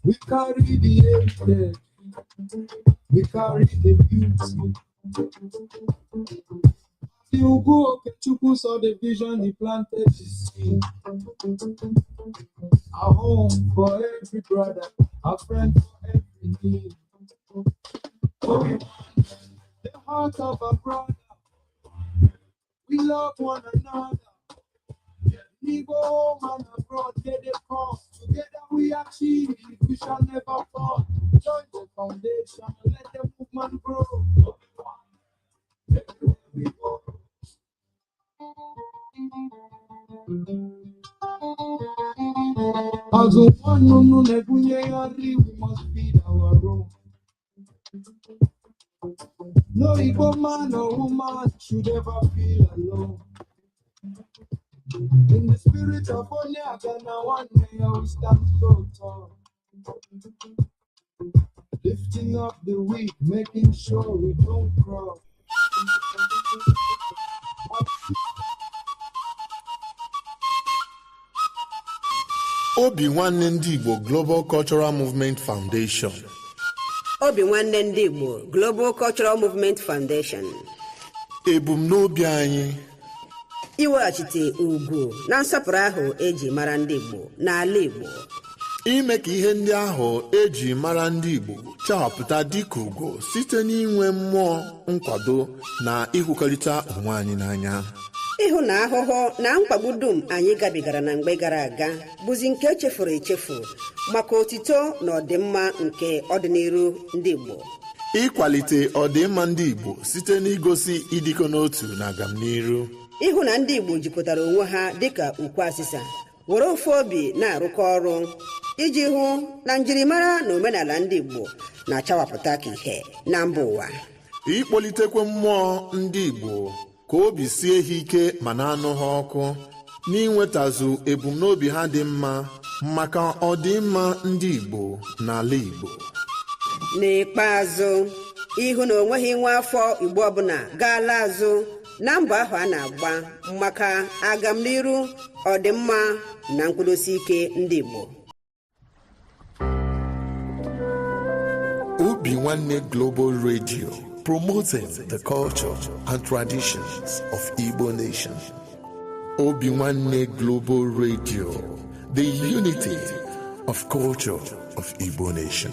we carry the heritage, we carry the beauty. The Ugu Okechukwu saw the vision, he planted the seed. A home for every brother, a friend for every need. Oh, we want the heart of a brother. We love one another. Igbo home and abroad, they come. Together we achieve, we shall never fall. Join the foundation, let the movement grow. Everywhere we go. As one no no we must feed our own. No Igbo man or woman should ever feel alone. In the spirit of Onyeagana, one day we stand so tall. Lifting up the weak, making sure we don't crawl. Obi Nwanne Ndị Igbo Global Cultural Movement Foundation. Obi Nwanne Ndị Igbo Global Cultural Movement Foundation. Ebumnobi anyị: iweghachite ugwu na nsọpụrụ ahụ eji mara ndị Igbo n'ala Igbo, ime ka ihe ndị ahụ eji mara ndị Igbo chawapụta dịka ugo site n'inwe mmụọ nkwado na ịhụkọrịta onwe anyị n'anya, ịhụ na ahụhụ na mkpagbu dum anyị gabigara na mgbe gara aga bụzi nke echefuru echefu maka otito na ọdịmma nke ọdịnihu ndị Igbo, ịkwalite ọdịmma ndị Igbo site n'igosi ịdịkọ n'otu na agamniru, ịhụ na ndị Igbo jikọtara onwe ha dịka ukwu asịsa, were ofu obi na-arụkọ ọrụ iji hụ na njirimara na omenala ndị Igbo na-achawapụta ka ihe na mba ụwa, ịkpọlitekwe mmụọ ndị Igbo ka obi sie ha ike ma na-anụ ha ọkụ n'inwetazu ebumnobi ha dị mma maka ọdịmma ndị Igbo n'ala Igbo. N'ikpeazụ, ịhụ na onweghị nwa afọ Igbo ọbụla gaala azụ na mbọ ahụ a na-agba maka agamniru, ọdịmma na nkwụdosi ike ndị Igbo. Obi Nwanne Global Radio, promoting the culture and traditions of Igbo nation. Obi Nwanne Global Radio, the unity of culture of Igbo nation.